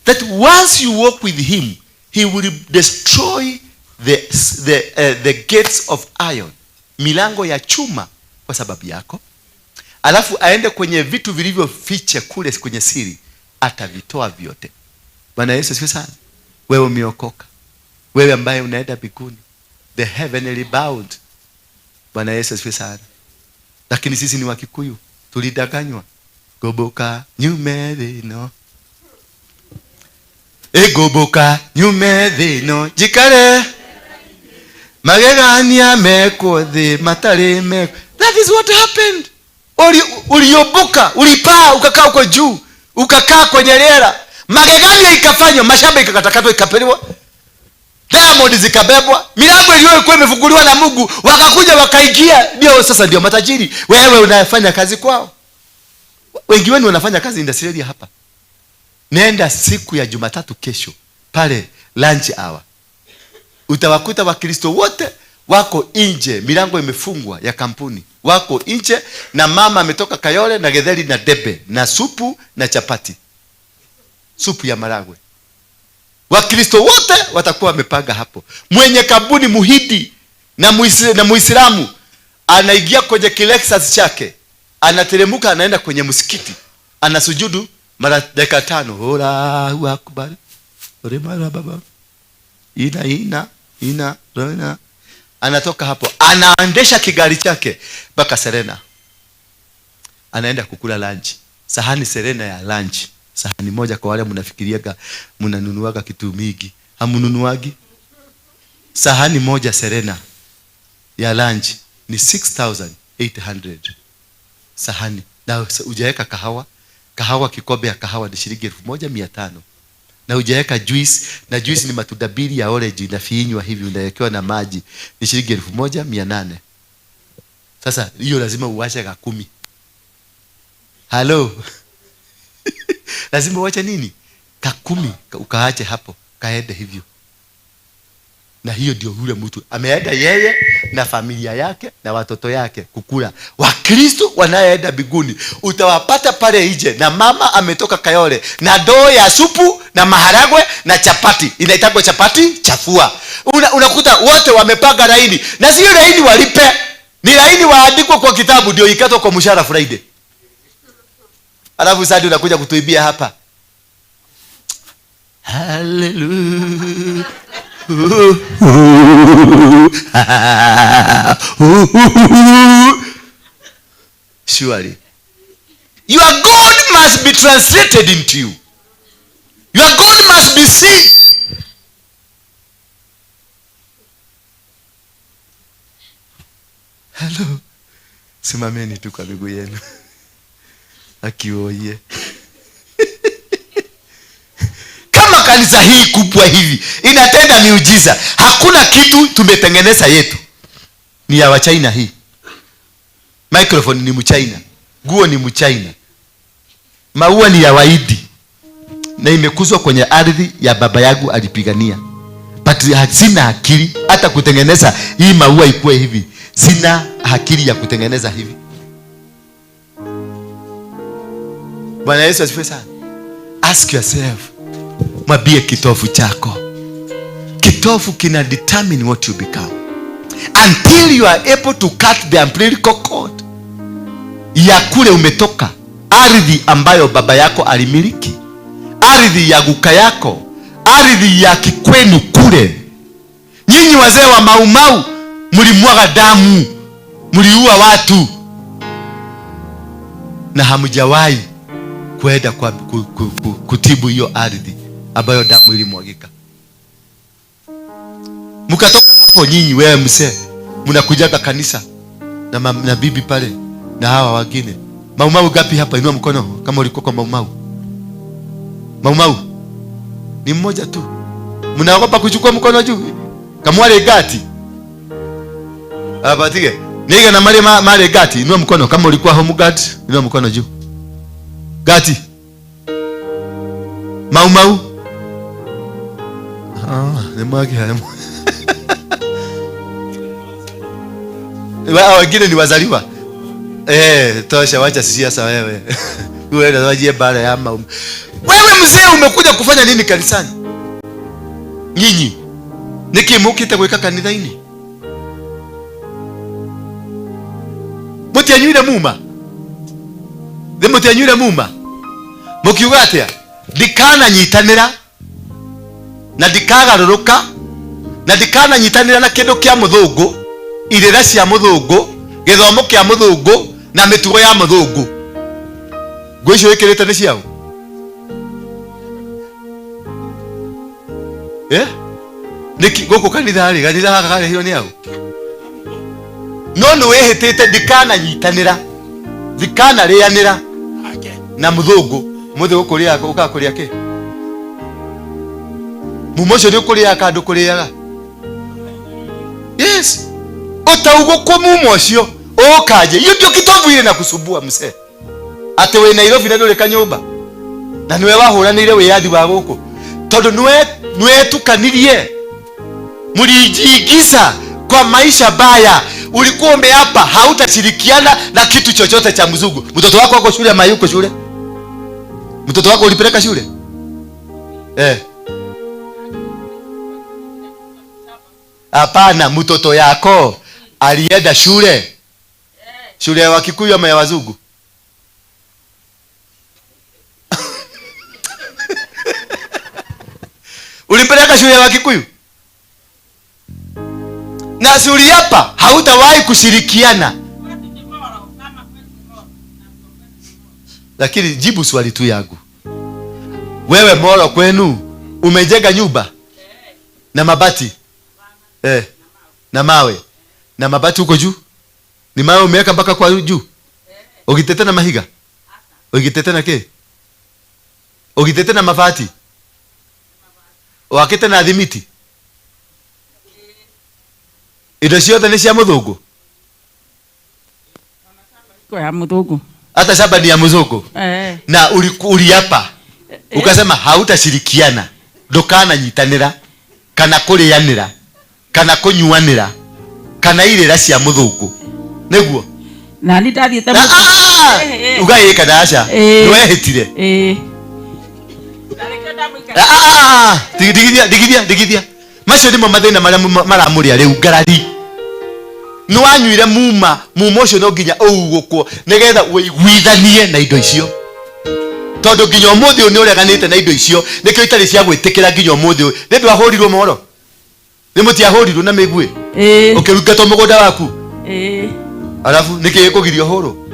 that once you walk with him, he will destroy the gates of iron, milango ya chuma kwa sababu yako. Alafu aende kwenye vitu vilivyoficha kule kwenye siri, atavitoa vyote. Bwana Yesu asifiwe sana. Wewe umeokoka, wewe ambaye unaenda mbinguni, the heavenly bound. Bwana Yesu asifiwe sana. Lakini sisi ni Wakikuyu, tulidanganywa. Goboka nyume thino, egoboka nyume thino, jikare magegania mekwo thi matari mekwo. That is what happened. Ulioboka, ulipaa, ukakaa huko juu, ukakaa kwenye rera. Magegania ikafanywa, mashamba ikakatakatwa, ikapeliwa, diamond zikabebwa, milango iliyokuwa imefunguliwa na Mungu, wakakuja wakaingia. Ndio sasa ndio matajiri. Wewe unafanya kazi kwao. Wengi wenu wanafanya kazi industry hapa. Nenda siku ya Jumatatu kesho pale lunch hour, utawakuta Wakristo wote wako nje, milango imefungwa ya kampuni, wako nje na mama ametoka Kayole na getheri na debe na supu na chapati, supu ya maragwe. Wakristo wote watakuwa wamepanga hapo. Mwenye kampuni muhidi na Muislamu anaingia kwenye Lexus chake, anateremka, anaenda kwenye msikiti, anasujudu mara dakika 5. Allahu Akbar. Ore baba. Ina ina ina ina. Anatoka hapo, anaendesha kigari chake mpaka Serena. Anaenda kukula lunch. Sahani Serena ya lunch. Sahani moja kwa wale mnafikiriaga mnanunuaga kitu mingi. Hamununuagi. Sahani moja Serena ya lunch ni 6,800. Sahani. Na hujaweka kahawa. Kahawa, kikombe ya kahawa ni shilingi 1,500. Na hujaweka juice, na juice ni matunda mbili ya orange inafinywa hivi, unawekewa na maji, ni shilingi 1,800. Sasa hiyo lazima uache ka 10. Hello. Lazima uache nini? Ka 10, ukaache hapo, kaende hivyo. Na hiyo ndio yule mtu ameenda yeye na familia yake na watoto yake kukula. Wakristo wanaenda mbinguni utawapata pale nje na mama ametoka Kayole na ndoo ya supu na maharagwe na chapati, inaitwa chapati chafua. Unakuta wote wamepanga laini, na sio laini walipe, ni laini waandikwe kwa kitabu ndio ikatwa kwa mshahara Friday. Alafu sasa unakuja kutuibia hapa. Hallelujah. Surely your God must be translated into you. Your God must be seen. Hello. Simameni tu kwa miguu yenu. Akioye. Kama kanisa hii kubwa hivi inatenda miujiza, hakuna kitu tumetengeneza yetu. Ni ya Wachina hii. Microphone ni Mchina, guo ni Mchina, maua ni ya Waidi, na imekuzwa kwenye ardhi ya baba yangu alipigania. But sina akili hata kutengeneza hii maua ikue hivi. Sina akili ya kutengeneza hivi. Bwana Yesu asifiwe sana. Ask yourself, mwambie kitovu chako. Kitovu kina determine what you become. Until you are able to cut the umbilical cord ya kule umetoka, ardhi ambayo baba yako alimiliki, ardhi ya guka yako, ardhi ya kikwenu kule. Nyinyi wazee wa Mau Mau mlimwaga damu, mliua watu, na hamjawahi kwenda kwa kutibu hiyo ardhi ambayo damu ilimwagika. Mkatoka hapo nyinyi, wewe mzee, mnakujaga kanisa na bibi pale na hawa wengine. Mau Mau gapi hapa? Inua mkono kama ulikuwa kwa Mau Mau. Mau Mau ni mmoja tu. Mnaogopa kuchukua mkono juu? Kamwale gati. Abatige. Niga na male male gati. Inua mkono kama ulikuwa home guard, inua mkono juu. Gati. Mau Mau. Ah, ni mwaki haya. Wao wengine ni wazaliwa. Tosha, wacha siasa wewe. Wewe unajie bara ya Mau. Wewe mzee umekuja kufanya nini kanisani? Nyinyi nikimukite gwika kanitha-ini. Mutianyuire muma. Thi mutianyuire muma. Mukiuga atia? Ndikana nyitanira na ndikagaruruka na ndikana nyitanira na kindu kia muthungu, irira cia muthungu, githomo kia muthungu na mitugo ya muthungu. Nguo icio wikirite ni ciao? Niki guku kanitha ri, kanitha gaka karehirwo ni au? No ni wihitite ndikana nyitanira, ndikana rianira na muthungu. Muthi gukuria ukakuria ki? Mumo ucio ni ukuria ka ndukuriaga? Yes. Utaugukwo mumo ucio ukaje. Hiyo ndio kitovu ile na kusumbua mzee. Ati we Nairobi na nduri kanyumba. Na niwe wahuranire wiyathi wa guku. Tondu niwe tukanirie. Mlijiingiza kwa maisha baya. Ulikuwa umeapa hautashirikiana na kitu chochote cha mzungu. Mtoto wako ako shule ama yuko shule? Mtoto wako ulipeleka shule? Hapana, mtoto yako alienda shule. Shule ya Wakikuyu ama ya wazungu? Ulimpeleka shule ya Wakikuyu? Na si uliapa hautawahi kushirikiana. Lakini jibu swali tu yangu. Wewe Moro kwenu umejenga nyumba na mabati? Na mawe. Na mabati huko juu? Ni mawe umeweka mpaka kwa juu? Ukitete na mahiga? Ukitete na ke? Ukitete na mabati? Wakite na thimiti? Indo ciothe ni cia muthungu? Kwa ya muthungu. Hata shamba ni ya mzungu. Na uliapa. Ukasema hautashirikiana, ndukana nyitanira kana kurianira kana kunyuanira kana irira cia muthungu. Niguo? Na ni ndathiete ugaika kana aca. Niwehitire. Digithia digithia digithia. Macio nimo mathina maria maramuria riu ngarari. Ni wanyuire muma, muma ucio no nginya uugukwo nigetha uiguithanie na indo icio. Tondu nginya umuthi uyu ni ureganite na indo icio, nikio itari cia gwitikira nginya umuthi uyu. Ni ndwahurirwo moro? Ni mutiahurirwo na migui? Ukirungatwo mugunda waku? Alafu niki gikugiria uhuru?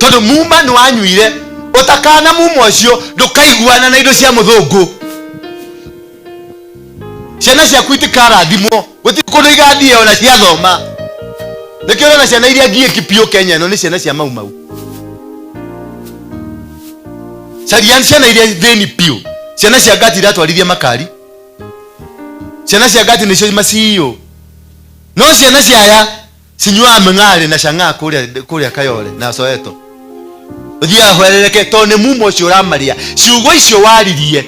Tondu muma ni wanyuire utakana muma ucio ndukaiguana na indo cia muthungu. Ciana ciaku itikarathimwo guti kundu igathie ona ciathoma. Nikio urona ciana iria ngie kipio Kenya no ni ciana cia Mau Mau. Caria ciana iria thini piu. Ciana cia ngati iratwarithia makari. Ciana cia ngati nicio maciio. No ciana cia aya cinyuaga mĩng'arĩ na cang'aa kũrĩa Kayole na Soweto. Ũthiaga hwerereke tondũ nĩ mumo ũcio ũramaria. Ciugo icio waririe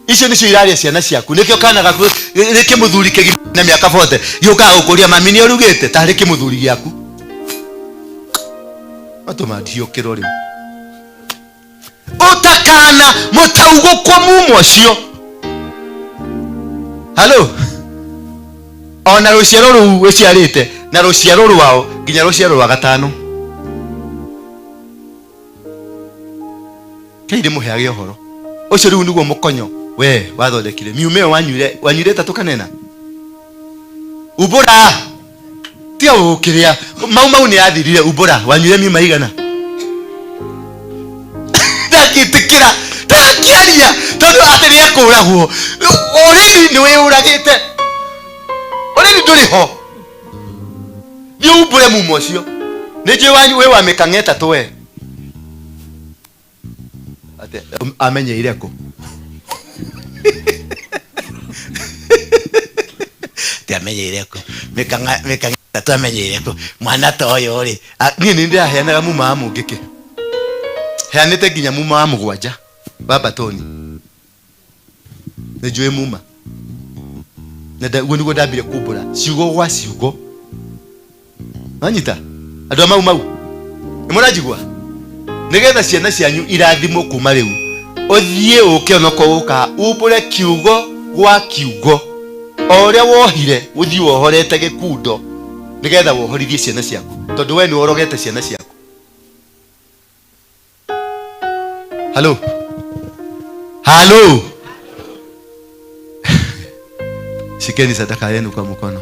icio nicio iraria ciana ciaku. Nikio kana gaku nĩ kĩmũthuri kĩgima na mĩaka 40 gĩũkaga gũkũria mami nĩ ũrugĩte tarĩ kĩmũthuri gĩaku. Matũma ndiũkĩrwo rĩu. Utakana mutaugũkwo mumo ũcio. Halo. Ona rũciaro rũu rũciarĩte na rũciaro rwao nginya rũciaro rwa gatano. Kei ndĩmũheage ũhoro ũcio rĩu nĩguo mũkonyo we wathondekire miume ĩyo wanyuire ĩtatũ kanena umbũra tiga gũkĩrĩa Mau Mau nĩ yathirire umbũra wanyuire miuma igana ndangĩtĩkĩra ndangĩaria tondũ atĩ nĩekũragwo ũrĩmi nĩ wĩyũragĩte ũrĩmi ndũrĩ ho. Thiĩ umbũre mumo ũcio nĩ njũĩ wĩ wa mĩkang'a ĩtatũ we atĩ amenyeire kũ Ti amenyeire kũ mĩkang'a ĩtatũ amenyeire kũ mwana ta ũyũ rĩ niĩ nĩ ndĩraheanaga muma wa mũngĩkĩ heanĩte nginya muma wa mũgwanja baba Tony nĩ njũĩ muma na guo nĩguo ndambire kumbũra ciugo gwa ciugo. Wanyita andũ a Mau Mau nĩ mũranjigua nĩgetha ciana cianyu irathimwo kuma rĩu ũthiĩ ũke onokorwo ũkaga umbũre kiugo gwa kiugo o ũrĩa wohire ũthiĩ wohorete gĩkundo nĩgetha wohorithie ciana ciaku tondũ we nĩ worogete ciana ciaku. Halo. Halo. Shikeni sadaka yenu kwa mkono.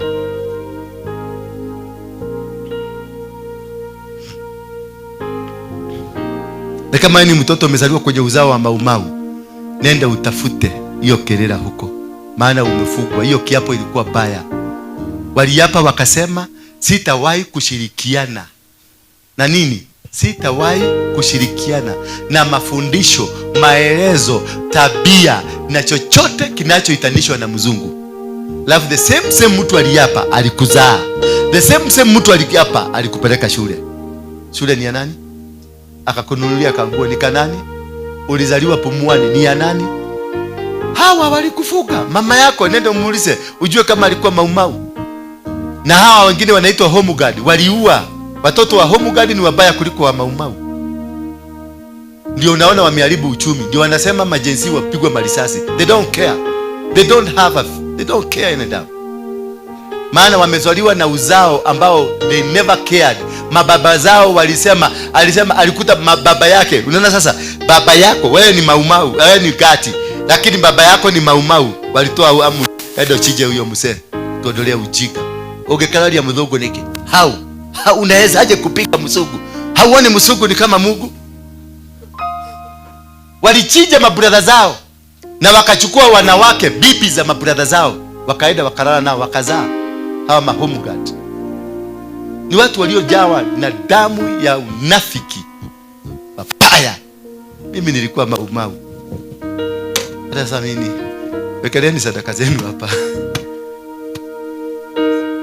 Na kama ni mtoto umezaliwa kwenye uzao wa Mau Mau, nenda utafute hiyo kerera huko, maana umefugwa. Hiyo kiapo ilikuwa baya. Waliapa wakasema sitawahi kushirikiana na nini? Sitawahi kushirikiana na mafundisho, maelezo, tabia na chochote kinachoitanishwa na mzungu. Alafu the same mtu aliapa alikuzaa. The same mtu aliapa alikupeleka shule. Shule ni ya nani? Akakununulia kanguo ni kanani? Ulizaliwa Pumuani ni ya nani? Hawa walikufuga. Mama yako nenda umuulize ujue kama alikuwa Mau Mau. Na hawa wengine wanaitwa home guard, waliua. Watoto wa home guard ni wabaya kuliko wa Mau Mau. Ndio unaona wameharibu uchumi. Ndio wanasema majenzi wapigwe marisasi. They don't care. They don't have a, they don't care in them. Maana wamezaliwa na uzao ambao they never cared. Mababa zao walisema, alisema alikuta baba yake. Unaona sasa, baba yako wewe ni Mau Mau, wewe ni gati, lakini baba yako ni Mau Mau. Walitoa amri, endo chije huyo mzee, tuondolee ujinga. Ungekalalia mzungu niki? How? How unaweza aje kupiga mzungu? Hauoni mzungu ni kama Mungu? Walichinja mabrother zao na wakachukua wanawake bibi za mabrother zao, wakaenda wakalala nao wakazaa. Hawa mahome guard ni watu waliojawa na damu ya unafiki mabaya. Mimi nilikuwa Mau Mau. Hata sasa mimi wekeleni sadaka zenu hapa.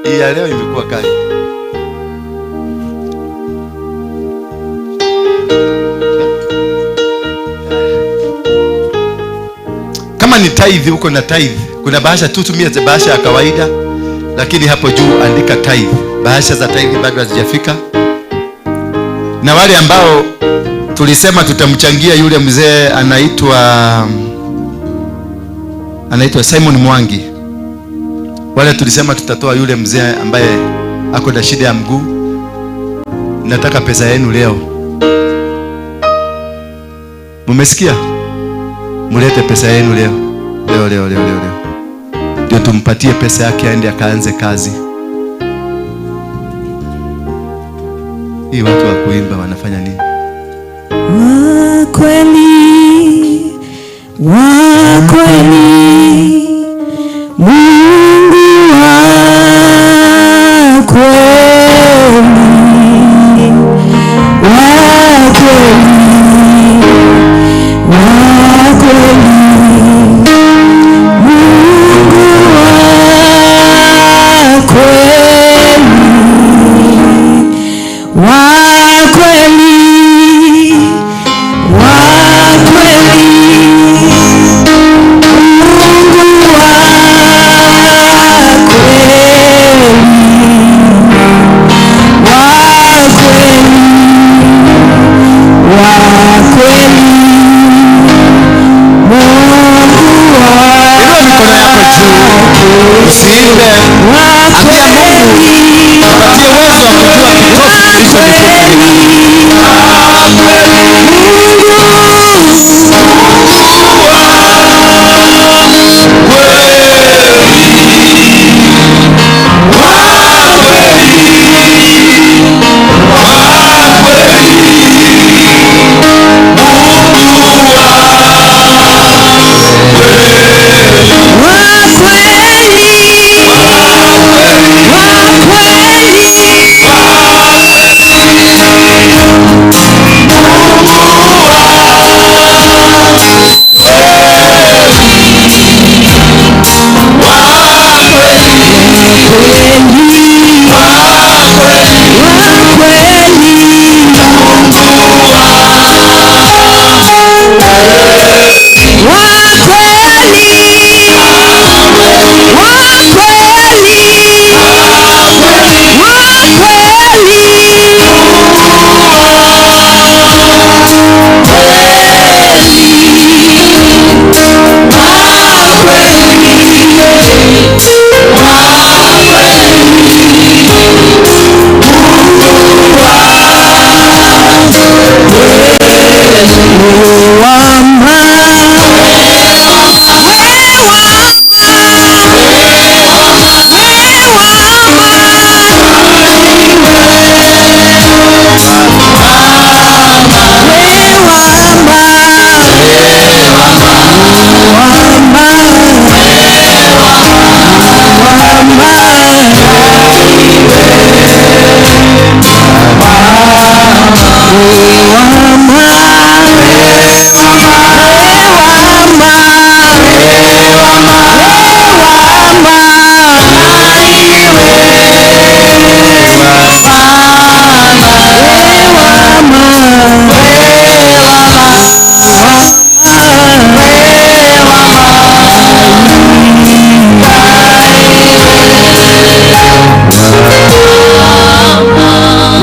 Hii ya leo imekuwa kali. Kama ni tithe, uko na tithe, kuna bahasha tu, tumia bahasha ya kawaida, lakini hapo juu andika tithe. Bahasha za tithe bado hazijafika. Na wale ambao tulisema tutamchangia yule mzee anaitwa Simon Mwangi, wale tulisema tutatoa yule mzee ambaye ako na shida ya mguu, nataka pesa yenu leo. Mumesikia? Mulete pesa yenu leo. Leo leo leo leo leo. Ndio tumpatie pesa yake aende akaanze kazi. Hii watu wa kuimba wanafanya nini? Kweli, wa kweli, Mungu wa kweli, wa kweli, wa kweli, Mungu wa kweli, wa kweli, wa kweli, Mungu wa kweli, wa kweli, wa kweli, Mungu wa Inua mikono yako juu, usiimbe. Ambia Mungu apatie uwezo wa kujua kitovu kilicho ni nani.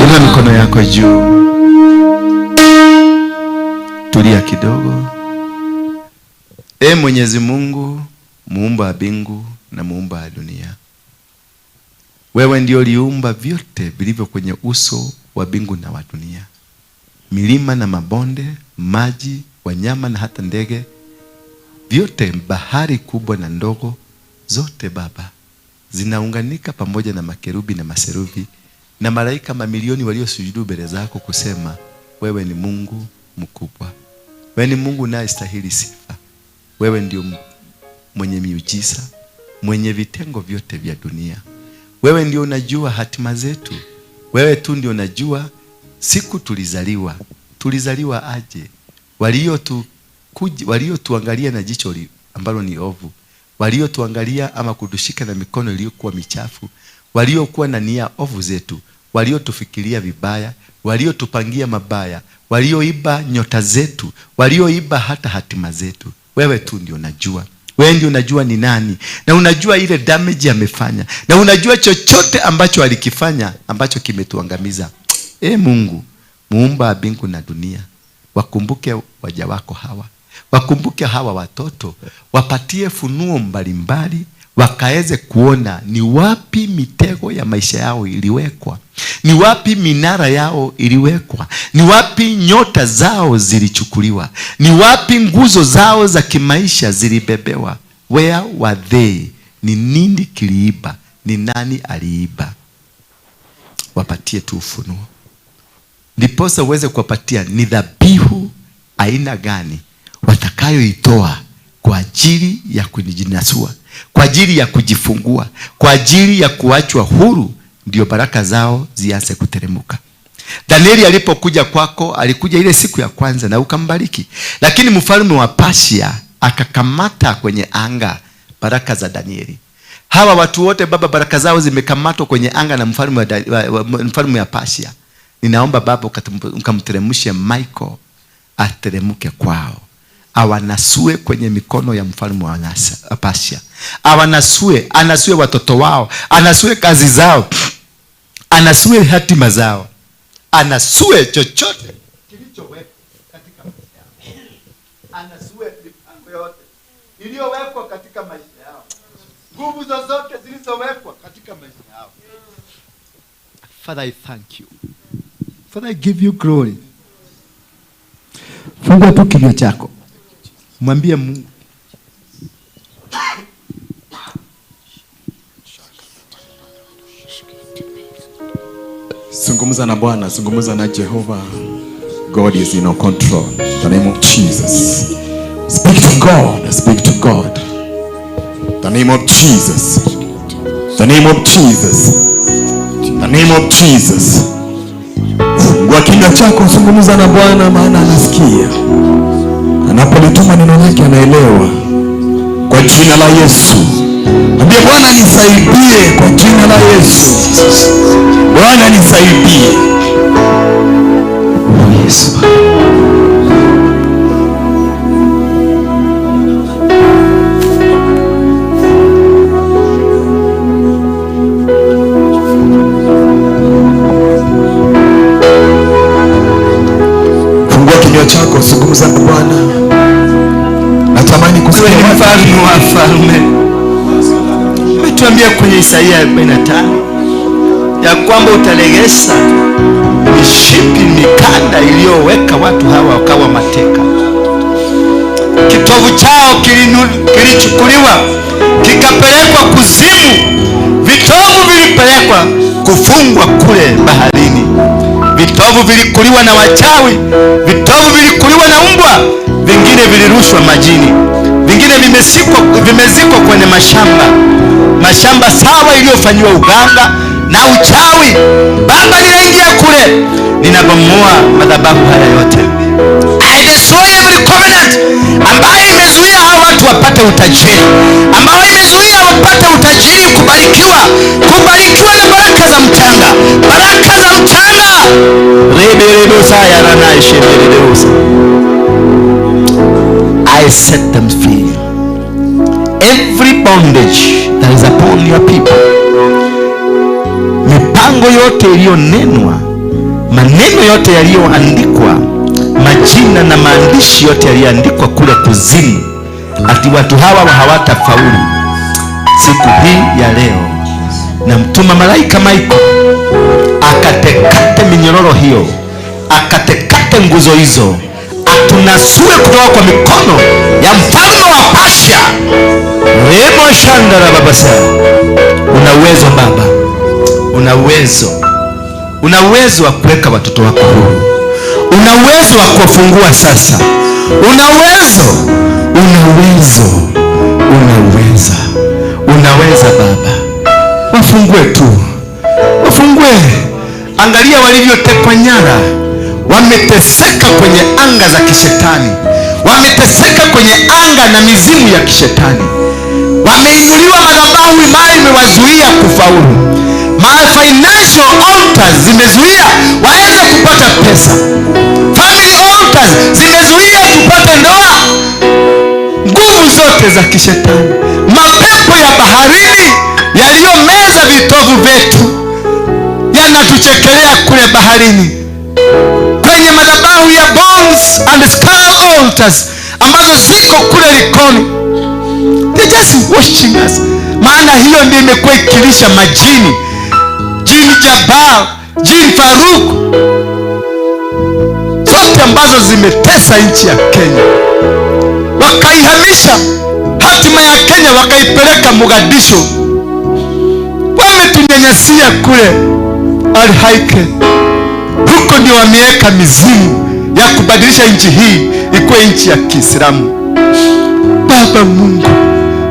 Inua mikono yako juu, tulia kidogo. E Mwenyezi Mungu, muumba wa mbingu na muumba wa dunia, wewe ndio uliumba vyote vilivyo kwenye uso wa mbingu na wa dunia, milima na mabonde, maji, wanyama na hata ndege, vyote, bahari kubwa na ndogo, zote Baba zinaunganika pamoja na makerubi na maserubi na malaika mamilioni waliosujudu mbele zako kusema, wewe ni Mungu mkubwa, wewe ni Mungu unayestahili sifa, wewe ndio mwenye miujiza, mwenye vitengo vyote vya dunia. Wewe ndio unajua hatima zetu, wewe tu ndio unajua siku tulizaliwa, tulizaliwa aje, waliotuangalia na jicho ambalo ni ovu, waliotuangalia ama kutushika na mikono iliyokuwa michafu, waliokuwa na nia ovu zetu, waliotufikiria vibaya, waliotupangia mabaya, walioiba nyota zetu, walioiba hata hatima zetu. Wewe tu ndio unajua. Wewe ndio unajua ni nani, na unajua ile damage amefanya, na unajua chochote ambacho alikifanya ambacho kimetuangamiza. E Mungu, muumba wa mbingu na dunia, wakumbuke waja wako hawa, wakumbuke hawa watoto, wapatie funuo mbalimbali, wakaweze kuona ni wapi mitego ya maisha yao iliwekwa, ni wapi minara yao iliwekwa, ni wapi nyota zao zilichukuliwa, ni wapi nguzo zao za kimaisha zilibebewa. Where were they? Ni nini kiliiba? Ni nani aliiba? Wapatie tu ufunuo, ndiposa uweze kuwapatia ni dhabihu aina gani watakayoitoa kwa ajili ya kujinasua, kwa ajili ya kujifungua, kwa ajili ya kuachwa huru, ndio baraka zao zianze kuteremuka. Danieli alipokuja kwako, alikuja ile siku ya kwanza na ukambariki. Lakini mfalme wa Persia akakamata kwenye anga baraka za Danieli. Hawa watu wote Baba, baraka zao zimekamatwa kwenye anga na mfalme wa Persia. Ninaomba Baba ukamteremshe Michael ateremke kwao, awanasue kwenye mikono ya mfalme wa Persia. Awanasue, anasue watoto wao, anasue kazi zao, anasue hatima zao, anasue chochote kilichowekwa katika maisha yao, anasue mipango yote iliyowekwa katika maisha yao, nguvu zozote zilizowekwa katika maisha yao. Father, I thank you. Father, I give you glory. Fungua tu kinywa chako, mwambie Mungu. Zungumza na Bwana, zungumza na Jehova. God is in our control. In the name of Jesus. Speak to God, speak to God. The name of Jesus. The name of Jesus. The name of Jesus. Fungua kinywa chako, zungumza na Bwana, maana anasikia. Anapolituma neno lake anaelewa. Kwa jina la Yesu. Ambia Bwana nisaidie kwa jina la Yesu. Bwana nisaidie. Oh Yesu. Fungua kinywa chako, zungumza na Bwana. Natamani kusikia mfalme wa falme. Umetuambia kwenye Isaia 45 ya kwamba utalegeza mishipi, mikanda iliyoweka watu hawa wakawa mateka. Kitovu chao kilichukuliwa kikapelekwa kuzimu. Vitovu vilipelekwa kufungwa kule baharini. Vitovu vilikuliwa na wachawi, vitovu vilikuliwa na mbwa, vingine vilirushwa majini, vingine vimezikwa kwenye mashamba, mashamba sawa iliyofanywa uganga na uchawi. Baba, ninaingia kule, ninabomoa madhabahu haya yote. I destroy every covenant ambayo imezuia hawa watu wapate utajiri, ambayo imezuia wapate utajiri, kubarikiwa, kubarikiwa na baraka za mchanga, baraka za mchanga. I set them free. Every bondage that is upon your people, mipango yote iliyonenwa, maneno yote yaliyoandikwa, majina na maandishi yote yaliyoandikwa kule kuzimu, ati watu hawa hawatafaulu, siku hii ya leo namtuma malaika Michael akatekate minyororo hiyo, akatekate nguzo hizo, atunasue kutoka kwa mikono ya mfalme wa Persia. Remo shandara babasa. Una uwezo Baba, una uwezo, una uwezo wa kuweka watoto wako huru, una uwezo wa kuwafungua sasa, una uwezo, una uwezo, unaweza, unaweza Baba. Wafungue tu, wafungue. Angalia walivyotekwa nyara, wameteseka kwenye anga za kishetani, wameteseka kwenye anga na mizimu ya kishetani, wameinuliwa madhabahu imara imewazuia kufaulu, ma financial altars zimezuia waweze kupata pesa, family altars zimezuia tupate ndoa, nguvu zote za kishetani, mapepo ya baharini yaliyomeza vitovu vyetu yanatuchekelea kule baharini, kwenye madhabahu ya bones and skull altars ambazo ziko kule Likoni. They're just watching us. Maana hiyo ndio imekuwa ikilisha majini, jini Jabal, jini Faruk, zote ambazo zimetesa nchi ya Kenya. Wakaihamisha hatima ya Kenya, wakaipeleka Mogadishu. Wametunyanyasia kule Al-Haike. Huko ndio wameweka mizimu ya kubadilisha nchi hii ikuwe nchi ya Kiislamu. Baba Mungu,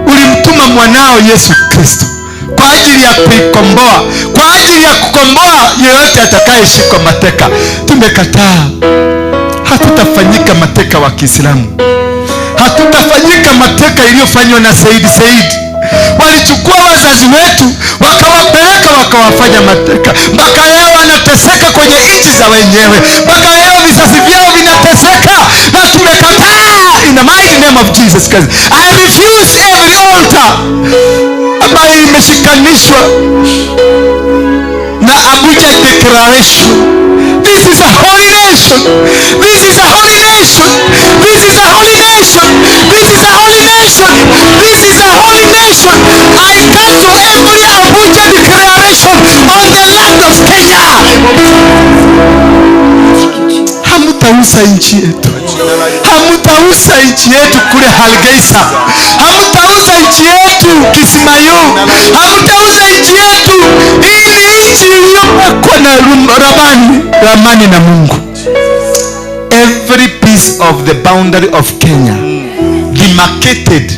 ulimtuma mwanao Yesu Kristo kwa ajili ya kuikomboa, kwa ajili ya kukomboa yeyote atakayeshikwa mateka. Tumekataa. Hatutafanyika mateka wa Kiislamu. Hatutafanyika mateka iliyofanywa na Said Said. Walichukua wazazi wetu wakawapeleka wakawafanya mateka. Mpaka leo wanateseka kwenye nchi za wenyewe. Mpaka leo vizazi vyao vinateseka. Na tumekataa. In the mighty name of Jesus Christ, I refuse every altar ambayo imeshikanishwa na Abuja Declaration. This is a holy nation. This is a holy nation. This is a holy nation. This is a holy nation. This is a holy nation. I cancel every Abuja Declaration on the land of Kenya. Hamtauza nchi yetu. Hamtauza nchi yetu kule Hargeisa. Hamtauza nchi yetu Kisimayu. Hamtauza nchi yetu. Hii ni nchi iliyowekwa na ramani na Mungu. Every piece of the boundary of Kenya demarcated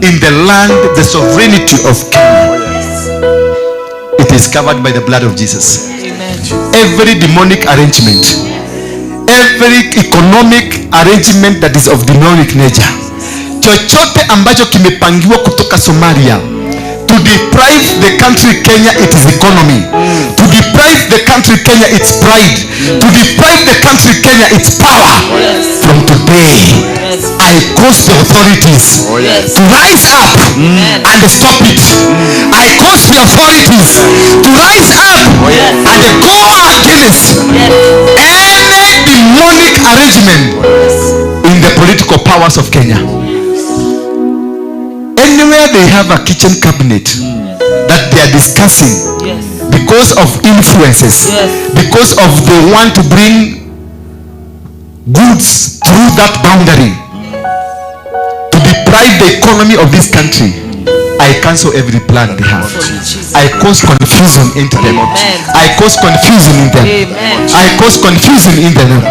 in the land, the sovereignty of Kenya, it is covered by the blood of Jesus. Amen. Every demonic arrangement, every economic arrangement that is of demonic nature, chochote ambacho kimepangiwa kutoka Somalia to deprive the country Kenya its economy, to deprive the country Kenya its pride, to deprive the country Kenya its power, from today I cause the authorities to rise up and stop it. I cause the authorities to rise up and go against any demonic arrangement in the political powers of Kenya. Anywhere they have a kitchen cabinet that they are discussing because of influences, because of they want to bring goods through that boundary to deprive the economy of this country, I cancel every plan they have. I cause confusion into them. I cause confusion in them. I cause confusion in them.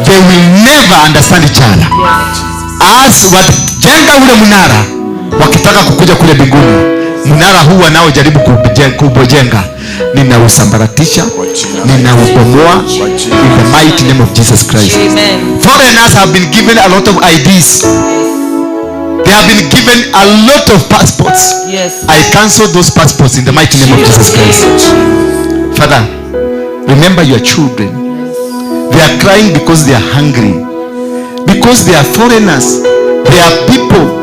They will never understand each other. As wajenga ule mnara, wakitaka kukuja kule mbinguni, mnara huu wanaojaribu kuujenga, ninausambaratisha, ninaubomoa in the mighty name of Jesus Christ. Amen. Foreigners have been given a lot of IDs. They have been given a lot of passports. Yes. I cancel those passports in the mighty name of Jesus Christ. Father, remember your children. They are crying because they are hungry. Because they are foreigners. They are people.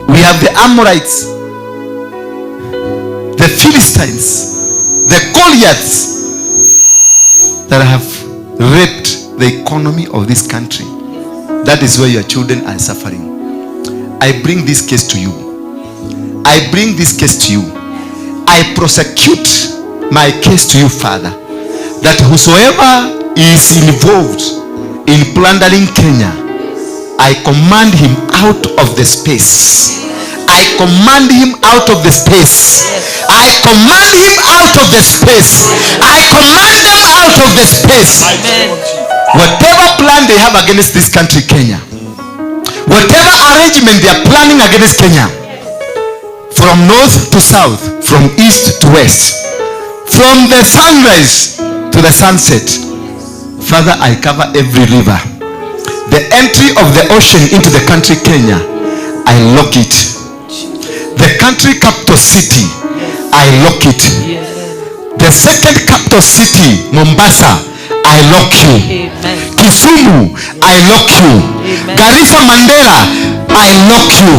We have the Amorites, the Philistines, the Goliaths that have raped the economy of this country. That is where your children are suffering. I bring this case to you. I bring this case to you. I prosecute my case to you, Father, that whosoever is involved in plundering Kenya, I command him out of the space. I command him out of the space. I command him out of the space. I command them out of the space. Whatever plan they have against this country, Kenya, whatever arrangement they are planning against Kenya, from north to south, from east to west, from the sunrise to the sunset, Father, I cover every river. The entry of the ocean into the country Kenya, I lock it. The country capital city, I lock it. The second capital city, Mombasa, I lock you. Kisumu, I lock you. Garissa Mandera, I lock you.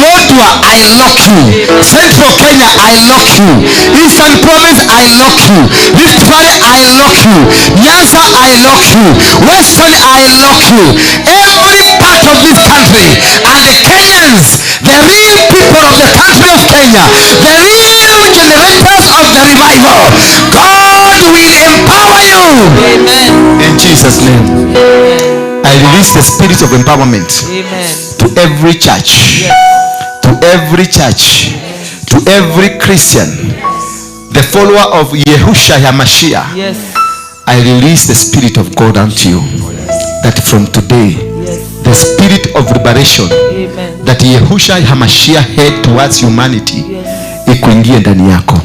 Lodwar, I lock you. Central Kenya, I lock you. Eastern Province, I lock you. Rift Valley, I lock you. Nyanza, I lock you. Western, I lock you. Every part of this country, and the Kenyans, the real people of the country of Kenya, the real generators of the revival, God will empower you. Amen. In Jesus' name. Amen. I release the spirit of empowerment. Amen. To every church. Yes. To every church. Yes. To every Christian. Yes. The follower of Yehusha HaMashiach. Yes. I release the spirit of God unto you. Yes. That from today, the spirit of liberation that Yehusha Hamashiach had towards humanity ikuingie ndani yako.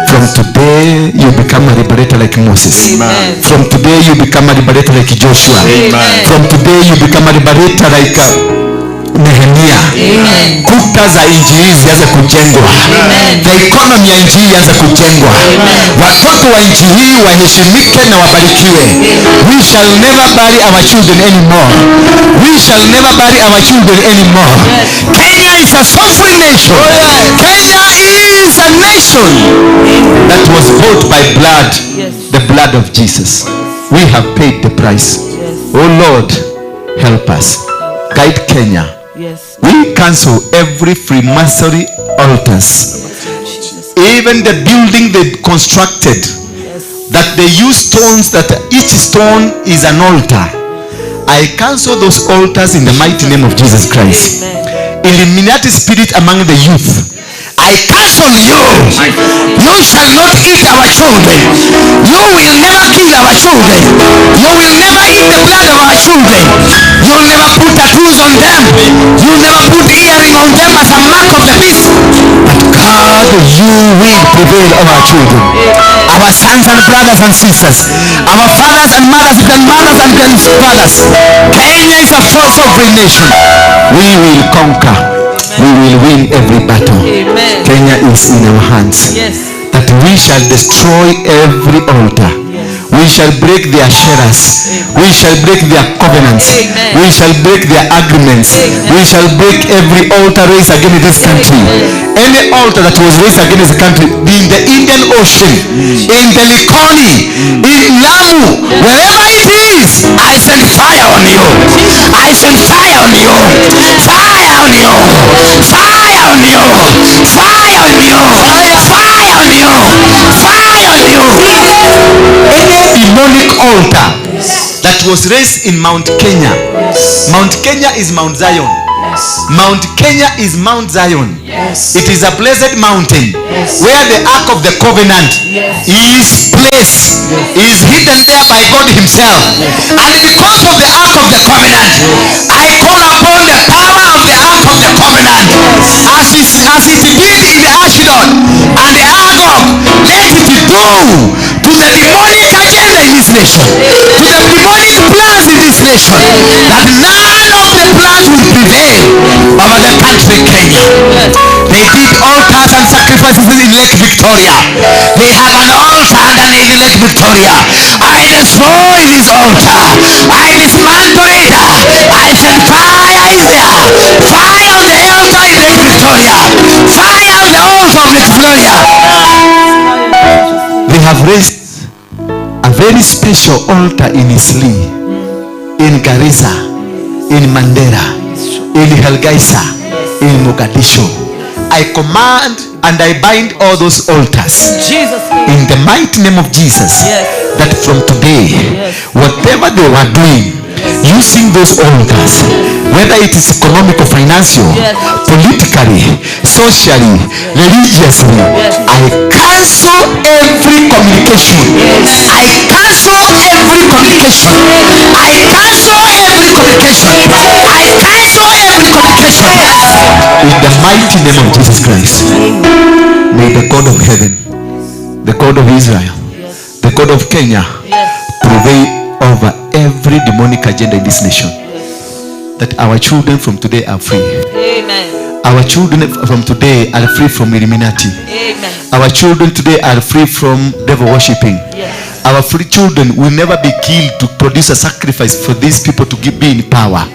From today you become a liberator like Moses. Amen. From today you become a liberator like Joshua. Amen. From today you become a liberator like Nehemia. Amen. Kuta za nchi hii zianze kujengwa. The economy ya nchi hii ianze kujengwa. Watoto wa nchi hii waheshimike na wabarikiwe. We shall never bury our children anymore. We shall never bury our children anymore. Kenya is a sovereign nation. Kenya is a nation that was bought by blood, the blood of Jesus. We have paid the price. Oh Lord, help us. Guide Kenya. Yes. We cancel every Freemasonry altars. Even the building they constructed, that they use stones, that each stone is an altar. I cancel those altars in the mighty name of Jesus Christ. Illuminati spirit among the youth, I cancel you. You shall not eat our children. You will never kill our children. You will never eat the blood of our children. You will never put tattoos on them. You will never put earring on them as a mark of the beast. But God, you will prevail over our children, our sons and brothers and sisters, our fathers and mothers, grandmothers and grandfathers. Kenya is a sovereign nation. We will conquer. We will win every battle. Amen. Kenya is in our hands. Yes. That we shall destroy every altar. We shall break their sharers. We shall break their covenants. Amen. We shall break their agreements. Amen. We shall break every altar raised against this country. Any altar that was raised against the country, in the Indian Ocean, in the Likoni, in Lamu, wherever it is, I send fire on you. I send fire on you. Fire on you. Fire on you. Fire on you. Fire on you. Fire on you. Any demonic altar that was raised in Mount Kenya. Mount Kenya is Mount Zion. Mount Kenya is Mount Zion. Yes. It is a blessed mountain where the Ark of the Covenant is placed, is hidden there by God himself. And because of the Ark of the Covenant, I call upon the power of the Ark of the Covenant. As it did in the Ashdod and the Agog, let it do to the demonic agenda in this nation, to the demonic plans in this nation, that none of the plans will prevail over the country Kenya. They did altars and sacrifices in Lake Victoria. They have an altar underneath Lake Victoria. I destroy this altar. I dismantle it. I send fire in there. Fire on the altar in Lake Victoria. Fire on the altar of Lake Victoria. They have raised a very special altar in Isli, in Garissa, in Mandera, in Hargeisa, in Mogadishu. I command and I bind all those altars Jesus name. in the mighty name of Jesus. Yes. That from today, whatever they were doing, using those altars, whether it is economic or financial, Yes. politically, socially, religiously, I cancel every communication. I cancel every communication. I cancel every communication. I cancel every communication. In the mighty name of Jesus Christ, may the God of heaven, the God of Israel, the God of Kenya, prevail over every demonic agenda in this nation. That our children from today are free. Amen. Our children from today are free from Illuminati. Amen. Our children today are free from devil worshipping. Yes. Our free children will never be killed to produce a sacrifice for these people to be in power.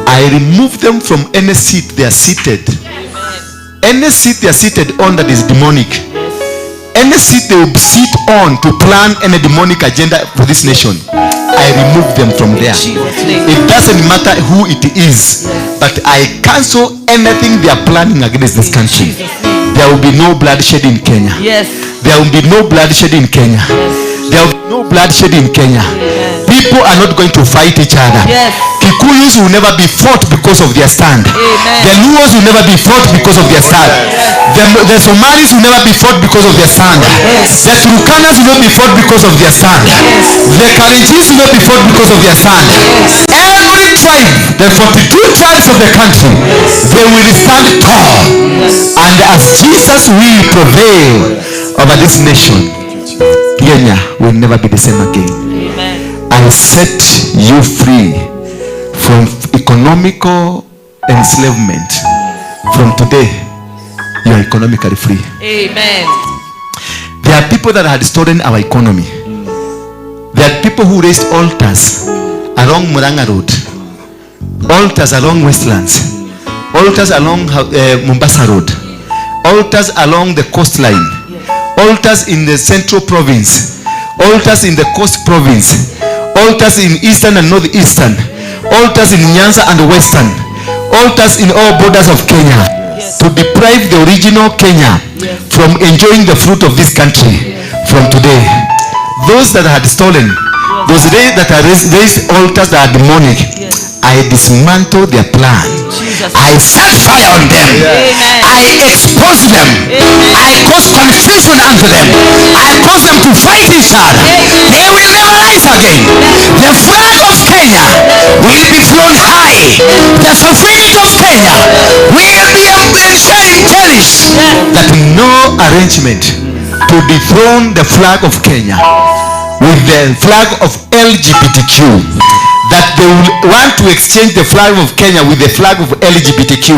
I remove them from any seat they are seated. Any seat they are seated on that is demonic. Any seat they will sit on to plan any demonic agenda for this nation, I remove them from there. Jesus' name. It doesn't matter who it is, but I cancel anything they are planning against this country. There will be no bloodshed in Kenya. Yes. There will be no bloodshed in Kenya. There will be no bloodshed in Kenya. People are not going to fight each other. Yes. Kikuyus will never be fought because of their stand. Amen. The Luos will never be fought because of their stand. The Somalis will never be fought because of their sand. Yes. The Turkanas will not be fought because of their sand. Yes. The Kalenjins will not be fought because of their sand. Yes. Every tribe, the 42 tribes of the country, Yes. they will stand tall. Yes. And as Jesus will prevail over this nation, Kenya will never be the same again. Amen. I set you free from economical enslavement. From today, you are economically free. Amen. There are people that had stolen our economy. There are people who raised altars along Muranga Road, altars along Westlands, altars along Mombasa Road, altars along the coastline, altars in the central province, altars in the coast province, altars in eastern and northeastern, altars in Nyanza and western, altars in all borders of Kenya, to deprive the original Kenya from enjoying the fruit of this country. From today, those that had stolen, those that had raised altars that are demonic, I dismantle their plan. Jesus. I set fire on them. Amen. I expose them. Amen. I cause confusion unto them. I cause them to fight each other. They will never rise again. The flag of Kenya will be flown high. The sovereignty of Kenya will be cherished. That no arrangement to dethrone the flag of Kenya with the flag of LGBTQ, that they will want to exchange the flag of Kenya with the flag of LGBTQ.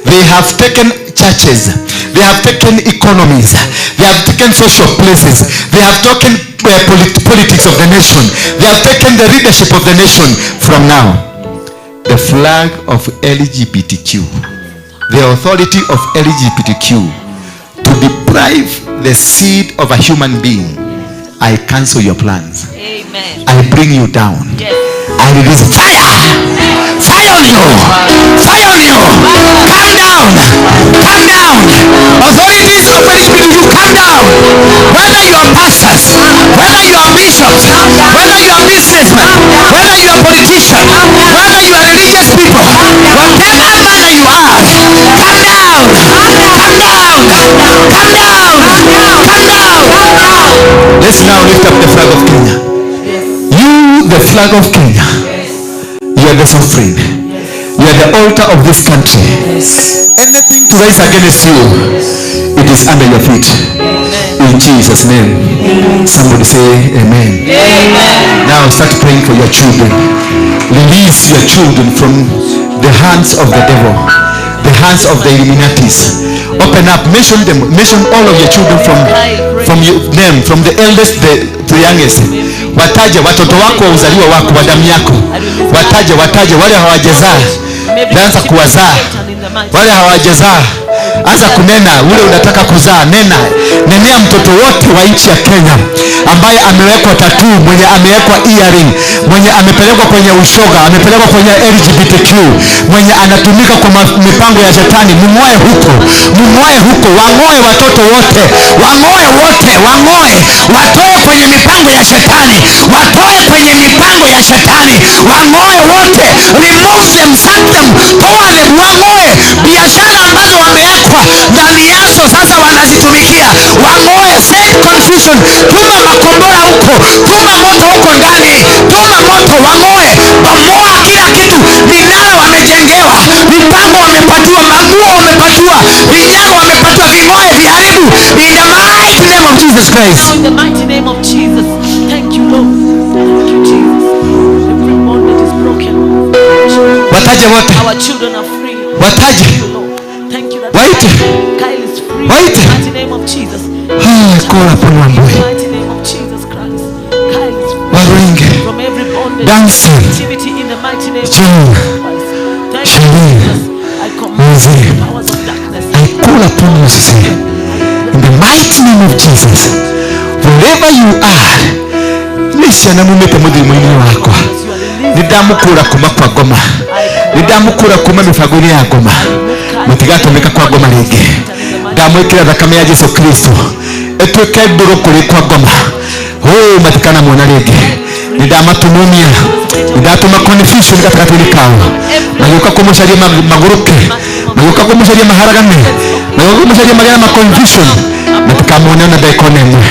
They have taken churches, they have taken economies, they have taken social places, they have taken politics of the nation, they have taken the leadership of the nation. From now, the flag of LGBTQ, the authority of LGBTQ, to deprive the seed of a human being, I cancel your plans. Amen. I bring you down. Yes. I release fire. Fire on you. Fire on you. Come down. Come down. Authorities of LGBTQ, come down. Whether you are pastors, whether you are bishops, whether you are businessmen, whether you are politicians, whether you are religious people, whatever manner you are, come down. Come down. Come down. Come down. Let's now lift up the flag of Kenya. You, the flag of Kenya, you are the sovereign. You are the altar of this country. Anything to rise against you, it is under your feet. In Jesus' name. Somebody say amen. Amen. Now start praying for your children. Release your children from the hands of the devil, the hands of the Illuminatis. Open up, mention them, mention all of your children from your name, from the eldest to the youngest. Wataje watoto wako wa uzaliwa wako wa damu yako. Wataje wale hawajazaa, anza kuwazaa. Wale hawajazaa, anza kunena ule unataka kuzaa, nena. Nenea mtoto wote wa nchi ya Kenya ambaye amewekwa tattoo, mwenye amewekwa earring, mwenye amepelekwa kwenye ushoga, amepelekwa kwenye LGBTQ, mwenye anatumika kwa mipango ya shetani, mng'oe huko, mng'oe huko, wang'oe watoto wote, wang'oe wote, wang'oe, watoe kwenye mipango ya shetani, watoe kwenye mipango ya shetani, wang'oe wote, remove them, sack them, toa them, wang'oe biashara ambazo wamewekwa ndani yazo sasa wanazitumikia, wang'oe, send confusion, tuma makombora huko, tuma moto huko ndani, tuma moto, wang'oe, bomoa kila kitu, minara wamejengewa, mipango wamepatiwa, manguo wamepatiwa, vinyago wamepatiwa, ving'oe, viharibu, in the mighty name of Jesus Christ. Now in the mighty name of Jesus. Thank you, Lord. Thank you, Jesus. Every bondage is broken. Wataje wote, Our children are free. wataje, Thank you, Lord. Thank you that Waite. Kyle is free. Waite. In the mighty name of Jesus. Call upon In Wambui, the mighty name of Jesus Christ. Kyle is free Waruinge, from every bondage, Dancing, captivity in the mighty name of John, Jesus Christ. Thank you, Charlene, Jesus. I command Mzee. the powers of darkness. I call upon you, say, in the mighty name of Jesus, wherever you are, nĩ ciana mumĩte mũthimo-inĩ wakwa, nĩ ndamũkũra kuma kwa ngoma, nĩ ndamũkũra kuma mĩbango-inĩ ya ngoma, mũtigatũmĩka kwa ngoma rĩngĩ, ndamwĩkĩra thakame ya Jesu Kristo ĩtuĩke ndũrũ kũrĩ kwa ngoma, matikanamwona rĩngĩ, nĩ ndamatumumia, nĩ ndatũma confusion gatagatĩ-inĩ kao, magĩũka kũmũcaria magũrũke, magĩũka kũmũcaria maharagane, Na gũkũ magĩa na confusion matikamwone na ndagĩka ona ĩmwe.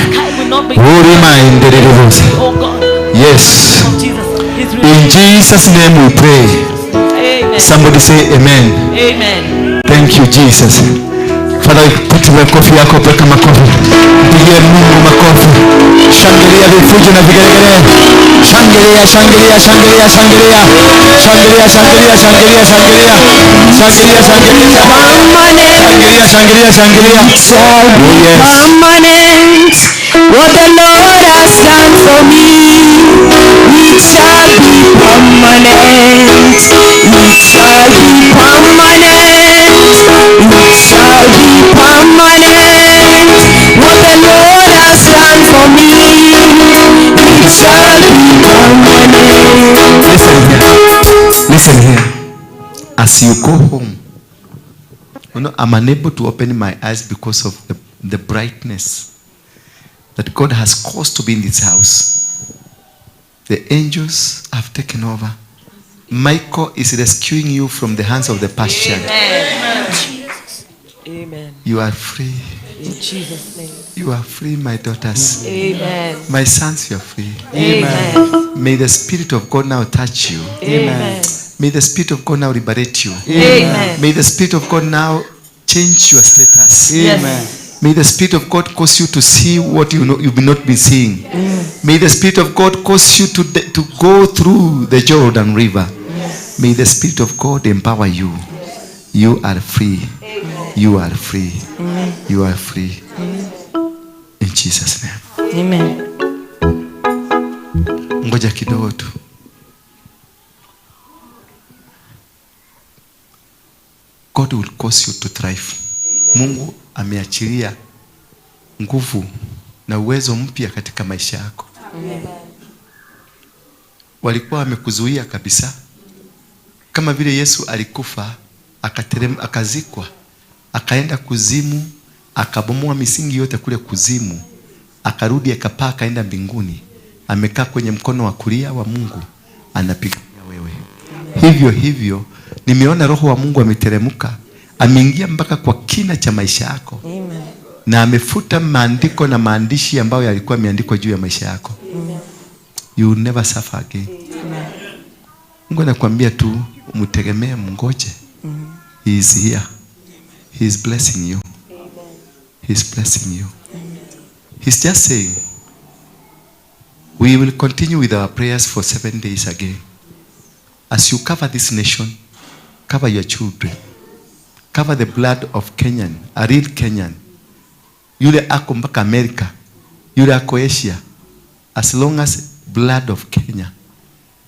Uri maendelelevosa. Yes. In Jesus' name we pray. Amen. Somebody say amen. Amen. Thank you, Jesus. Father, put makofi yako, weka makofi. Pigie Mungu makofi. Shangilia vifujo na vigelegele. Shangilia, shangilia, shangilia, shangilia. Shangilia, shangilia, shangilia, shangilia. Shangilia, shangilia. Shangilia, shangilia, shangilia. Oh, yes. Permanent. What the Lord has done for me, it shall be permanent. It shall be permanent. It shall be permanent. What the Lord has done for me, it shall be permanent. Listen here. Listen here. As you go home, I'm unable to open my eyes because of the brightness that God has caused to be in this house. The angels have taken over. Michael is rescuing you from the hands of the passion. Amen. Amen. You are free. In Jesus' name. You are free, my daughters. Amen. My sons, you are free. Amen. May the Spirit of God now touch you. Amen. May the Spirit of God now liberate you. Amen. May the Spirit of God now change your status. Amen. May the Spirit of God cause you to see what you know you've not been seeing. May the Spirit of God cause you to go through the Jordan River. May the Spirit of God empower you. You are free. You are free. You are free. In Jesus' name. Amen. Ngoja kidogo tu. God will cause you to thrive. Mungu ameachilia nguvu na uwezo mpya katika maisha yako. Walikuwa wamekuzuia kabisa. Kama vile Yesu alikufa, akazikwa, akaenda kuzimu, akabomoa misingi yote kule kuzimu, akarudi akapaa akaenda mbinguni, amekaa kwenye mkono wa kulia wa Mungu, anapigania wewe. Hivyo hivyo nimeona Roho wa Mungu ameteremka, ameingia mpaka kwa kina cha maisha yako. Amen. Na amefuta maandiko na maandishi ambayo yalikuwa yameandikwa juu ya maisha yako. Amen. You will never suffer again. Amen. Mungu anakuambia tu umtegemee, mngoje. He is here. He is blessing you. He is blessing you. He's just saying, we will continue with our prayers for 7 days again. As you cover this nation, cover your children. Cover the blood of Kenyan, a real Kenyan. Yule ako mpaka America, yule ako Asia, as long as blood of Kenya.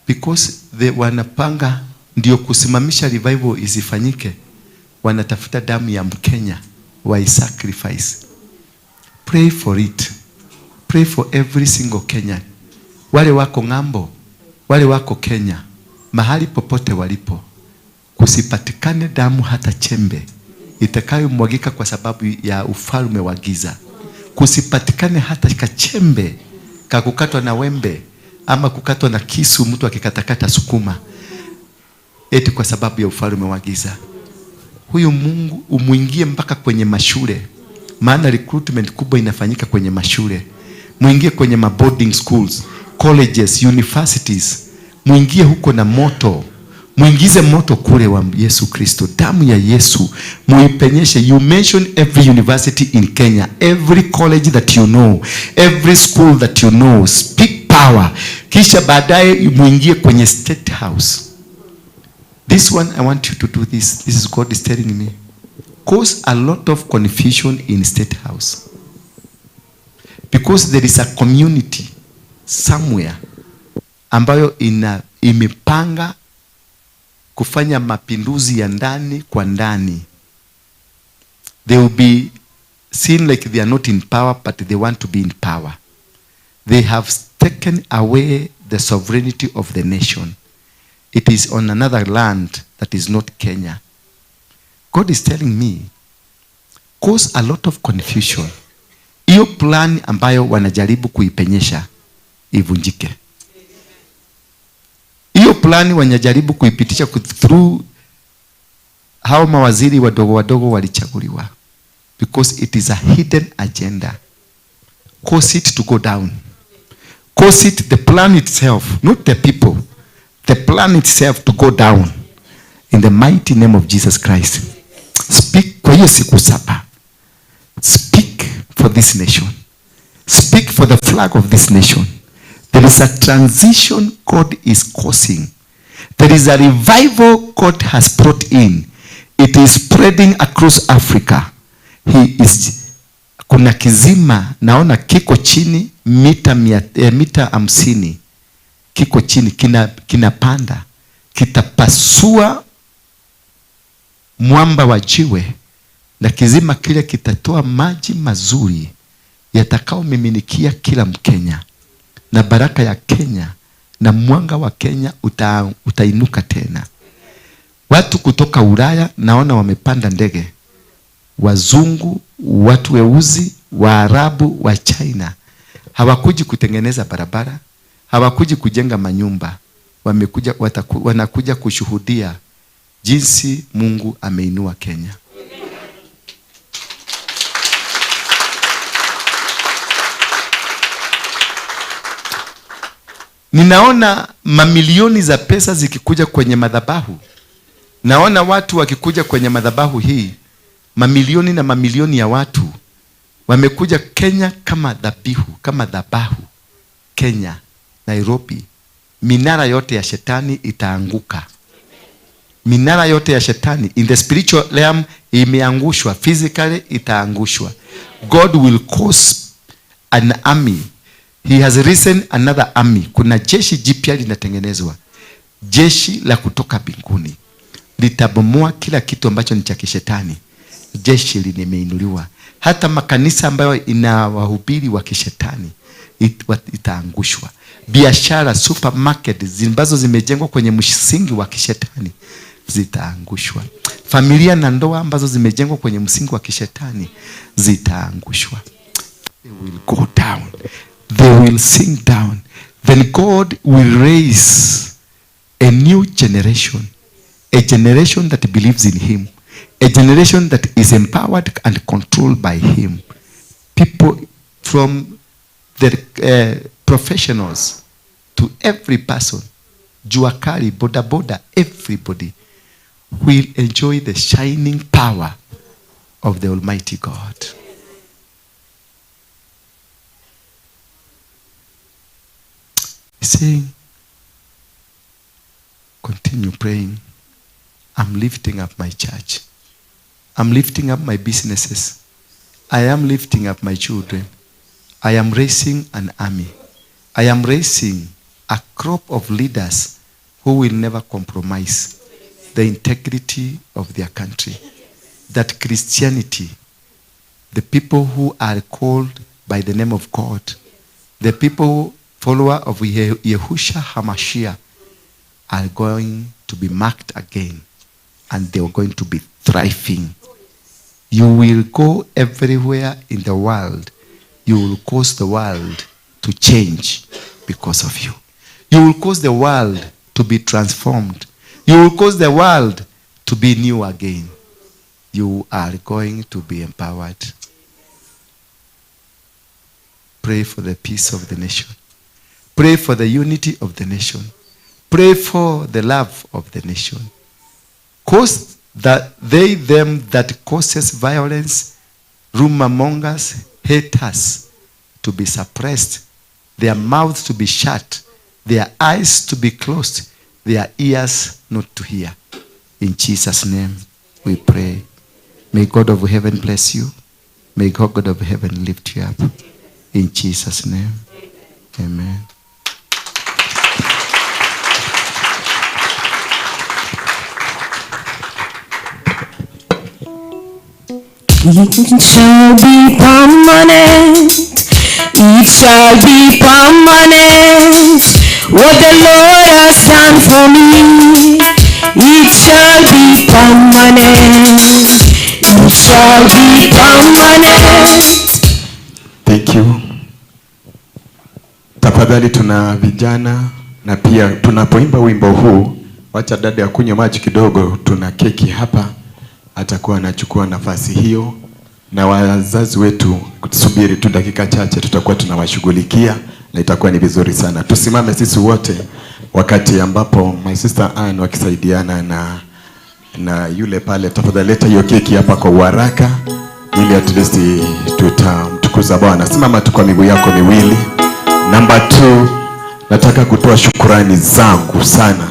Because they wanapanga ndio kusimamisha revival isifanyike, wanatafuta damu ya Mkenya wa sacrifice. Pray for it. Pray for every single Kenyan. Wale wako ng'ambo, wale wako Kenya, mahali popote walipo, kusipatikane damu hata chembe itakayomwagika kwa sababu ya ufalme wa giza. Kusipatikane hata kachembe kakukatwa na wembe ama kukatwa na kisu, mtu akikatakata sukuma, eti kwa sababu ya ufalme wa giza. Huyu Mungu umuingie mpaka kwenye mashule, maana recruitment kubwa inafanyika kwenye mashule. Muingie kwenye ma boarding schools, colleges, universities. Muingie huko na moto. Muingize moto kule wa Yesu Kristo. Damu ya Yesu muipenyeshe. You mention every university in Kenya, every college that you know, every school that you know. Speak power. Kisha baadaye muingie kwenye State House. This one, I want you to do this. This is God is telling me. Cause a lot of confusion in State House. Because there is a community somewhere ambayo imepanga kufanya mapinduzi ya ndani kwa ndani. They will be seen like they are not in power, but they want to be in power. They have taken away the sovereignty of the nation. It is on another land that is not Kenya. God is telling me, cause a lot of confusion. Hiyo plan ambayo wanajaribu kuipenyesha ivunjike. Hiyo plan wanajaribu kuipitisha through hao mawaziri wadogo wadogo walichaguliwa. because it is a hidden agenda. Cause it to go down. Cause it, the plan itself, not the people, the plan itself to go down. In the mighty name of Jesus Christ. Speak kwa hiyo siku 7. Speak for this nation. Speak for the flag of this nation. There is a transition God is causing. There is a revival God has brought in. It is spreading across Africa. He is, kuna kizima naona kiko chini mita 50. Kiko chini, kinapanda. Kitapasua mwamba wa jiwe, na kizima kile kitatoa maji mazuri yatakaomiminikia kila Mkenya. Na baraka ya Kenya na mwanga wa Kenya utainuka tena. Watu kutoka Ulaya naona wamepanda ndege. Wazungu, watu weuzi, Waarabu, wa China hawakuji kutengeneza barabara, hawakuji kujenga manyumba. Wamekuja, wanakuja kushuhudia jinsi Mungu ameinua Kenya. Ninaona mamilioni za pesa zikikuja kwenye madhabahu. Naona watu wakikuja kwenye madhabahu hii, mamilioni na mamilioni ya watu wamekuja Kenya kama dhabihu, kama dhabahu. Kenya, Nairobi, minara yote ya shetani itaanguka. Minara yote ya shetani in the spiritual realm imeangushwa, physically itaangushwa. God will cause an army. He has risen another army. Kuna jeshi jipya linatengenezwa. Jeshi la kutoka mbinguni litabomoa kila kitu ambacho ni cha kishetani. Jeshi limeinuliwa. Hata makanisa ambayo inawahubiri wa kishetani itaangushwa. Biashara, supermarket ambazo zimejengwa kwenye msingi wa kishetani zitaangushwa. Familia na ndoa ambazo zimejengwa kwenye msingi wa kishetani zitaangushwa. They will go down. They will sink down. Then God will raise a new generation. A generation that believes in him. A generation that is empowered and controlled by him. People from the professionals to every person, Juakali, boda boda, everybody will enjoy the shining power of the Almighty God. He's saying, continue praying. I'm lifting up my church. I'm lifting up my businesses. I am lifting up my children. I am raising an army. I am raising a crop of leaders who will never compromise the integrity of their country. That Christianity, the people who are called by the name of God, the people follower of Yehusha HaMashiach, are going to be marked again, and they are going to be thriving. You will go everywhere in the world. You will cause the world to change because of you. You will cause the world to be transformed. You will cause the world to be new again. You are going to be empowered. Pray for the peace of the nation. Pray for the unity of the nation. Pray for the love of the nation. Cause that they, them that causes violence, rumor mongers, haters, to be suppressed, their mouths to be shut, their eyes to be closed, their ears not to hear. In Jesus' name we pray. May God of heaven bless you. May God of heaven lift you up. In Jesus' name, amen. It shall be permanent. It shall be permanent. What the Lord has done for me, it shall be permanent. It shall be permanent. Thank you. Tafadhali tuna vijana na pia tunapoimba wimbo huu, wacha dada akunywe maji kidogo, tuna keki hapa. Atakuwa anachukua nafasi hiyo. Na wazazi wetu, kusubiri tu dakika chache, tutakuwa tunawashughulikia na itakuwa ni vizuri sana. Tusimame sisi wote wakati ambapo my sister Ann wakisaidiana na yule pale, tafadhali leta hiyo keki hapa kwa uharaka ili at least tutamtukuza Bwana. Simama tu kwa miguu yako miwili. Number 2, nataka kutoa shukurani zangu sana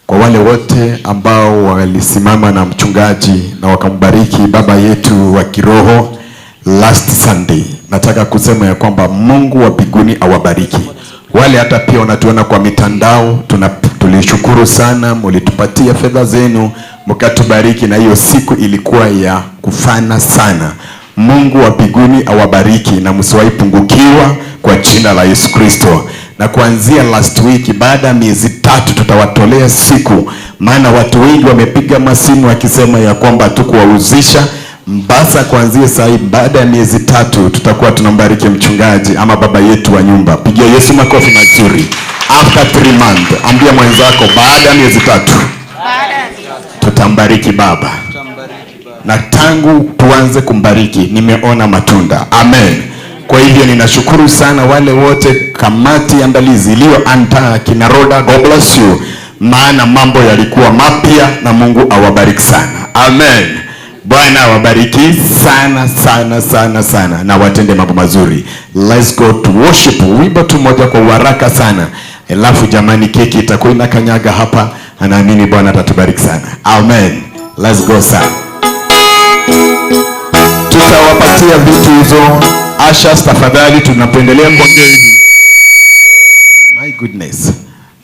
kwa wale wote ambao walisimama na mchungaji na wakambariki baba yetu wa kiroho last Sunday. Nataka kusema ya kwamba Mungu wa mbinguni awabariki. Wale hata pia wanatuona kwa mitandao, tulishukuru sana, mlitupatia fedha zenu mkatubariki, na hiyo siku ilikuwa ya kufana sana. Mungu wa mbinguni awabariki na msiwahi pungukiwa kwa jina la Yesu Kristo. Na kuanzia last week, baada ya miezi 3 tutawatolea siku, maana watu wengi wamepiga masimu wakisema ya kwamba tukuwauzisha. Mbasa kuanzia saa hii, baada ya miezi 3 tutakuwa tunambariki mchungaji ama baba yetu wa nyumba. Pigia Yesu makofi mazuri. After 3 months, ambia mwenzako baada ya miezi 3 tutambariki baba. Na tangu tuanze kumbariki nimeona matunda. Amen. Kwa hivyo ninashukuru sana wale wote, kamati andalizi iliyoandaa kina Roda, God bless you, maana mambo yalikuwa mapya na Mungu awabariki sana. Amen. Bwana awabariki sana sana sana sana na watende mambo mazuri. Let's go to worship. Wimbo tu moja kwa haraka sana. Alafu jamani, keki itakuwa inakanyaga hapa. Anaamini Bwana atatubariki sana. Amen. Let's go sana. Tutawapatia vitu hizo. Asha, tafadhali tunapoendelea kuongea hivi. My goodness.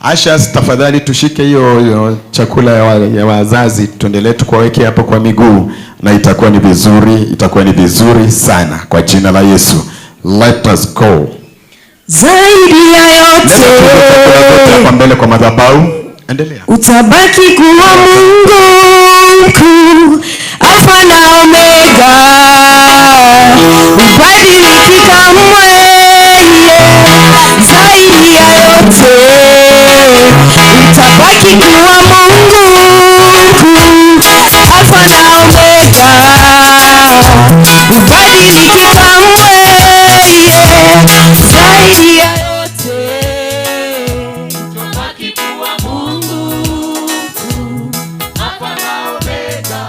Asha, tafadhali tushike hiyo chakula ya wazazi, tuendelee tukuweke hapo kwa miguu na itakuwa ni vizuri, itakuwa ni vizuri sana kwa jina la Yesu. Let us go. Zaidi ya yote hapa mbele kwa madhabahu. Endelea. Utabaki kuwa Mungu mkuu, Alfa na Omega, hubadiliki kamwe. Zaidi ya yote utabaki kuwa Mungu mkuu, Alfa na Omega, hubadiliki kamwe. Zaidi ya yote utabaki kuwa Mungu mkuu, Alfa na Omega,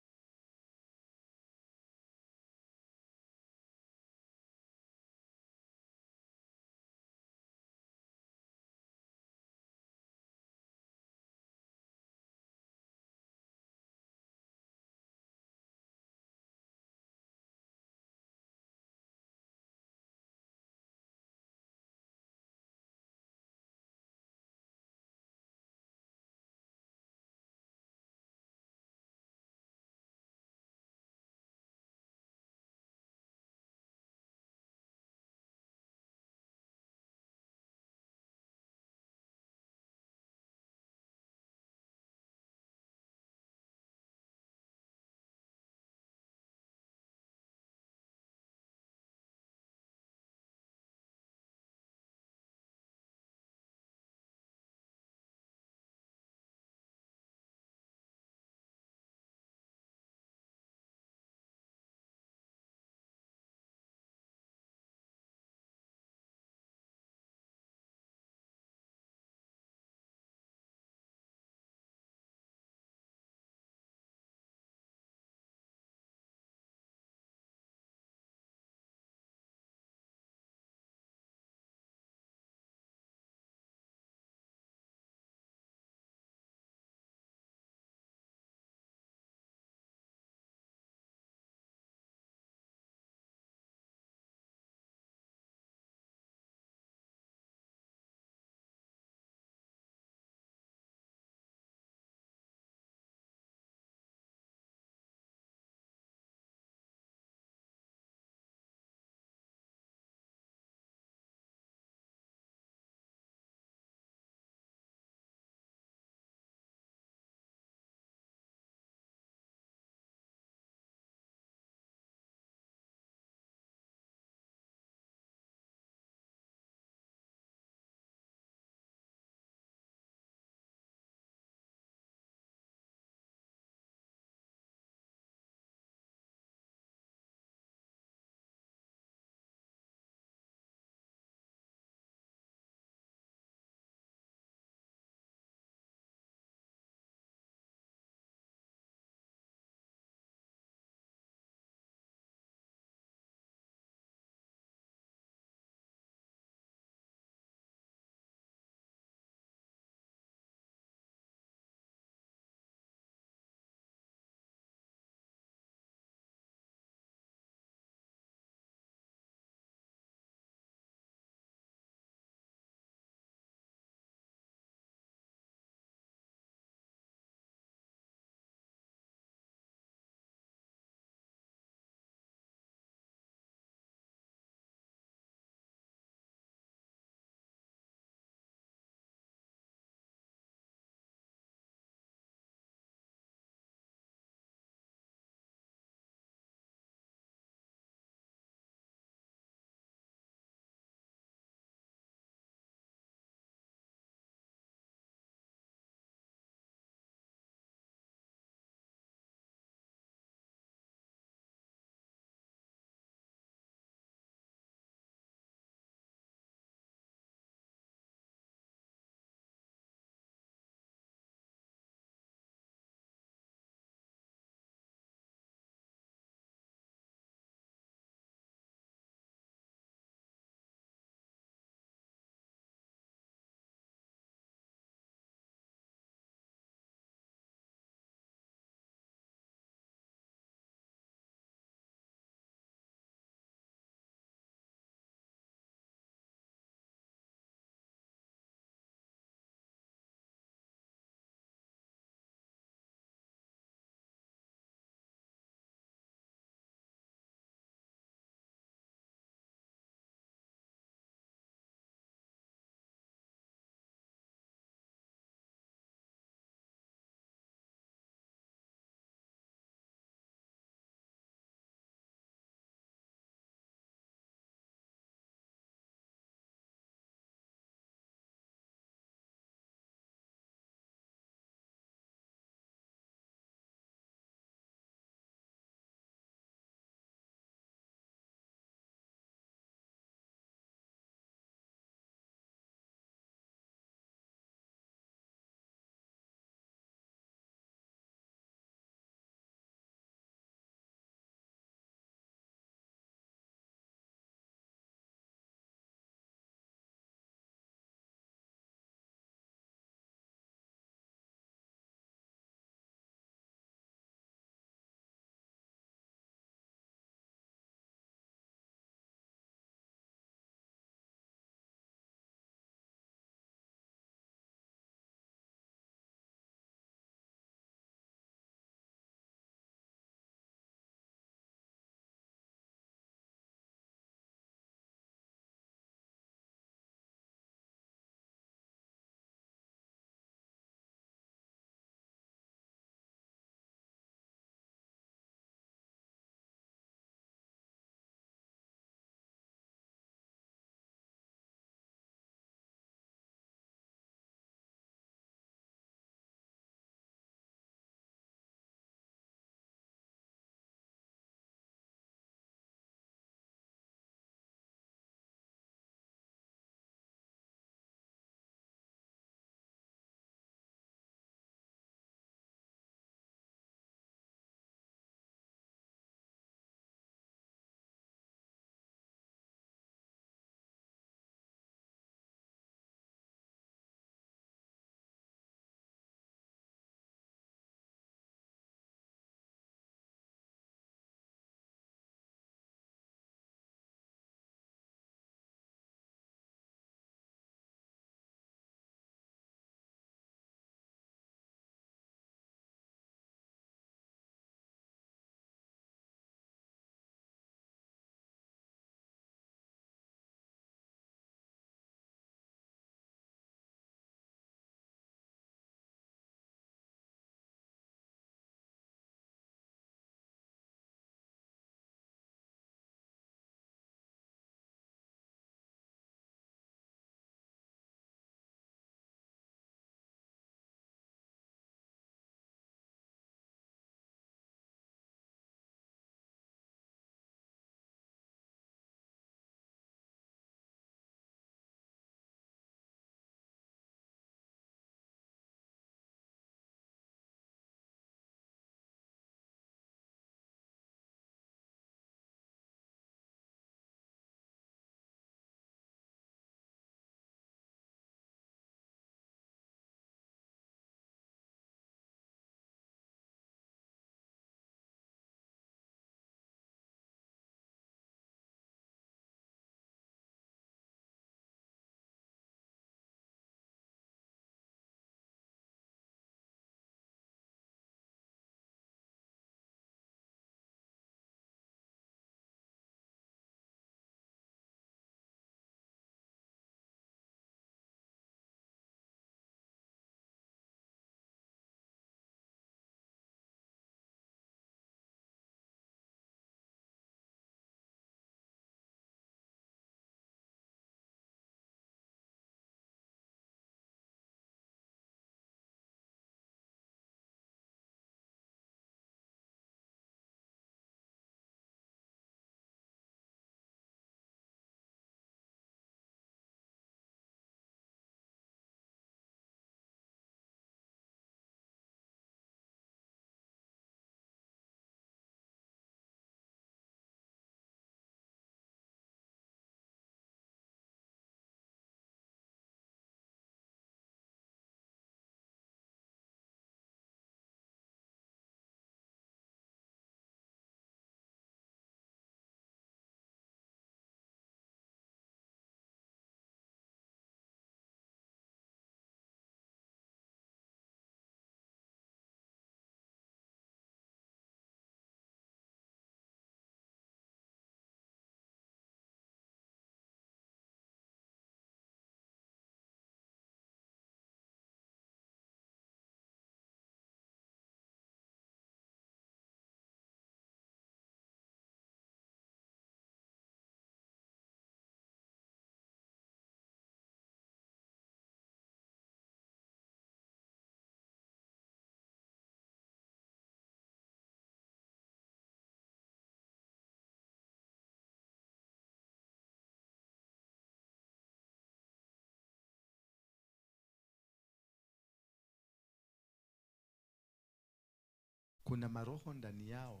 Kuna maroho ndani yao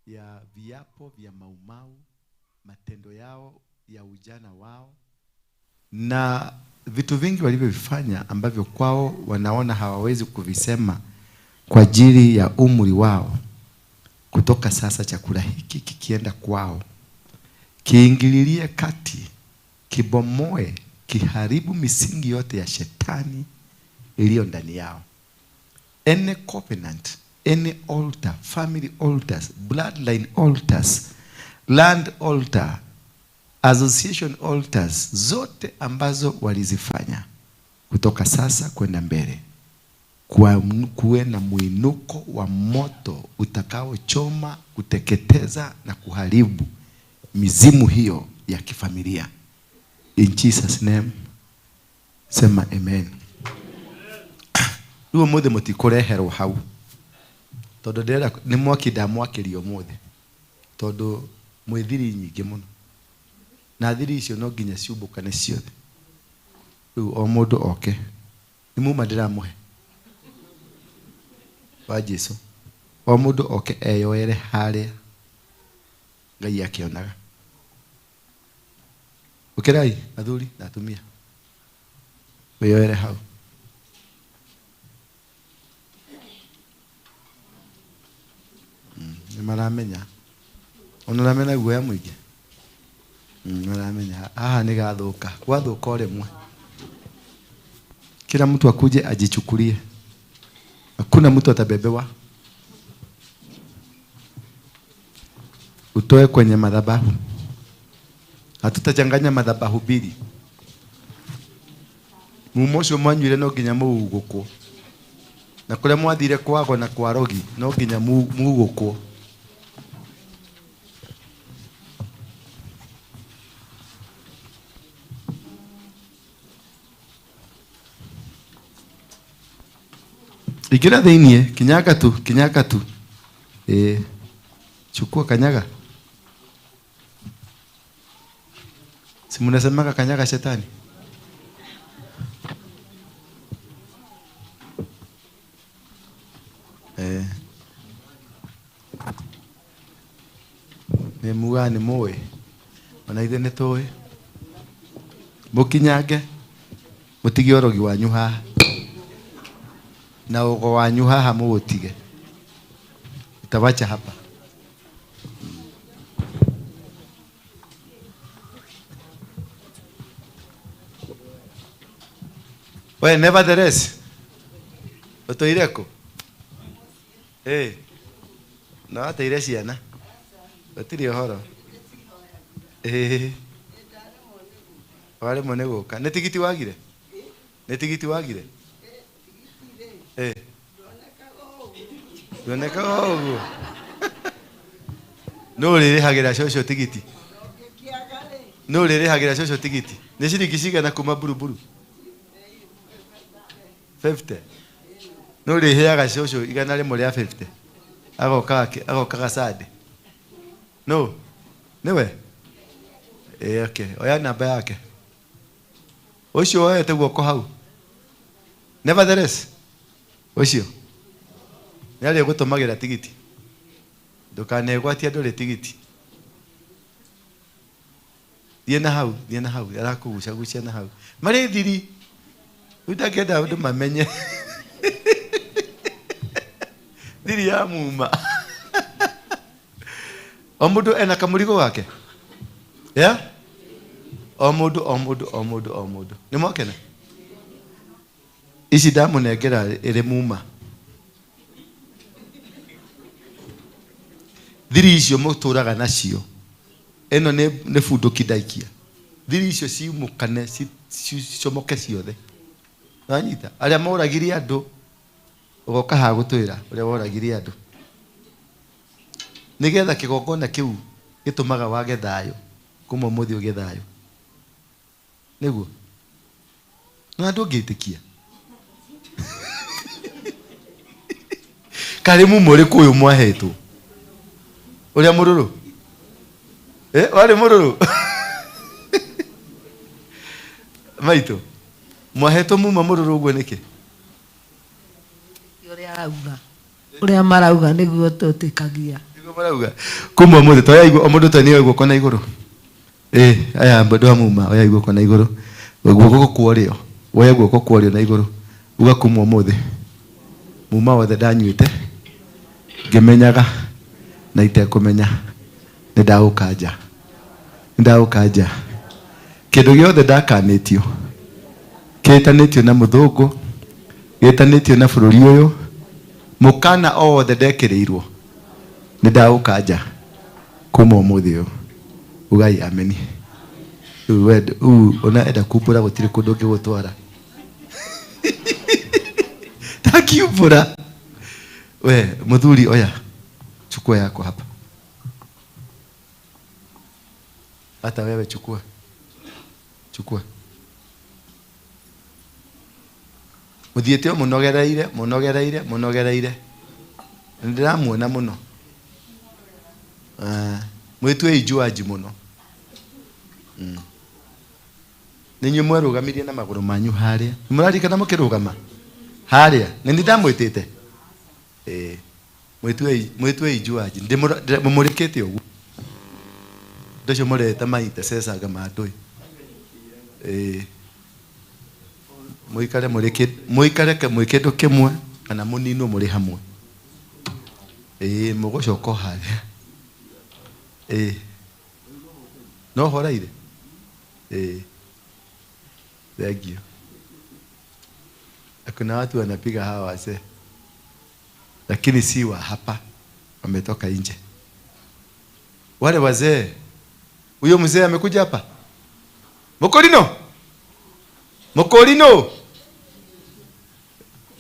ya viapo vya maumau, matendo yao ya ujana wao na vitu vingi walivyovifanya ambavyo kwao wanaona hawawezi kuvisema kwa ajili ya umri wao. Kutoka sasa chakula hiki kikienda kwao, kiingililie kati, kibomoe, kiharibu misingi yote ya shetani iliyo ndani yao. Any covenant, any altar, family altars, bloodline altars, land altar, association altars, zote ambazo walizifanya kutoka sasa kwenda mbele, kuwe na mwinuko wa moto utakaochoma, kuteketeza na kuharibu mizimu hiyo ya kifamilia. In Jesus name, sema amen. Rĩu ũmũthĩ mũtikũreherwo hau, tondũ ndĩrenda nĩ mwaki ndamwakĩria ũmũthĩ, tondũ mwĩ thiri nyingĩ mũno, na thiri icio no nginya ciumbũkane ciothe. Rĩu o mũndũ oke, nĩ muma ndĩramũhe wa Jesu, o mũndũ oke eyoere harĩa Ngai akĩonaga. Ũkĩrai athuri na atumia, wĩyoere hau. Nĩ maramenya, ona ũramenya guoya mũingĩ. Maramenya haha nĩ gathũka, gwathũka o rĩmwe. Kila mtu akuje ajichukulie, hakuna mtu atabebewa. Utoe kwenye madhabahu. Hatutachanganya madhabahu mbili. Mumo ũcio mwanyuire no nginya mũugũkwo, na kũrĩa mwathire kwago na kwa rogi no nginya mũugũkwo. Ingĩra thĩiniĩ, kinyaga tu, kinyaga tu. Chukua kanyaga. Si mnasemaga kanyaga shetani? Nĩ muga nĩ mũĩ, ona ithuĩ nĩ tũĩ. Mũkinyange, mũtige ũrogi wanyu haha na ũgo wanyu haha mũũtige. Utawacha hapa. We, nevertheless, ũtũire kũ? Na wateire ciana? Gũtirĩ ũhoro. Waremwo nĩ gũka. Nĩ tigiti wagire? Nĩ tigiti wagire? Ndonekaga ũguo. Nũ ũrĩrĩhagĩra cũcũ tigiti? Nũ ũrĩrĩhagĩra cũcũ tigiti? Nĩ ciringi cigana kuma Buruburu? 50. Nũ ũrĩheaga cũcũ 100 rĩa 50? Agokaga Sunday. No. Nĩwe? Okay. Oya namba yake. Ũcio woete guoko hau. Nevertheless, ũcio nĩ arĩ gũtũmagĩra tigiti. Ndũkanegwatie ndũrĩ tigiti. Thiĩ na hau, thiĩ na hau, arakũgucagucia na hau. Marĩ thiri. Rĩu ndangĩenda andũ mamenye. Thiri ya muma. O mũndũ ena kamũrigo gake? Yeah? O mũndũ, o mũndũ, o mũndũ, o mũndũ. Nĩ mwakena? Ici ndamũnengera ĩrĩ muma. Thiri icio mũtũraga nacio. Ĩno nĩ bunduki ndaikia. Thiri icio ciumũkane, cicomoke ciothe. Wanyita? Arĩa moragirie andũ, ũgoka haha gũtwĩra ũrĩa woragirie andũ. Nĩgetha kĩgongona kĩu gĩtũmaga wage thayũ, kuma ũmũthĩ ũgĩe thayũ. Nĩguo? Na ndũngĩtĩkia. Karĩ mumo ũrĩkũ ũyũ mwahetwo? Ũrĩa mũrũrũ? Warĩ mũrũrũ? Maitũ, mwahetwo muma mũrũrũ ũguo nĩkĩ? Ũrĩa arauga. Uria marauga niguo tutikagia. Niguo marauga. Kuma umuthi toya igũ o mũndũ tani guoko na igũrũ. Aya andũ a muma oya guoko na igũrũ. Guoko kwa ũrĩo. Woya guoko kwa ũrĩo na igũrũ. Uga kuma umuthi. Muma wothe ndanyuĩte ngĩmenyaga na itekũmenya nĩ ndaũkanja. Nĩ ndaũkanja. Kĩndũ gĩothe ndakanĩtio kĩtanĩtio na mũthũngũ, gĩtanĩtio na bũrũri ũyũ, mũkana o wothe ndekĩrĩirwo nĩ ndaũkanja kuma ũmũthĩ ũyũ. Ugai ameni. Rĩu ona enda kumbũra gũtirĩ kũndũ ũngĩgũtwara. Takiumbũra. We mũthuri oya chukua yako hapa. Hata wewe chukua. Chukua. Muthiĩte o mũnogereire mũnogereire mũnogereire. Nĩndĩramuona mũno. Mwĩtue ijuaji mũno. Nĩ inyuĩ mwerũgamirie na magũrũ manyu harĩa. Nĩmũraririkana mũkĩrũgama harĩa. Nĩ niĩ ndamwĩtĩte. Mwĩtue ijuaji. Mũmũrĩkĩte ũguo. Andũ acio mũreta maitececanga ma andũ. Mũikare mũikare mwĩ kĩndũ kĩmwe kana mũninwo mũrĩ hamwe. Mũgũcoka o harĩa. No horaire. Thank you. Kuna watu wanapiga hawa wazee. Lakini si wa hapa, wametoka nje. Wale wazee, huyo mzee amekuja hapa. Mokorino. Mokorino.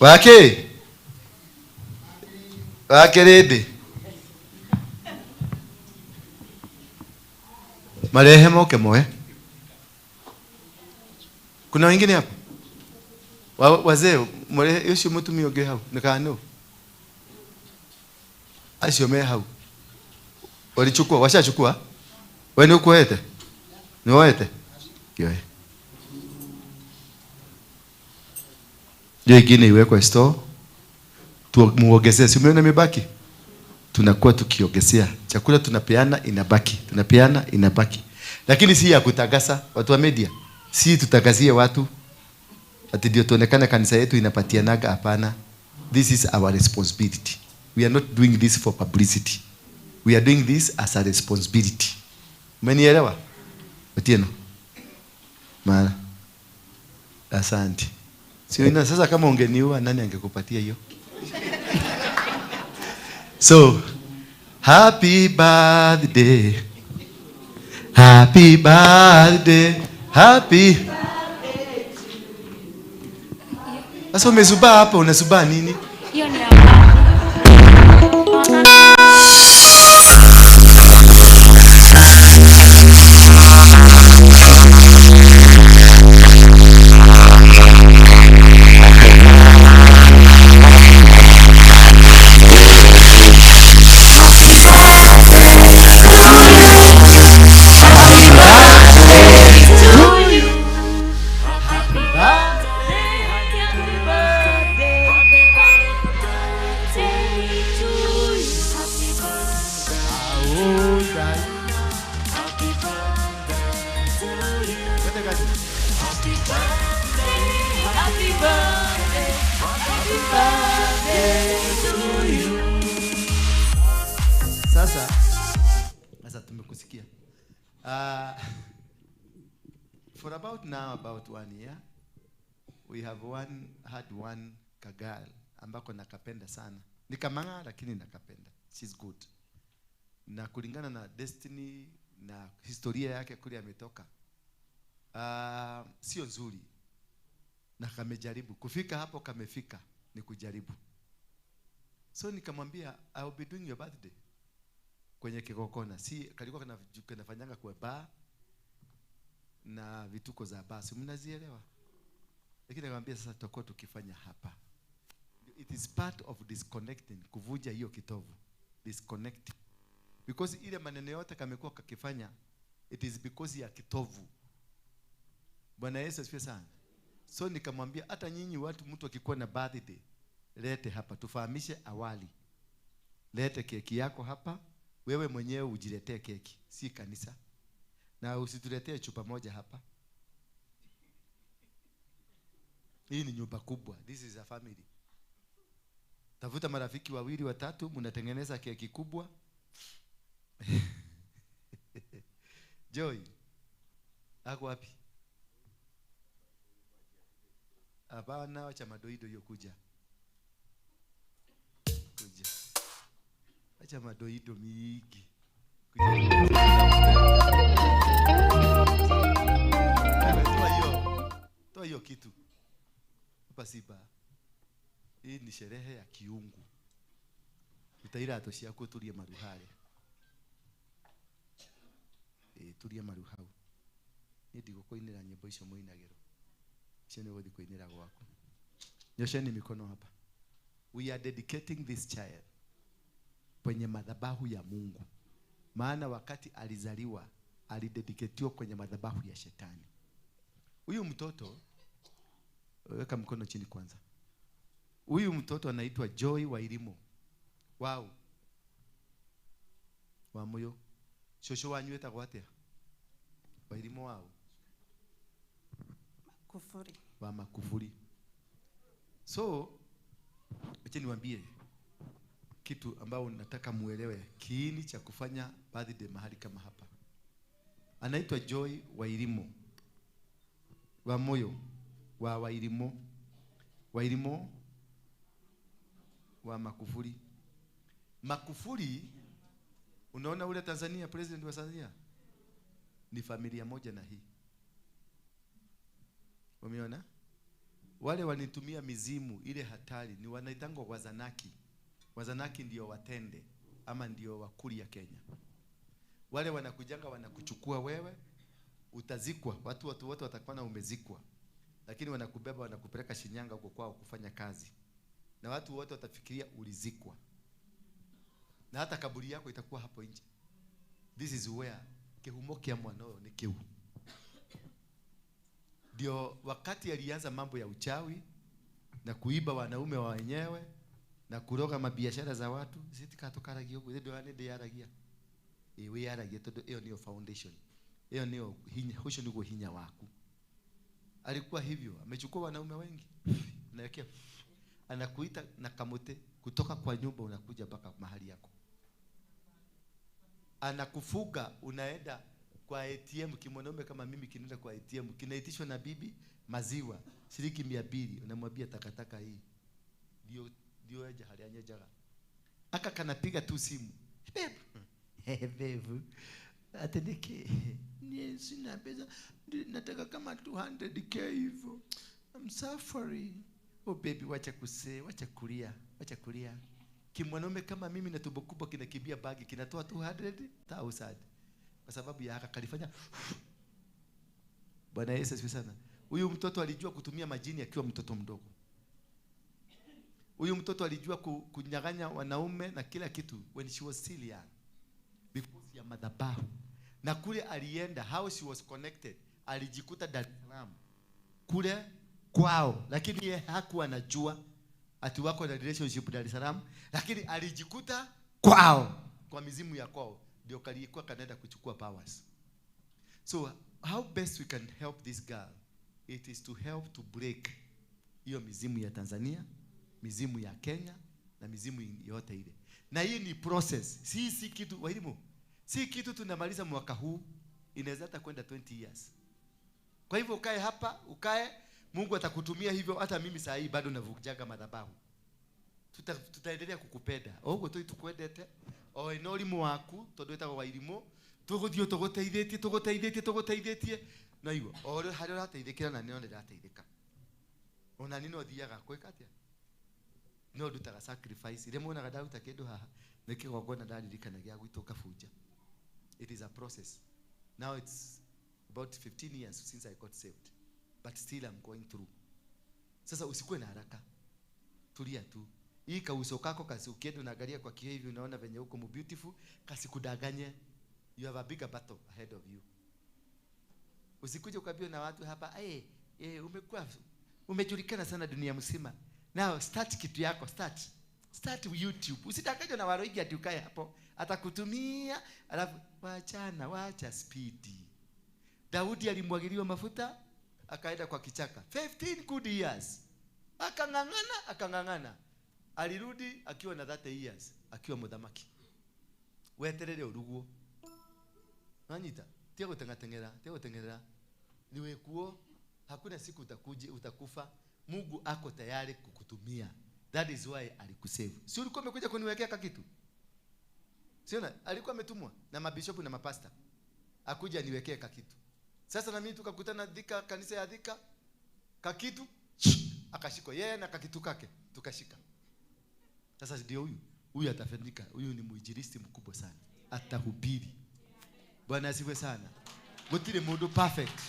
Wake. Wake rede. Marehe moke moe. Kuna wengine hapo? Wazee, mwarehe ucio mutumia ũngĩ hau, nĩ kana nũ? Acio me hau. Walichukua, washachukua? Wewe ni ukuete? Ni woete? Kioe. Hiyo ingine iwekwe store. Muongezee, si umeona imebaki? Tunakuwa tukiongezea. Chakula tunapeana inabaki, tunapeana inabaki. Lakini si ya kutagasa watu wa media. Si tutagazie watu ati ndio tuonekane kanisa yetu inapatianaga. Hapana. This is our responsibility. We are not doing this for publicity. We are doing this as a responsibility. Umenielewa? Otieno. Mara. Asante. Sio ina sasa kama ungeniua nani angekupatia hiyo? So, happy birthday. Happy birthday. Happy. Sasa umezubaa hapa, unazubaa nini? Hiyo ni hapa. Sasa tumekusikia. For about now, about 1 year, we have had one kagal ambako nakapenda sana. Nikamanga lakini nakapenda. She's good. Na kulingana na destiny na historia yake kule ametoka, sio nzuri. Na kamejaribu. Kufika hapo kamefika ni kujaribu. So nikamwambia, I will be doing your birthday kwenye Kigokona. Si kalikuwa kanafanyanga kwa bar na vituko za bar, si mnazielewa? Lakini nikamwambia sasa tutakuwa tukifanya hapa. It is part of disconnecting, kuvuja hiyo kitovu. Disconnect. Because ile maneno yote kamekuwa kakifanya, it is because ya kitovu. Bwana Yesu asifiwe sana. So nikamwambia hata nyinyi watu, mtu akikuwa na birthday lete hapa tufahamishe awali. Lete keki yako hapa. Wewe mwenyewe ujiletee keki, si kanisa. Na usituletee chupa moja hapa. Hii ni nyumba kubwa. This is a family. Tafuta marafiki wawili watatu, mnatengeneza keki kubwa. Joy, ako wapi? Hapana, wacha madoido hiyo kuja. Kuja. Wacha madoido mingi. Kuja. Toa hiyo kitu. Hapa siba. Hii ni sherehe ya kiungu. Utaira atoshi yako tulie maruhare. Tulie maruhau. Ni ndigũkũinĩra nyĩmbo icio mũinagĩrwo. Icio nĩ ũgũthiĩ kũinĩra gwaku. Nyosheni mikono hapa. We are dedicating this child kwenye madhabahu ya Mungu. Maana wakati alizaliwa alidedicatiwa kwenye madhabahu ya shetani. Huyu mtoto, weka mkono chini kwanza. Huyu mtoto anaitwa Joy Wairimu. Wow. Wa moyo. Shosho wanyu etagwo atia? Wairimu wao. Makufuri. Wa Makufuri. So, acha niwaambie kitu ambao nataka muelewe, kiini cha kufanya birthday mahali kama hapa. Anaitwa Joy Wairimu. Wa moyo. Wa Wairimu. Wairimu wa Makufuri. Makufuri, unaona ule Tanzania, president wa Tanzania? Ni familia moja na hii. Umeona? Wale wanitumia mizimu ile hatari ni wanaitangwa Wazanaki. Wazanaki ndio watende ama ndio wakuli ya Kenya. Wale wanakujanga wanakuchukua wewe, utazikwa, watu wote watakuwa na umezikwa. Lakini wanakubeba wanakupeleka Shinyanga huko kwao kufanya kazi. Na watu wote watafikiria ulizikwa. Na hata kaburi yako itakuwa hapo nje. This is where kihumo kia mwanao ni kiu. Ndio wakati alianza mambo ya uchawi na kuiba wanaume wa wenyewe na kuroga mabiashara za watu, sitikatokaragia huko ndio ane ndiyaragia. Ewe yaragia todo hiyo ndio foundation. Hiyo ndio hinya, hucho ndio hinya waku. Alikuwa hivyo, amechukua wanaume wengi. Anawekea, anakuita na kamote kutoka kwa nyumba unakuja mpaka mahali yako. Anakufuga unaenda kwa ATM, kimwanaume kama mimi kinaenda kwa ATM, kinaitishwa na bibi maziwa shilingi 200, unamwambia takataka hii. Ndio aje hali anyejaga. Aka kanapiga tu simu. Babe. Babe. Atendeke. Ni sina pesa, nataka kama 200k hivyo. I'm suffering. Oh baby, wacha kuse, wacha kulia, wacha kulia. Kimwanaume kama mimi na tumbo kubwa kinakimbia bagi kinatoa 200,000. Kwa sababu ya haka kalifanya. Bwana Yesu asifiwe sana. Huyu mtoto alijua kutumia majini akiwa mtoto mdogo. Huyu mtoto alijua kunyang'anya wanaume na kila kitu when she was still young. Because ya madhabahu. Na kule alienda, how she was connected, alijikuta Dar es Salaam. Kule kwao, lakini yeye hakuwa anajua ati wako na relationship Dar es Salaam, lakini alijikuta kwao, kwa mizimu ya kwao ndio kalikuwa kanaenda kuchukua powers. So how best we can help this girl, it is to help to break hiyo mizimu ya Tanzania, mizimu ya Kenya na mizimu yote ile. Na hii ni process. Si kitu walimu. Si kitu tunamaliza mwaka huu, inaweza hata kwenda 20 years. Kwa hivyo ukae hapa, ukae, Mungu atakutumia hivyo. Hata mimi saa hii bado navujaga madhabahu. Tutaendelea kukupenda. Ogo tu tukwendete. O ino rimu waku tondu wetagwo Wairimu, tuguthio tuguteithitie tuguteithitie tuguteithitie. Na igua o haria urateithikira na nio ndirateithika. Ona ni no thiaga kwika atia? No ndutaga sacrifice. Ile muonaga ndaruta kindu haha ni kigongona ndaririkana gĩa gwitũ ngabunja. It is a process. Now it's about 15 years since I got saved. But still I'm going through. Sasa usikuwe na haraka. Tulia tu. Hii kauso kako kasi ukienda unaangalia kwa kioo hivi unaona venye uko beautiful, kasi kudanganye. You have a bigger battle ahead of you. Usikuje ukaambiwa na watu hapa, "Eh, umekuwa umejulikana sana dunia mzima. Now start kitu yako, start. Start YouTube. Usidanganywe na Waroigi ati ukae hapo. Atakutumia alafu wachana, wacha spidi. Daudi alimwagiliwa mafuta akaenda kwa kichaka 15 good years. Akang'ang'ana, akang'ang'ana. Alirudi akiwa na 30 years, akiwa muthamaki. Weterere uruguo. Nanyita, tia guteng'ateng'era, tia guteng'era. Niwe kuo, hakuna siku utakuja utakufa. Mungu ako tayari kukutumia. That is why alikusave. Si ulikuwa umekuja kuniwekea kakitu? Siona, alikuwa ametumwa na mabishopu na mapasta. Akuja niwekee kakitu. Sasa na mimi tukakutana Thika, kanisa ya Thika, kakitu akashikwa yeye na kakitu kake tukashika. Sasa ndio huyu, huyu atafanyika, huyu ni mwinjilisti mkubwa sana. Atahubiri. Bwana asifiwe sana. Gutire mundu perfect.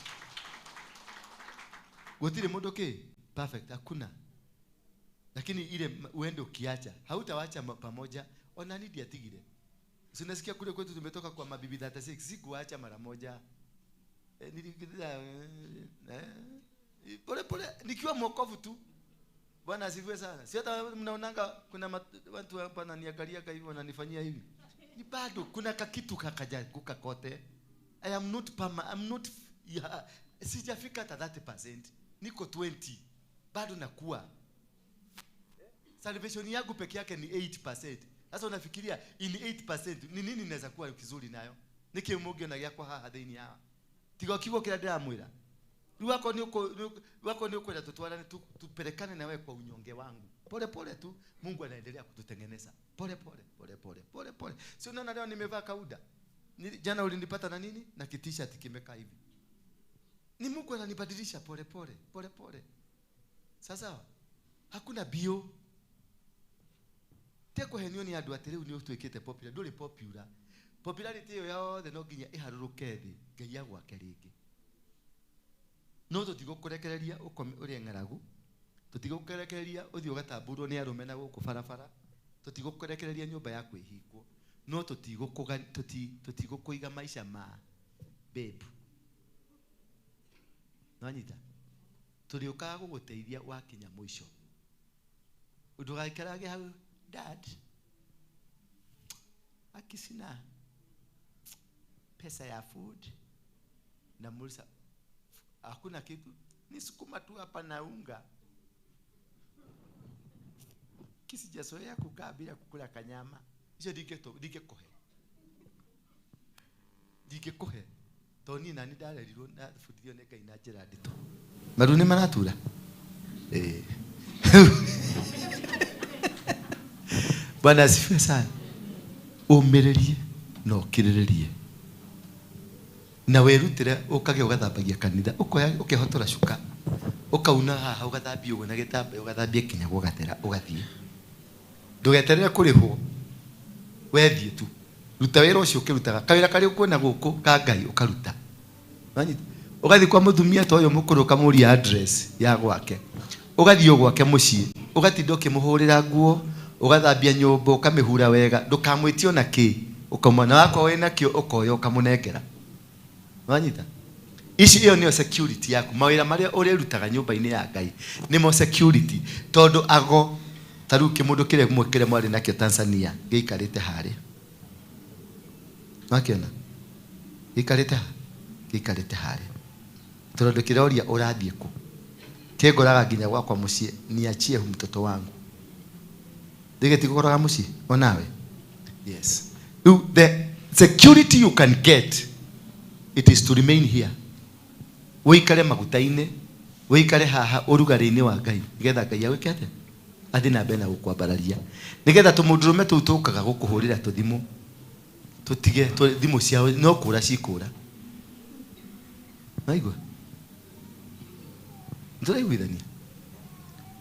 Gutire mundu ki perfect, hakuna. Lakini ile uende ukiacha, hautawacha pamoja. Ona nidi atigire. Sinasikia kule kwetu tumetoka kwa mabibi 36, sikuacha mara moja. Pole pole nikiwa mwokovu tu. Bwana asifiwe sana. Si hata mnaonanga kuna watu hapa wananiangalia hivi wananifanyia hivi. Ni bado kuna kakitu kakajaguka kote. I am not I'm not yeah, sijafika hata 30%. Niko 20. Bado nakuwa. Salvation yangu peke yake ni 8%. Sasa unafikiria in 8% ni nini inaweza kuwa kizuri nayo? Nikimuge na yakwa haha thini hawa. Tigo kigo kila ndiramwira. Wako ni uko wako ni uko tutwarane tupelekane na wewe kwa unyonge wangu. Pole pole tu Mungu anaendelea kututengeneza. Pole pole pole pole pole pole. Si unaona leo nimevaa kauda. Jana ulinipata na nini? Na kitisha kimekaa hivi. Ni Mungu ananibadilisha pole pole pole pole. Sasa hakuna bio. Teko henio ni andu atiri ni utuikite popular, nduri popular. Popularity iyo yothe no nginya iharuruke thi Ngai agwake ringi. No tutigũkũrekereria ũkome ũrĩe ng'aragu, tutigũkũrekereria ũthiĩ ũgatamburwo nĩ arũme na gũkũ barabara, tutigũkũrekereria nyũmba yaku ĩhingwo, no tũtigũkũiga maica ma babe. Nwanyita? Tũrĩũkaga gũgũteithia wakinya mũico. Ndũgaikarage hau, dad, akisina pesa ya food na mulisa hakuna kitu, ni sukuma tu hapa na unga. Kisijazoea kukaa bila kukula kanyama. Icio ndingĩkũhe. Ndingĩkũhe. Tondũ niĩ nani ndarerirwo na bundithio nĩ Ngai na njĩra nditũ. Maru nĩ maratura? Eh. Bwana asifiwe sana. Ũmĩrĩrie na ũkirĩrĩrie. Na werutire ukage ugathambagia kanitha, ukoya ukehotora cuka, ukauna haha ugathambia uguo na gitambaya ugathambia kinya gugathera ugathie. Ndugeterere kurihwo, wethie tu. Ruta wira ucio ukirutaga, kawira karia ukuona guku ka Ngai ukaruta. Wanyita? Ugathi kwa mutumia ta uyu mukuru ukamuria address ya gwake. Ugathie gwake mucii, ugatinda ukimuhurira nguo, ugathambia nyumba, ukamihura wega, ndukamwitie ona ki, ukamwana wakwa wina kio ukoya ukamunengera. Wanyita? Ici iyo niyo security yaku. Mawira maria urerutaga nyumba-ini ya Ngai nimo security, tondu ago ta riu kimundu kiria kiria mwari nakio Tanzania giikarite haria. Wakiona? Giikarite ha? Giikarite haria. Tondu kiroria urathie ku. Kingoraga nginya gwakwa mucii, niachie hu mtoto wangu. Ndigĩtigũkoraga mucii onawe? Yes. The security you can get, it is to remain here. Wikare maguta-inĩ, wikare haha ũrugarĩ-inĩ wa Ngai, nĩgetha Ngai agwĩke atĩa? Athiĩ na mbere na gũkwambararia. Nĩgetha tũmũndũrũme tũu tũkaga gũkũhũrĩra tũthimũ, tũtige thimũ ciao no kũra cikũra. Waigua? Nĩtũraiguithania?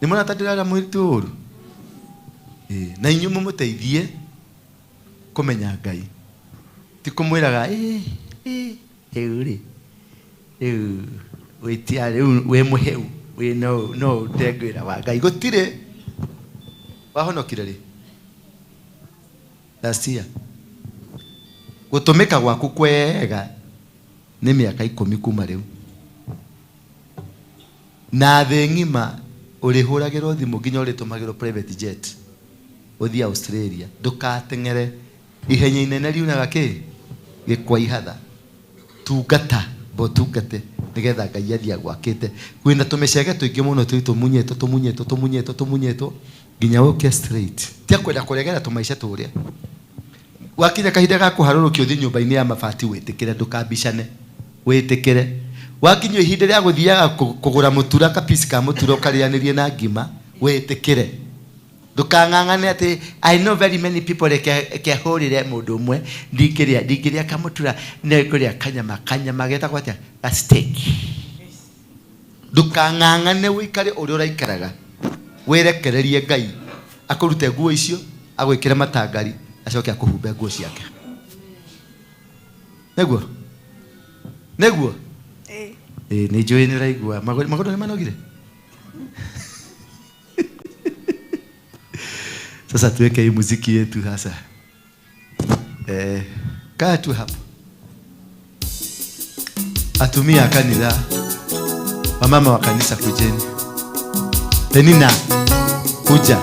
Nĩ mũrona ta ndĩrara mũirĩtu ũru? Na inyuĩ mũmũteithie kũmenya Ngai. Ti kũmwĩraga, rĩu rĩ, rĩu wĩtia rĩu wĩ mũhĩu, wĩ no ũrute wĩra wa Ngai. Gũtirĩ. Wahonokire rĩ? Last year. Gũtũmĩka gwaku kwega nĩ mĩaka 10 kuma rĩu. Na thĩ ng'ima ũrĩhũragĩrwo thimũ nginya ũrĩtũmagĩrwo private jet. Ũthiĩ Australia. Ndũkateng'ere. Ihenya inene riunaga kĩ? Gĩkwa ihatha. Tungata, bo tungate nigetha Ngai athiĩ agwakĩte. Kwĩna tũmĩcege tũingĩ mũno tũu tũmunyĩtwo tũmunyĩtwo tũmunyĩtwo tũmunyĩtwo nginya ũke straight. Tia kwenda kũregera tũmaica tũrĩa. Wakinya kahinda ga kũharũrũkio ũthiĩ nyũmba-inĩ ya mabati wĩtĩkĩre, ndũkambicane. Wĩtĩkĩre. Wakinya ihinda rĩa gũthiaga kũgũra mũtura, kapisi ka mũtura ũkarĩanĩrie na ngima, wĩtĩkĩre. Ndũkang'ang'ane atĩ I know very many people reke hũrĩre mũndũ ũmwe, ndingĩrĩa kamũtura, nĩngũrĩa kanyama, kanyama getagwo atĩa? Ga steak. Ndũkang'ang'ane ũikare ũrĩa ũraikaraga. Wĩrekererie Ngai akũrute nguo icio, agwĩkĩre matangari, acoke akũhumbe nguo ciake. Nĩguo? Nĩguo? Ĩĩ, nĩ njũĩ nĩ ũraigua. Magũrũ nĩ manogire? Sasa tuweke hii muziki yetu hasa. Kaa tu hapo. Atumia kanisa, wamama wa kanisa kujeni. Penina kuja.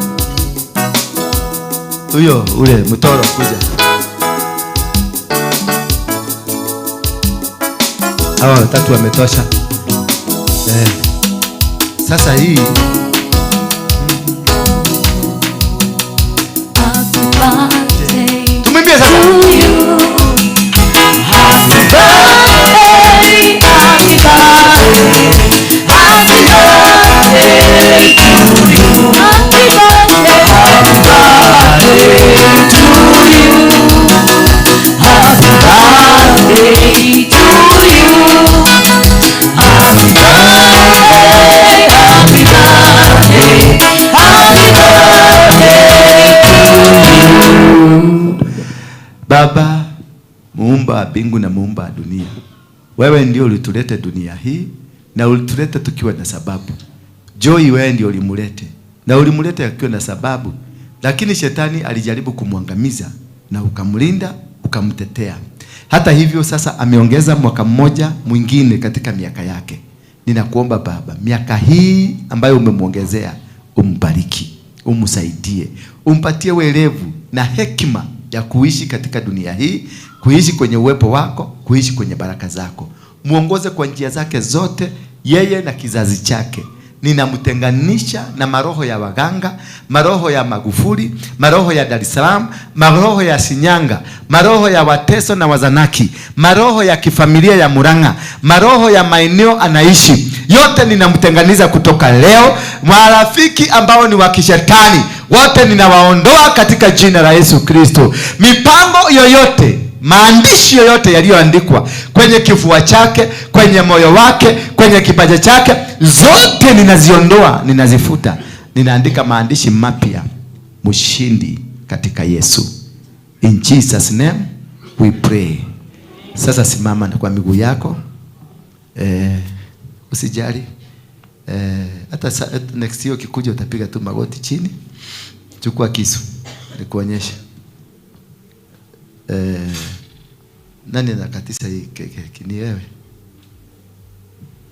Huyo ule mtoro kuja. Hawa watatu wametosha. Sasa hii tumwimbie sasa. Happy birthday, happy birthday, happy birthday to you. Happy birthday, happy birthday to you. Happy birthday to you. Happy birthday, happy birthday, happy birthday to you. Baba muumba wa mbingu na muumba wa dunia, wewe ndio ulitulete dunia hii na ulituleta tukiwa na sababu. Joy wewe ndio ulimulete na ulimulete akiwa na sababu, lakini shetani alijaribu kumwangamiza na ukamlinda, ukamtetea. Hata hivyo sasa ameongeza mwaka mmoja mwingine katika miaka yake. Ninakuomba Baba, miaka hii ambayo umemuongezea, umbariki, umsaidie, umpatie uelevu na hekima ya kuishi katika dunia hii, kuishi kwenye uwepo wako, kuishi kwenye baraka zako. Muongoze kwa njia zake zote, yeye na kizazi chake. Ninamtenganisha na maroho ya waganga, maroho ya Magufuli, maroho ya Dar es Salaam, maroho ya Shinyanga, maroho ya Wateso na Wazanaki, maroho ya kifamilia ya Murang'a, maroho ya maeneo anaishi. Yote ninamtenganiza kutoka leo. Marafiki ambao ni wa kishetani wote ninawaondoa katika jina la Yesu Kristo. Mipango yoyote, maandishi yoyote yaliyoandikwa kwenye kifua chake, kwenye moyo wake, kwenye kipaji chake, zote ninaziondoa, ninazifuta. Ninaandika maandishi mapya, mshindi katika Yesu. In Jesus name we pray. Sasa simama kwa miguu yako. Usijali. Hata next year ukikuja utapiga tu magoti chini. Chukua kisu nikuonyeshe. Nani anakatisa hii keki? Ni wewe.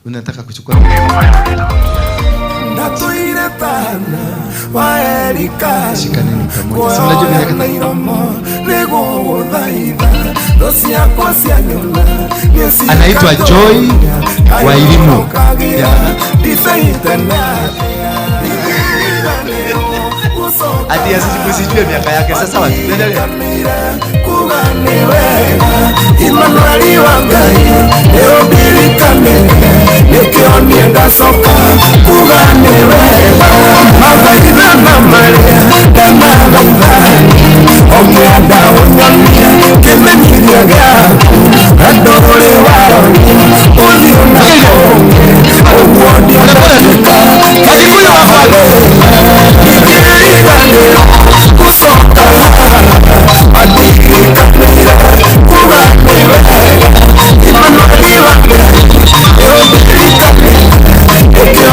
Unataka kuchukua? Shikaneni pamoja. Si mnajua mimi anaitwa Joy Wairimu. Ati asijue miaka yake sasa watu. Endelea. Emmanuel wa Ngai nĩũndirikane nĩkĩo niĩ ndacoka kuga nĩ wega mathaitha na marĩa ndamathaitha ũngĩenda ũnyonie kĩmenyithia gĩaku na ndũrĩ waroria ũthiũ na kũngĩ ũguo ndingĩka ingĩriganĩrwo gũcoka andirikanĩre kuga nĩ wega Emmanuel wa Ngai nĩũndirikane nĩkĩo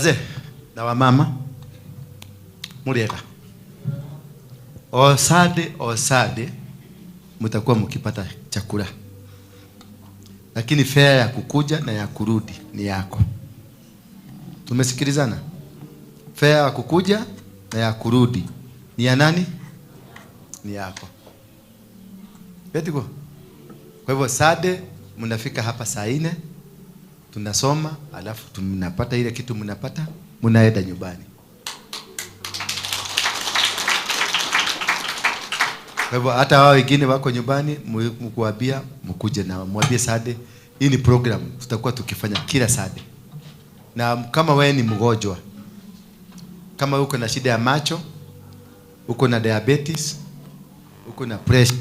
Wazee na wamama muriega. O Sunday mtakuwa mkipata chakula. Lakini fare ya kukuja na ya kurudi ni yako. Tumesikilizana? Fare ya kukuja na ya kurudi ni ya nani? Ni yako. Betiko. Kwa hivyo Sunday mnafika hapa saa 4, tunasoma, alafu tunapata ile kitu mnapata, mnaenda nyumbani. Kwa hivyo hata wao wengine wako nyumbani, mkuambia mkuje na mwambie Sunday, hii ni program tutakuwa tukifanya kila Sunday. Na kama wewe ni mgonjwa, kama uko na shida ya macho, uko na diabetes, uko na pressure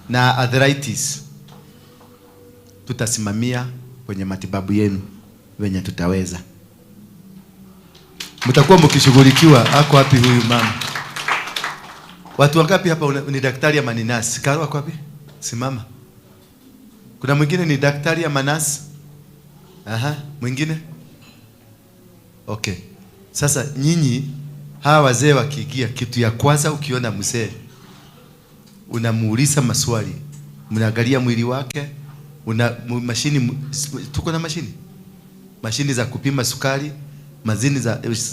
na arthritis, tutasimamia kwenye matibabu yenu wenye tutaweza. Mtakuwa mkishughulikiwa. Ako wapi huyu mama? Watu wangapi hapa ni daktari ama ni nurse? Karo ako wapi? Simama. Kuna mwingine ni daktari ama nurse? Aha, mwingine? Okay. Sasa nyinyi hawa wazee wakiingia, kitu ya kwanza ukiona mzee unamuuliza maswali, mnaangalia mwili wake, una mashini, tuko na mashini za kupima sukari, mashini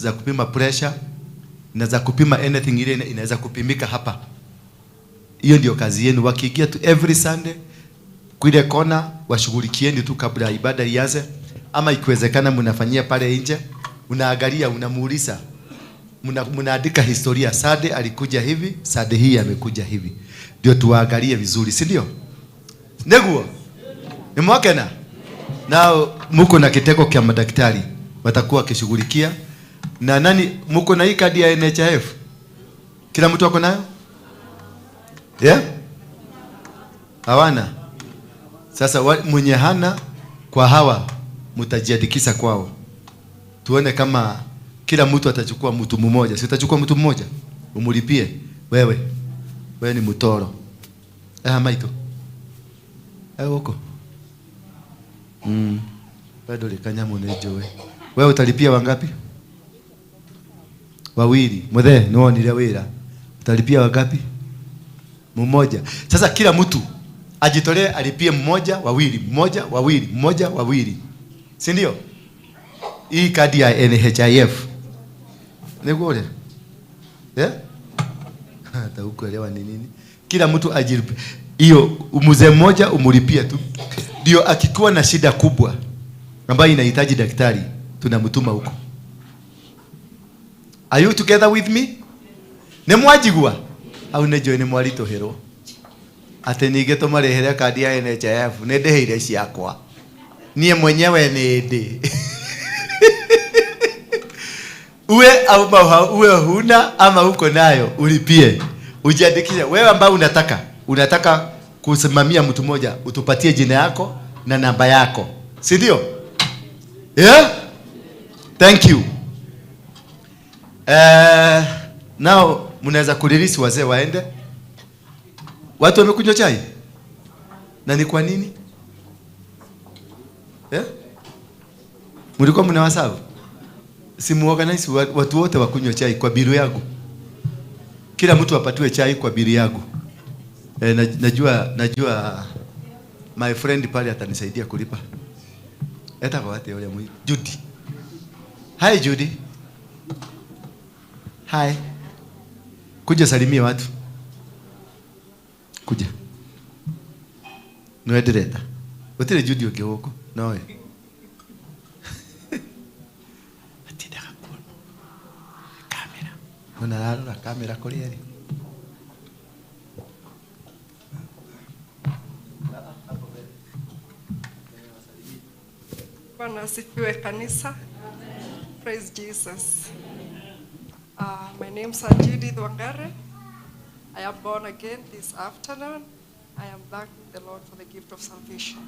za kupima pressure na za kupima anything ile inaweza kupimika hapa. Hiyo ndio kazi yenu. Wakiingia tu every Sunday kule kona, washughulikieni tu kabla ibada ianze, ama ikiwezekana mnafanyia pale nje, unaangalia, unamuuliza, mnaandika historia. Sunday alikuja hivi, Sunday hii amekuja hivi, ndio tuangalie vizuri, si ndio? Neguo ni mwakena nao, mko na kiteko kia madaktari watakuwa wakishughulikia. Na nani mko na hii kadi ya NHIF? Kila mtu ako nayo? Yeah? Hawana. Sasa mwenye hana kwa hawa mtajiandikisha kwao. Tuone kama kila mtu atachukua mtu mmoja. Si utachukua mtu mmoja? Umulipie wewe. Wewe ni mtoro. Maito. Huko. Bado likanyamu nejoe. Wewe utalipia wangapi? Wawili. Muthe, nuonire wira. Utalipia wangapi? Mmoja. Sasa kila mtu ajitolee alipie mmoja, wawili, mmoja, wawili, mmoja, wawili. Si ndio? Hii kadi ya NHIF. Nikuole? Eh? Hata hukuelewa ni nini? Kila mtu ajilipie. Hiyo mzee mmoja umulipie tu. Ndio akikuwa na shida kubwa ambayo inahitaji daktari, tunamtuma huko. Are you together with me? Ne mwajigua? Au nejo ne mwalitoherwo? Ate nige tumarehere kadi ya NHIF, ne ndeheire ciakwa. Nie mwenyewe ni ndi. Uwe au uwe huna ama uko nayo, ulipie. Ujiandikishe. Wewe ambao unataka kusimamia mtu mmoja, utupatie jina yako na namba yako. Si ndio? Yeah? Thank you. Now mnaweza kulirisi wazee waende. Watu wamekunywa chai? Na ni kwa nini? Eh? Mlikuwa mnawasabu? Si muorganize watu wote wakunywa chai kwa biru yangu. Kila mtu apatiwe chai kwa biru yangu. Najua my friend pale atanisaidia kulipa. Eta kwa watu yule mwi Judy. Hi Judy. Hi. Kuja salimia watu. Kuja. Niwe direta. Utire Judy uke huko. Noe. Atida kakuona. Kamera. Ona kamera kuri eri. Bwana asifiwe kanisa. Praise Jesus. My name is Judith Wangare. I am born again this afternoon. I am thanking the Lord for the gift of salvation.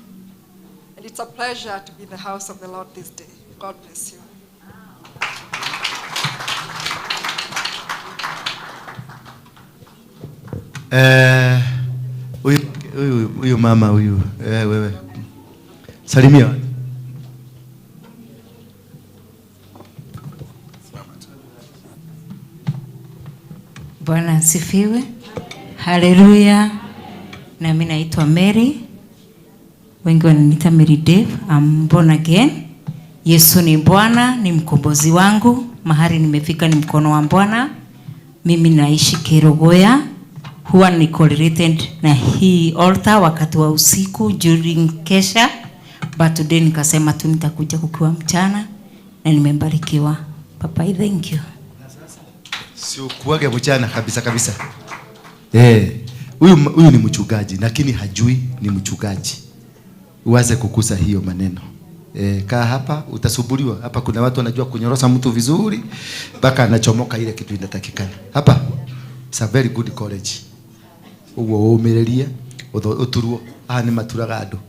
And it's a pleasure to be in the house of the Lord this day. God bless you. Huyu mama huyu, wewe. Salimia. Bwana asifiwe. Haleluya. Na mimi naitwa Mary. Wengi wananiita Mary Dave. I'm born again. Yesu ni Bwana, ni mkombozi wangu. Mahali nimefika ni mkono wa Bwana. Mimi naishi Kerogoya. Huwa niko related na hii altar wakati wa usiku during kesha. But today nikasema tu nitakuja kukiwa mchana na nimebarikiwa. Papa, I thank you. Sio kuage mchana kabisa kabisa. Huyu ni mchungaji lakini hajui ni mchungaji. Uanze kukusa hiyo maneno. Kaa hapa utasuburiwa. Hapa kuna watu wanajua kunyorosa mtu vizuri mpaka anachomoka ile kitu inatakikana. Hapa it's a very good college. Uguo umirerie uturuo aha ni maturaga andu.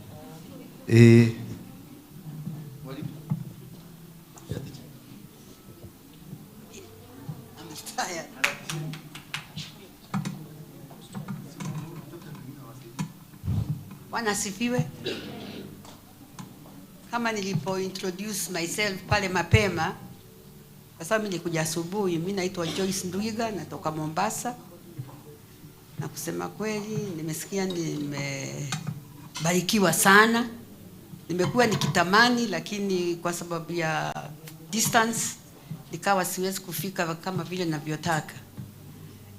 Bwana asifiwe. Kama nilipo introduce myself pale mapema, kwa sababu nilikuja asubuhi, mimi naitwa Joyce Ndwiga, natoka Mombasa. Na kusema kweli, nimesikia nimebarikiwa sana. Nimekuwa nikitamani, lakini kwa sababu ya distance nikawa siwezi kufika kama vile ninavyotaka.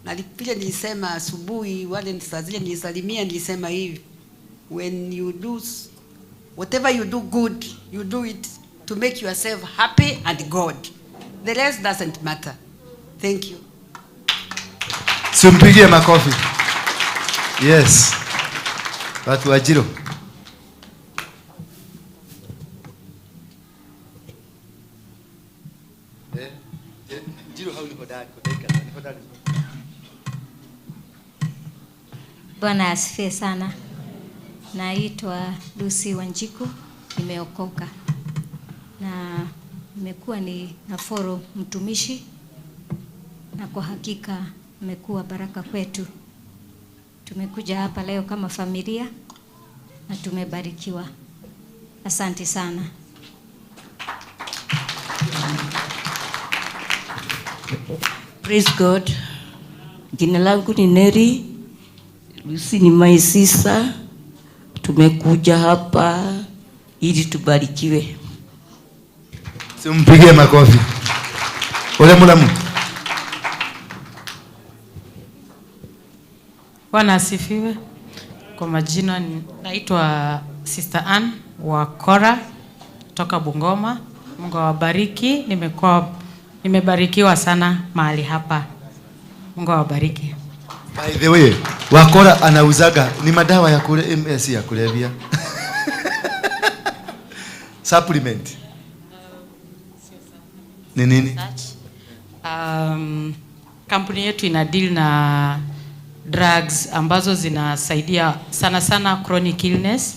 Na vile nilisema asubuhi, wale saa zile nilisalimia, nilisema hivi: when you do whatever you do good, you do it to make yourself happy and God. The rest doesn't matter. Thank you. Simpigie makofi. Yes. Watu wa Jiro. Jiro hau ni hodari, ni hodari. Bwana asifiwe sana. Naitwa Lucy Wanjiku, nimeokoka. Na nimekuwa ni naforo mtumishi, na kwa hakika mmekuwa baraka kwetu. Tumekuja hapa leo kama familia na tumebarikiwa. Asante sana. Praise God. Jina langu ni Neri, Lucy ni my sister. Tumekuja hapa ili tubarikiwe. Simpigie makofi. Ole mulamu. Bwana asifiwe. Kwa majina naitwa Sister Ann wa Kora toka Bungoma. Mungu awabariki. Nimebarikiwa sana mahali hapa. Mungu awabariki. By the way, Wakora anauzaga ni madawa ya kule MS ya kulevya. Supplement. Ni nini? Kampuni yetu ina deal na drugs ambazo zinasaidia sana sana chronic illness,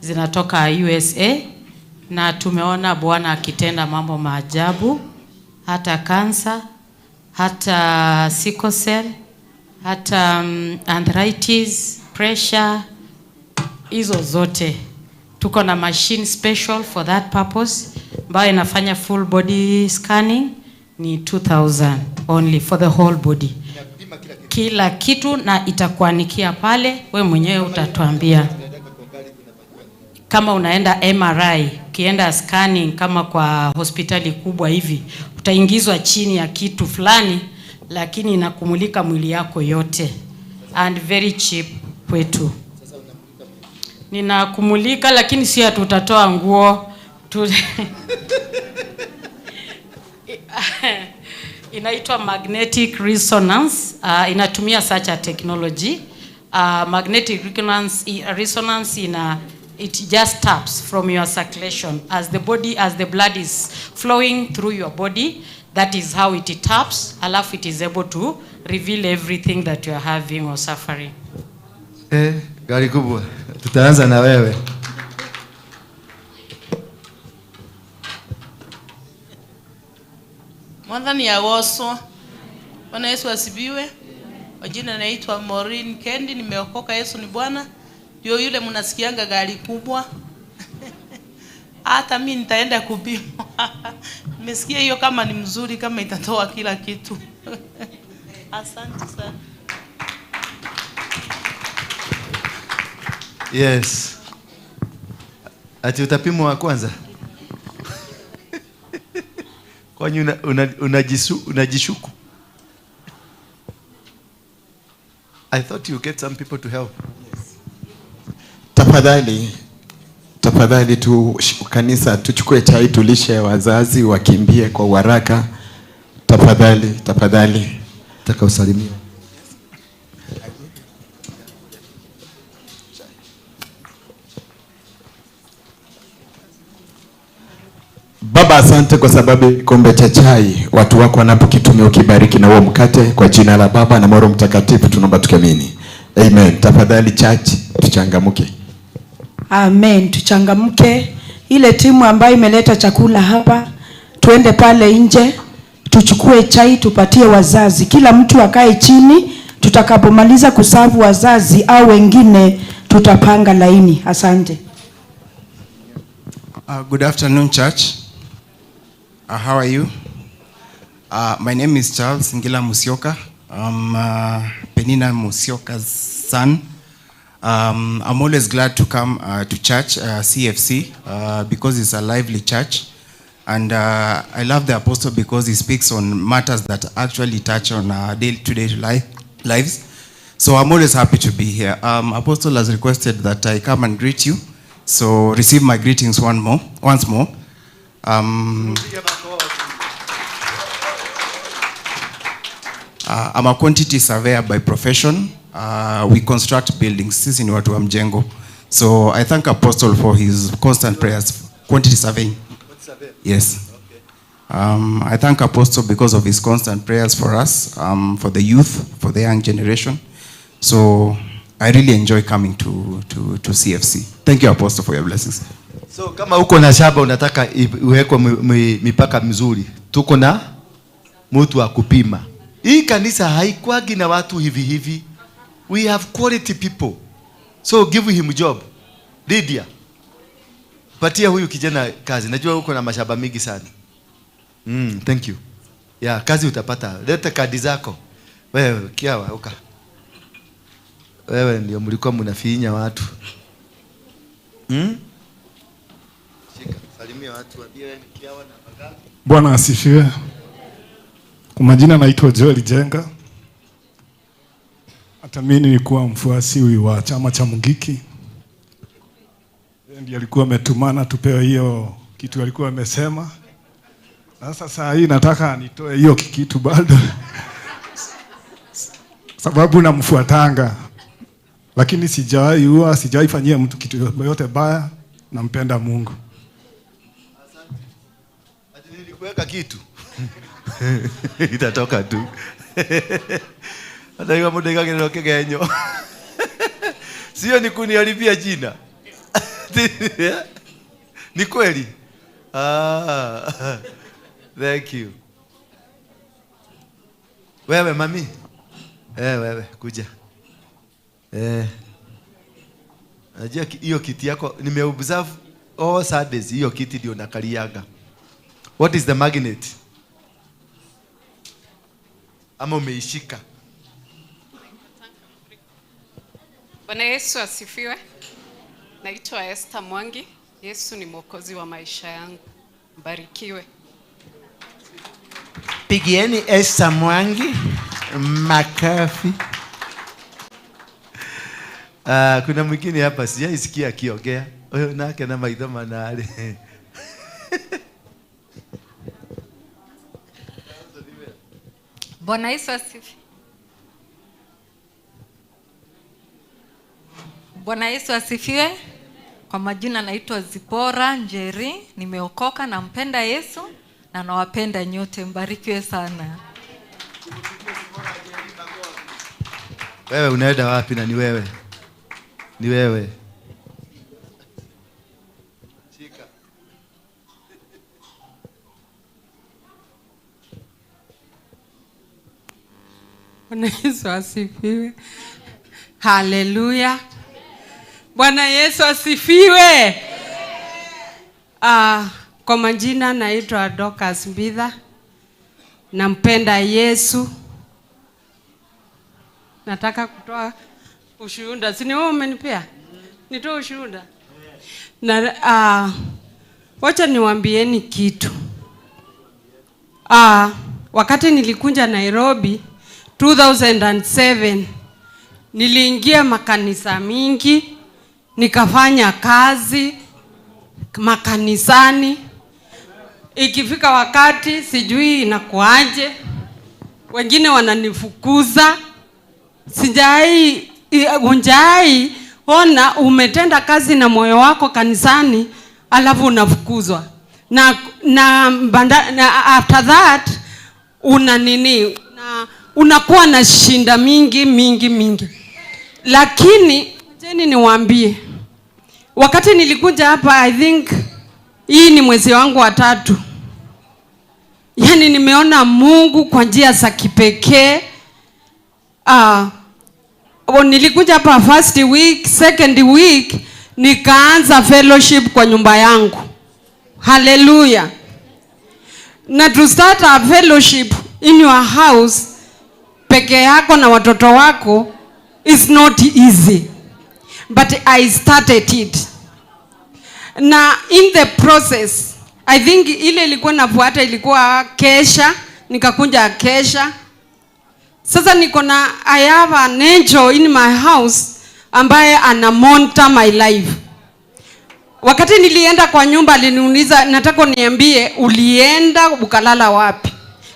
zinatoka USA, na tumeona Bwana akitenda mambo maajabu, hata cancer, hata sickle cell, hata arthritis, pressure, hizo zote. Tuko na machine special for that purpose ambayo inafanya full body scanning, ni 2000 only for the whole body. Kila kitu, na itakuanikia pale, we mwenyewe utatuambia. Kama unaenda MRI, ukienda scanning kama kwa hospitali kubwa hivi, utaingizwa chini ya kitu fulani, lakini inakumulika mwili yako yote, and very cheap kwetu. Ninakumulika, lakini si ati utatoa nguo tu. Inaitwa magnetic resonance. Inatumia such a technology. Magnetic resonance it just taps from your circulation as the blood is flowing through your body. That is how it taps. Alafu it is able to reveal everything that you are having or suffering. Gari kubwa. Tutaanza na wewe. Mwanzani ya woso. Bwana Yesu asifiwe. Kwa jina naitwa Maureen Kendi, nimeokoka, Yesu ni Bwana. Ndio yule mnasikianga gari kubwa. Hata mimi nitaenda kupimwa. Nimesikia hiyo kama ni mzuri, kama itatoa kila kitu. Asante sana. Yes. Ati utapimwa wa kwanza? Kwani unajishuku? I thought you get some people to help. Yes. Tafadhali, tafadhali tu kanisa tuchukue chai tulishe wazazi wakimbie kwa haraka. Tafadhali, tafadhali. Nataka usalimie. Baba, asante kwa sababu kikombe cha chai watu wako wanapokitumia ukibariki na huo mkate, kwa jina la Baba na Roho Mtakatifu tunaomba tukiamini. Amen. Tafadhali church tuchangamke. Amen, tuchangamke. Ile timu ambayo imeleta chakula hapa, tuende pale nje tuchukue chai tupatie wazazi. Kila mtu akae chini, tutakapomaliza kusavu wazazi au wengine tutapanga laini. Asante. Good afternoon, church. How are you? My name is Charles Ngila Musyoka. I'm Penina Musyoka's son. I'm always glad to come to church, CFC, because it's a lively church. And I love the apostle because he speaks on matters that actually touch on our day-to-day lives. So I'm always happy to be here. Apostle has requested that I come and greet you. So receive my greetings once more. I'm a quantity surveyor by profession. We construct buildings. Sisi ni watu wa mjengo. So I thank Apostle for his constant prayers. Quantity surveying. Yes. Okay. I thank Apostle because of his constant prayers for us, for the youth, for the young generation. So I really enjoy coming to CFC. Thank you, Apostle, for your blessings. So kama uko na shamba unataka iwekwe mipaka mizuri, tuko na mtu wa kupima. Hii kanisa haikwagi na watu hivi hivi. We have quality people. So give him job. Lydia, patia huyu kijana kazi. Najua uko na mashamba mingi sana. Thank you. Yeah, kazi utapata. Leta kadi zako. Wewe kiawa uka. Wewe ndio mlikuwa mnafinya watu. Shika, salimia watu waambie wewe ni kiawa na magapi. Bwana asifiwe. Kwa majina naitwa Joel Jenga. Hata mimi nilikuwa mfuasi wa chama cha Mungiki. Ndiye alikuwa ametumana tupewe hiyo kitu alikuwa amesema. Sasa saa hii nataka nitoe hiyo kitu bado. Sababu namfuatanga. Lakini sijawahi huwa sijawahi fanyia mtu kitu yote baya, nampenda Mungu. Asante. Ati nilikuweka kitu. Itatoka tu. Hata hiyo muda kake ndio kegenyo. Sio ni kuniharibia jina. Ni kweli. Thank you. Wewe mami. Wewe kuja. Najua hiyo kiti yako nimeobserve all Saturdays, hiyo kiti ndio nakaliaga. What is the magnet? Ama umeishika? Bwana Yesu asifiwe. Naitwa Esther Mwangi. Yesu ni mwokozi wa maisha yangu. Mbarikiwe. Pigieni Esther Mwangi makofi. Kuna mwingine hapa sijaisikia akiongea. Huyo nake na maitho manale. Bwana Yesu asifiwe. Bwana Yesu asifiwe. Kwa majina naitwa Zipora Njeri, nimeokoka, nampenda Yesu na nawapenda nyote. Mbarikiwe sana. Wewe unaenda wapi na ni wewe? Ni wewe. Shika. Bwana Yesu asifiwe. Haleluya. Bwana Yesu asifiwe. Kwa majina naitwa Dorcas Mbitha. Nampenda Yesu. Nataka kutoa ushuhuda. Si ni wewe umenipea? Nitoe ushuhuda. Na wacha niwaambieni kitu. Wakati nilikuja Nairobi 2007 niliingia makanisa mingi, nikafanya kazi makanisani. Ikifika wakati sijui inakuaje, wengine wananifukuza. Sijai unjai ona umetenda kazi na moyo wako kanisani alafu unafukuzwa. Na after that una nini, unakuwa na shinda mingi mingi mingi. Lakini jeni niwaambie, wakati nilikuja hapa, I think hii ni mwezi wangu wa 3. Yaani nimeona Mungu kwa njia za kipekee. Nilikuja hapa first week, second week nikaanza fellowship kwa nyumba yangu. Hallelujah. Na to start a fellowship in your house peke yako na watoto wako is not easy. But I started it. Na in the process, I think ile ilikuwa nafuata ilikuwa kesha, nikakunja kesha. Sasa niko na, I have an angel in my house ambaye ana monitor my life. Wakati nilienda kwa nyumba aliniuliza, nataka niambie ulienda ukalala wapi?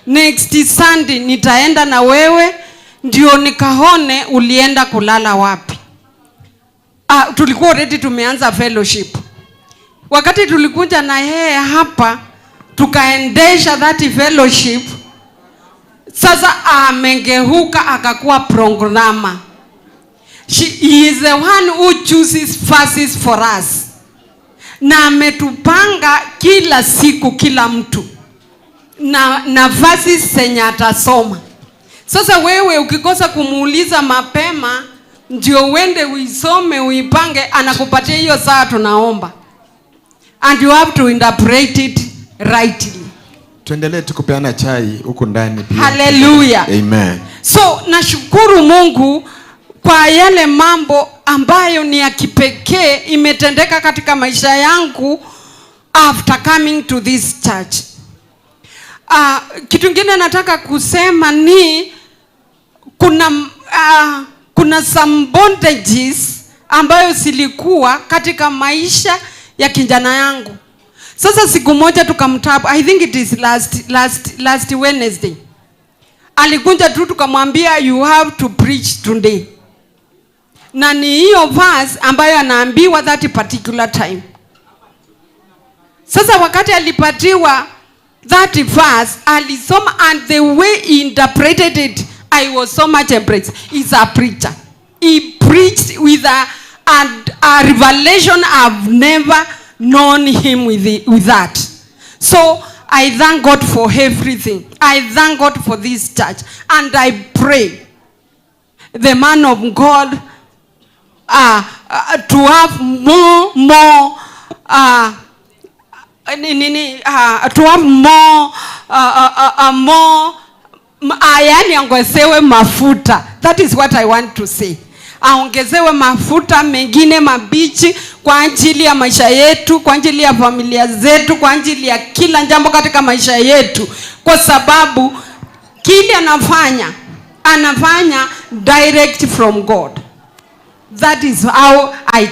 Next Sunday nitaenda na wewe ndio nikaone ulienda kulala wapi. Tulikuwa already tumeanza fellowship. Wakati tulikuja na yeye hapa tukaendesha that fellowship. Sasa amengeuka akakuwa programmer. He is the one who chooses verses for us. Na ametupanga kila siku kila mtu na verses zenye atasoma. Sasa wewe ukikosa kumuuliza mapema ndio uende uisome uipange, anakupatia hiyo saa tunaomba. And you have to interpret it rightly. Tuendelee tukupeana chai huko ndani pia. Hallelujah. Amen. So nashukuru Mungu kwa yale mambo ambayo ni ya kipekee imetendeka katika maisha yangu after coming to this church. Kitu kingine nataka kusema ni kuna some bondages ambayo zilikuwa katika maisha ya kijana yangu. Sasa siku moja tukamtap, I think it is last Wednesday. Alikuja tu tukamwambia you have to preach today. Na ni hiyo verse ambayo anaambiwa that particular time. Sasa wakati alipatiwa that verse, alisoma, and the way he interpreted it, I was so much impressed. He's a preacher. He preached with a revelation I've never known him with that. So I thank God for everything. I thank God for this church. And I pray the man of God to have more to have more yani ongezewe mafuta. That is what I want to say. Aongezewe mafuta mengine mabichi kwa ajili ya maisha yetu, kwa ajili ya familia zetu, kwa ajili ya kila jambo katika maisha yetu. Kwa sababu kile anafanya direct from God. That is how I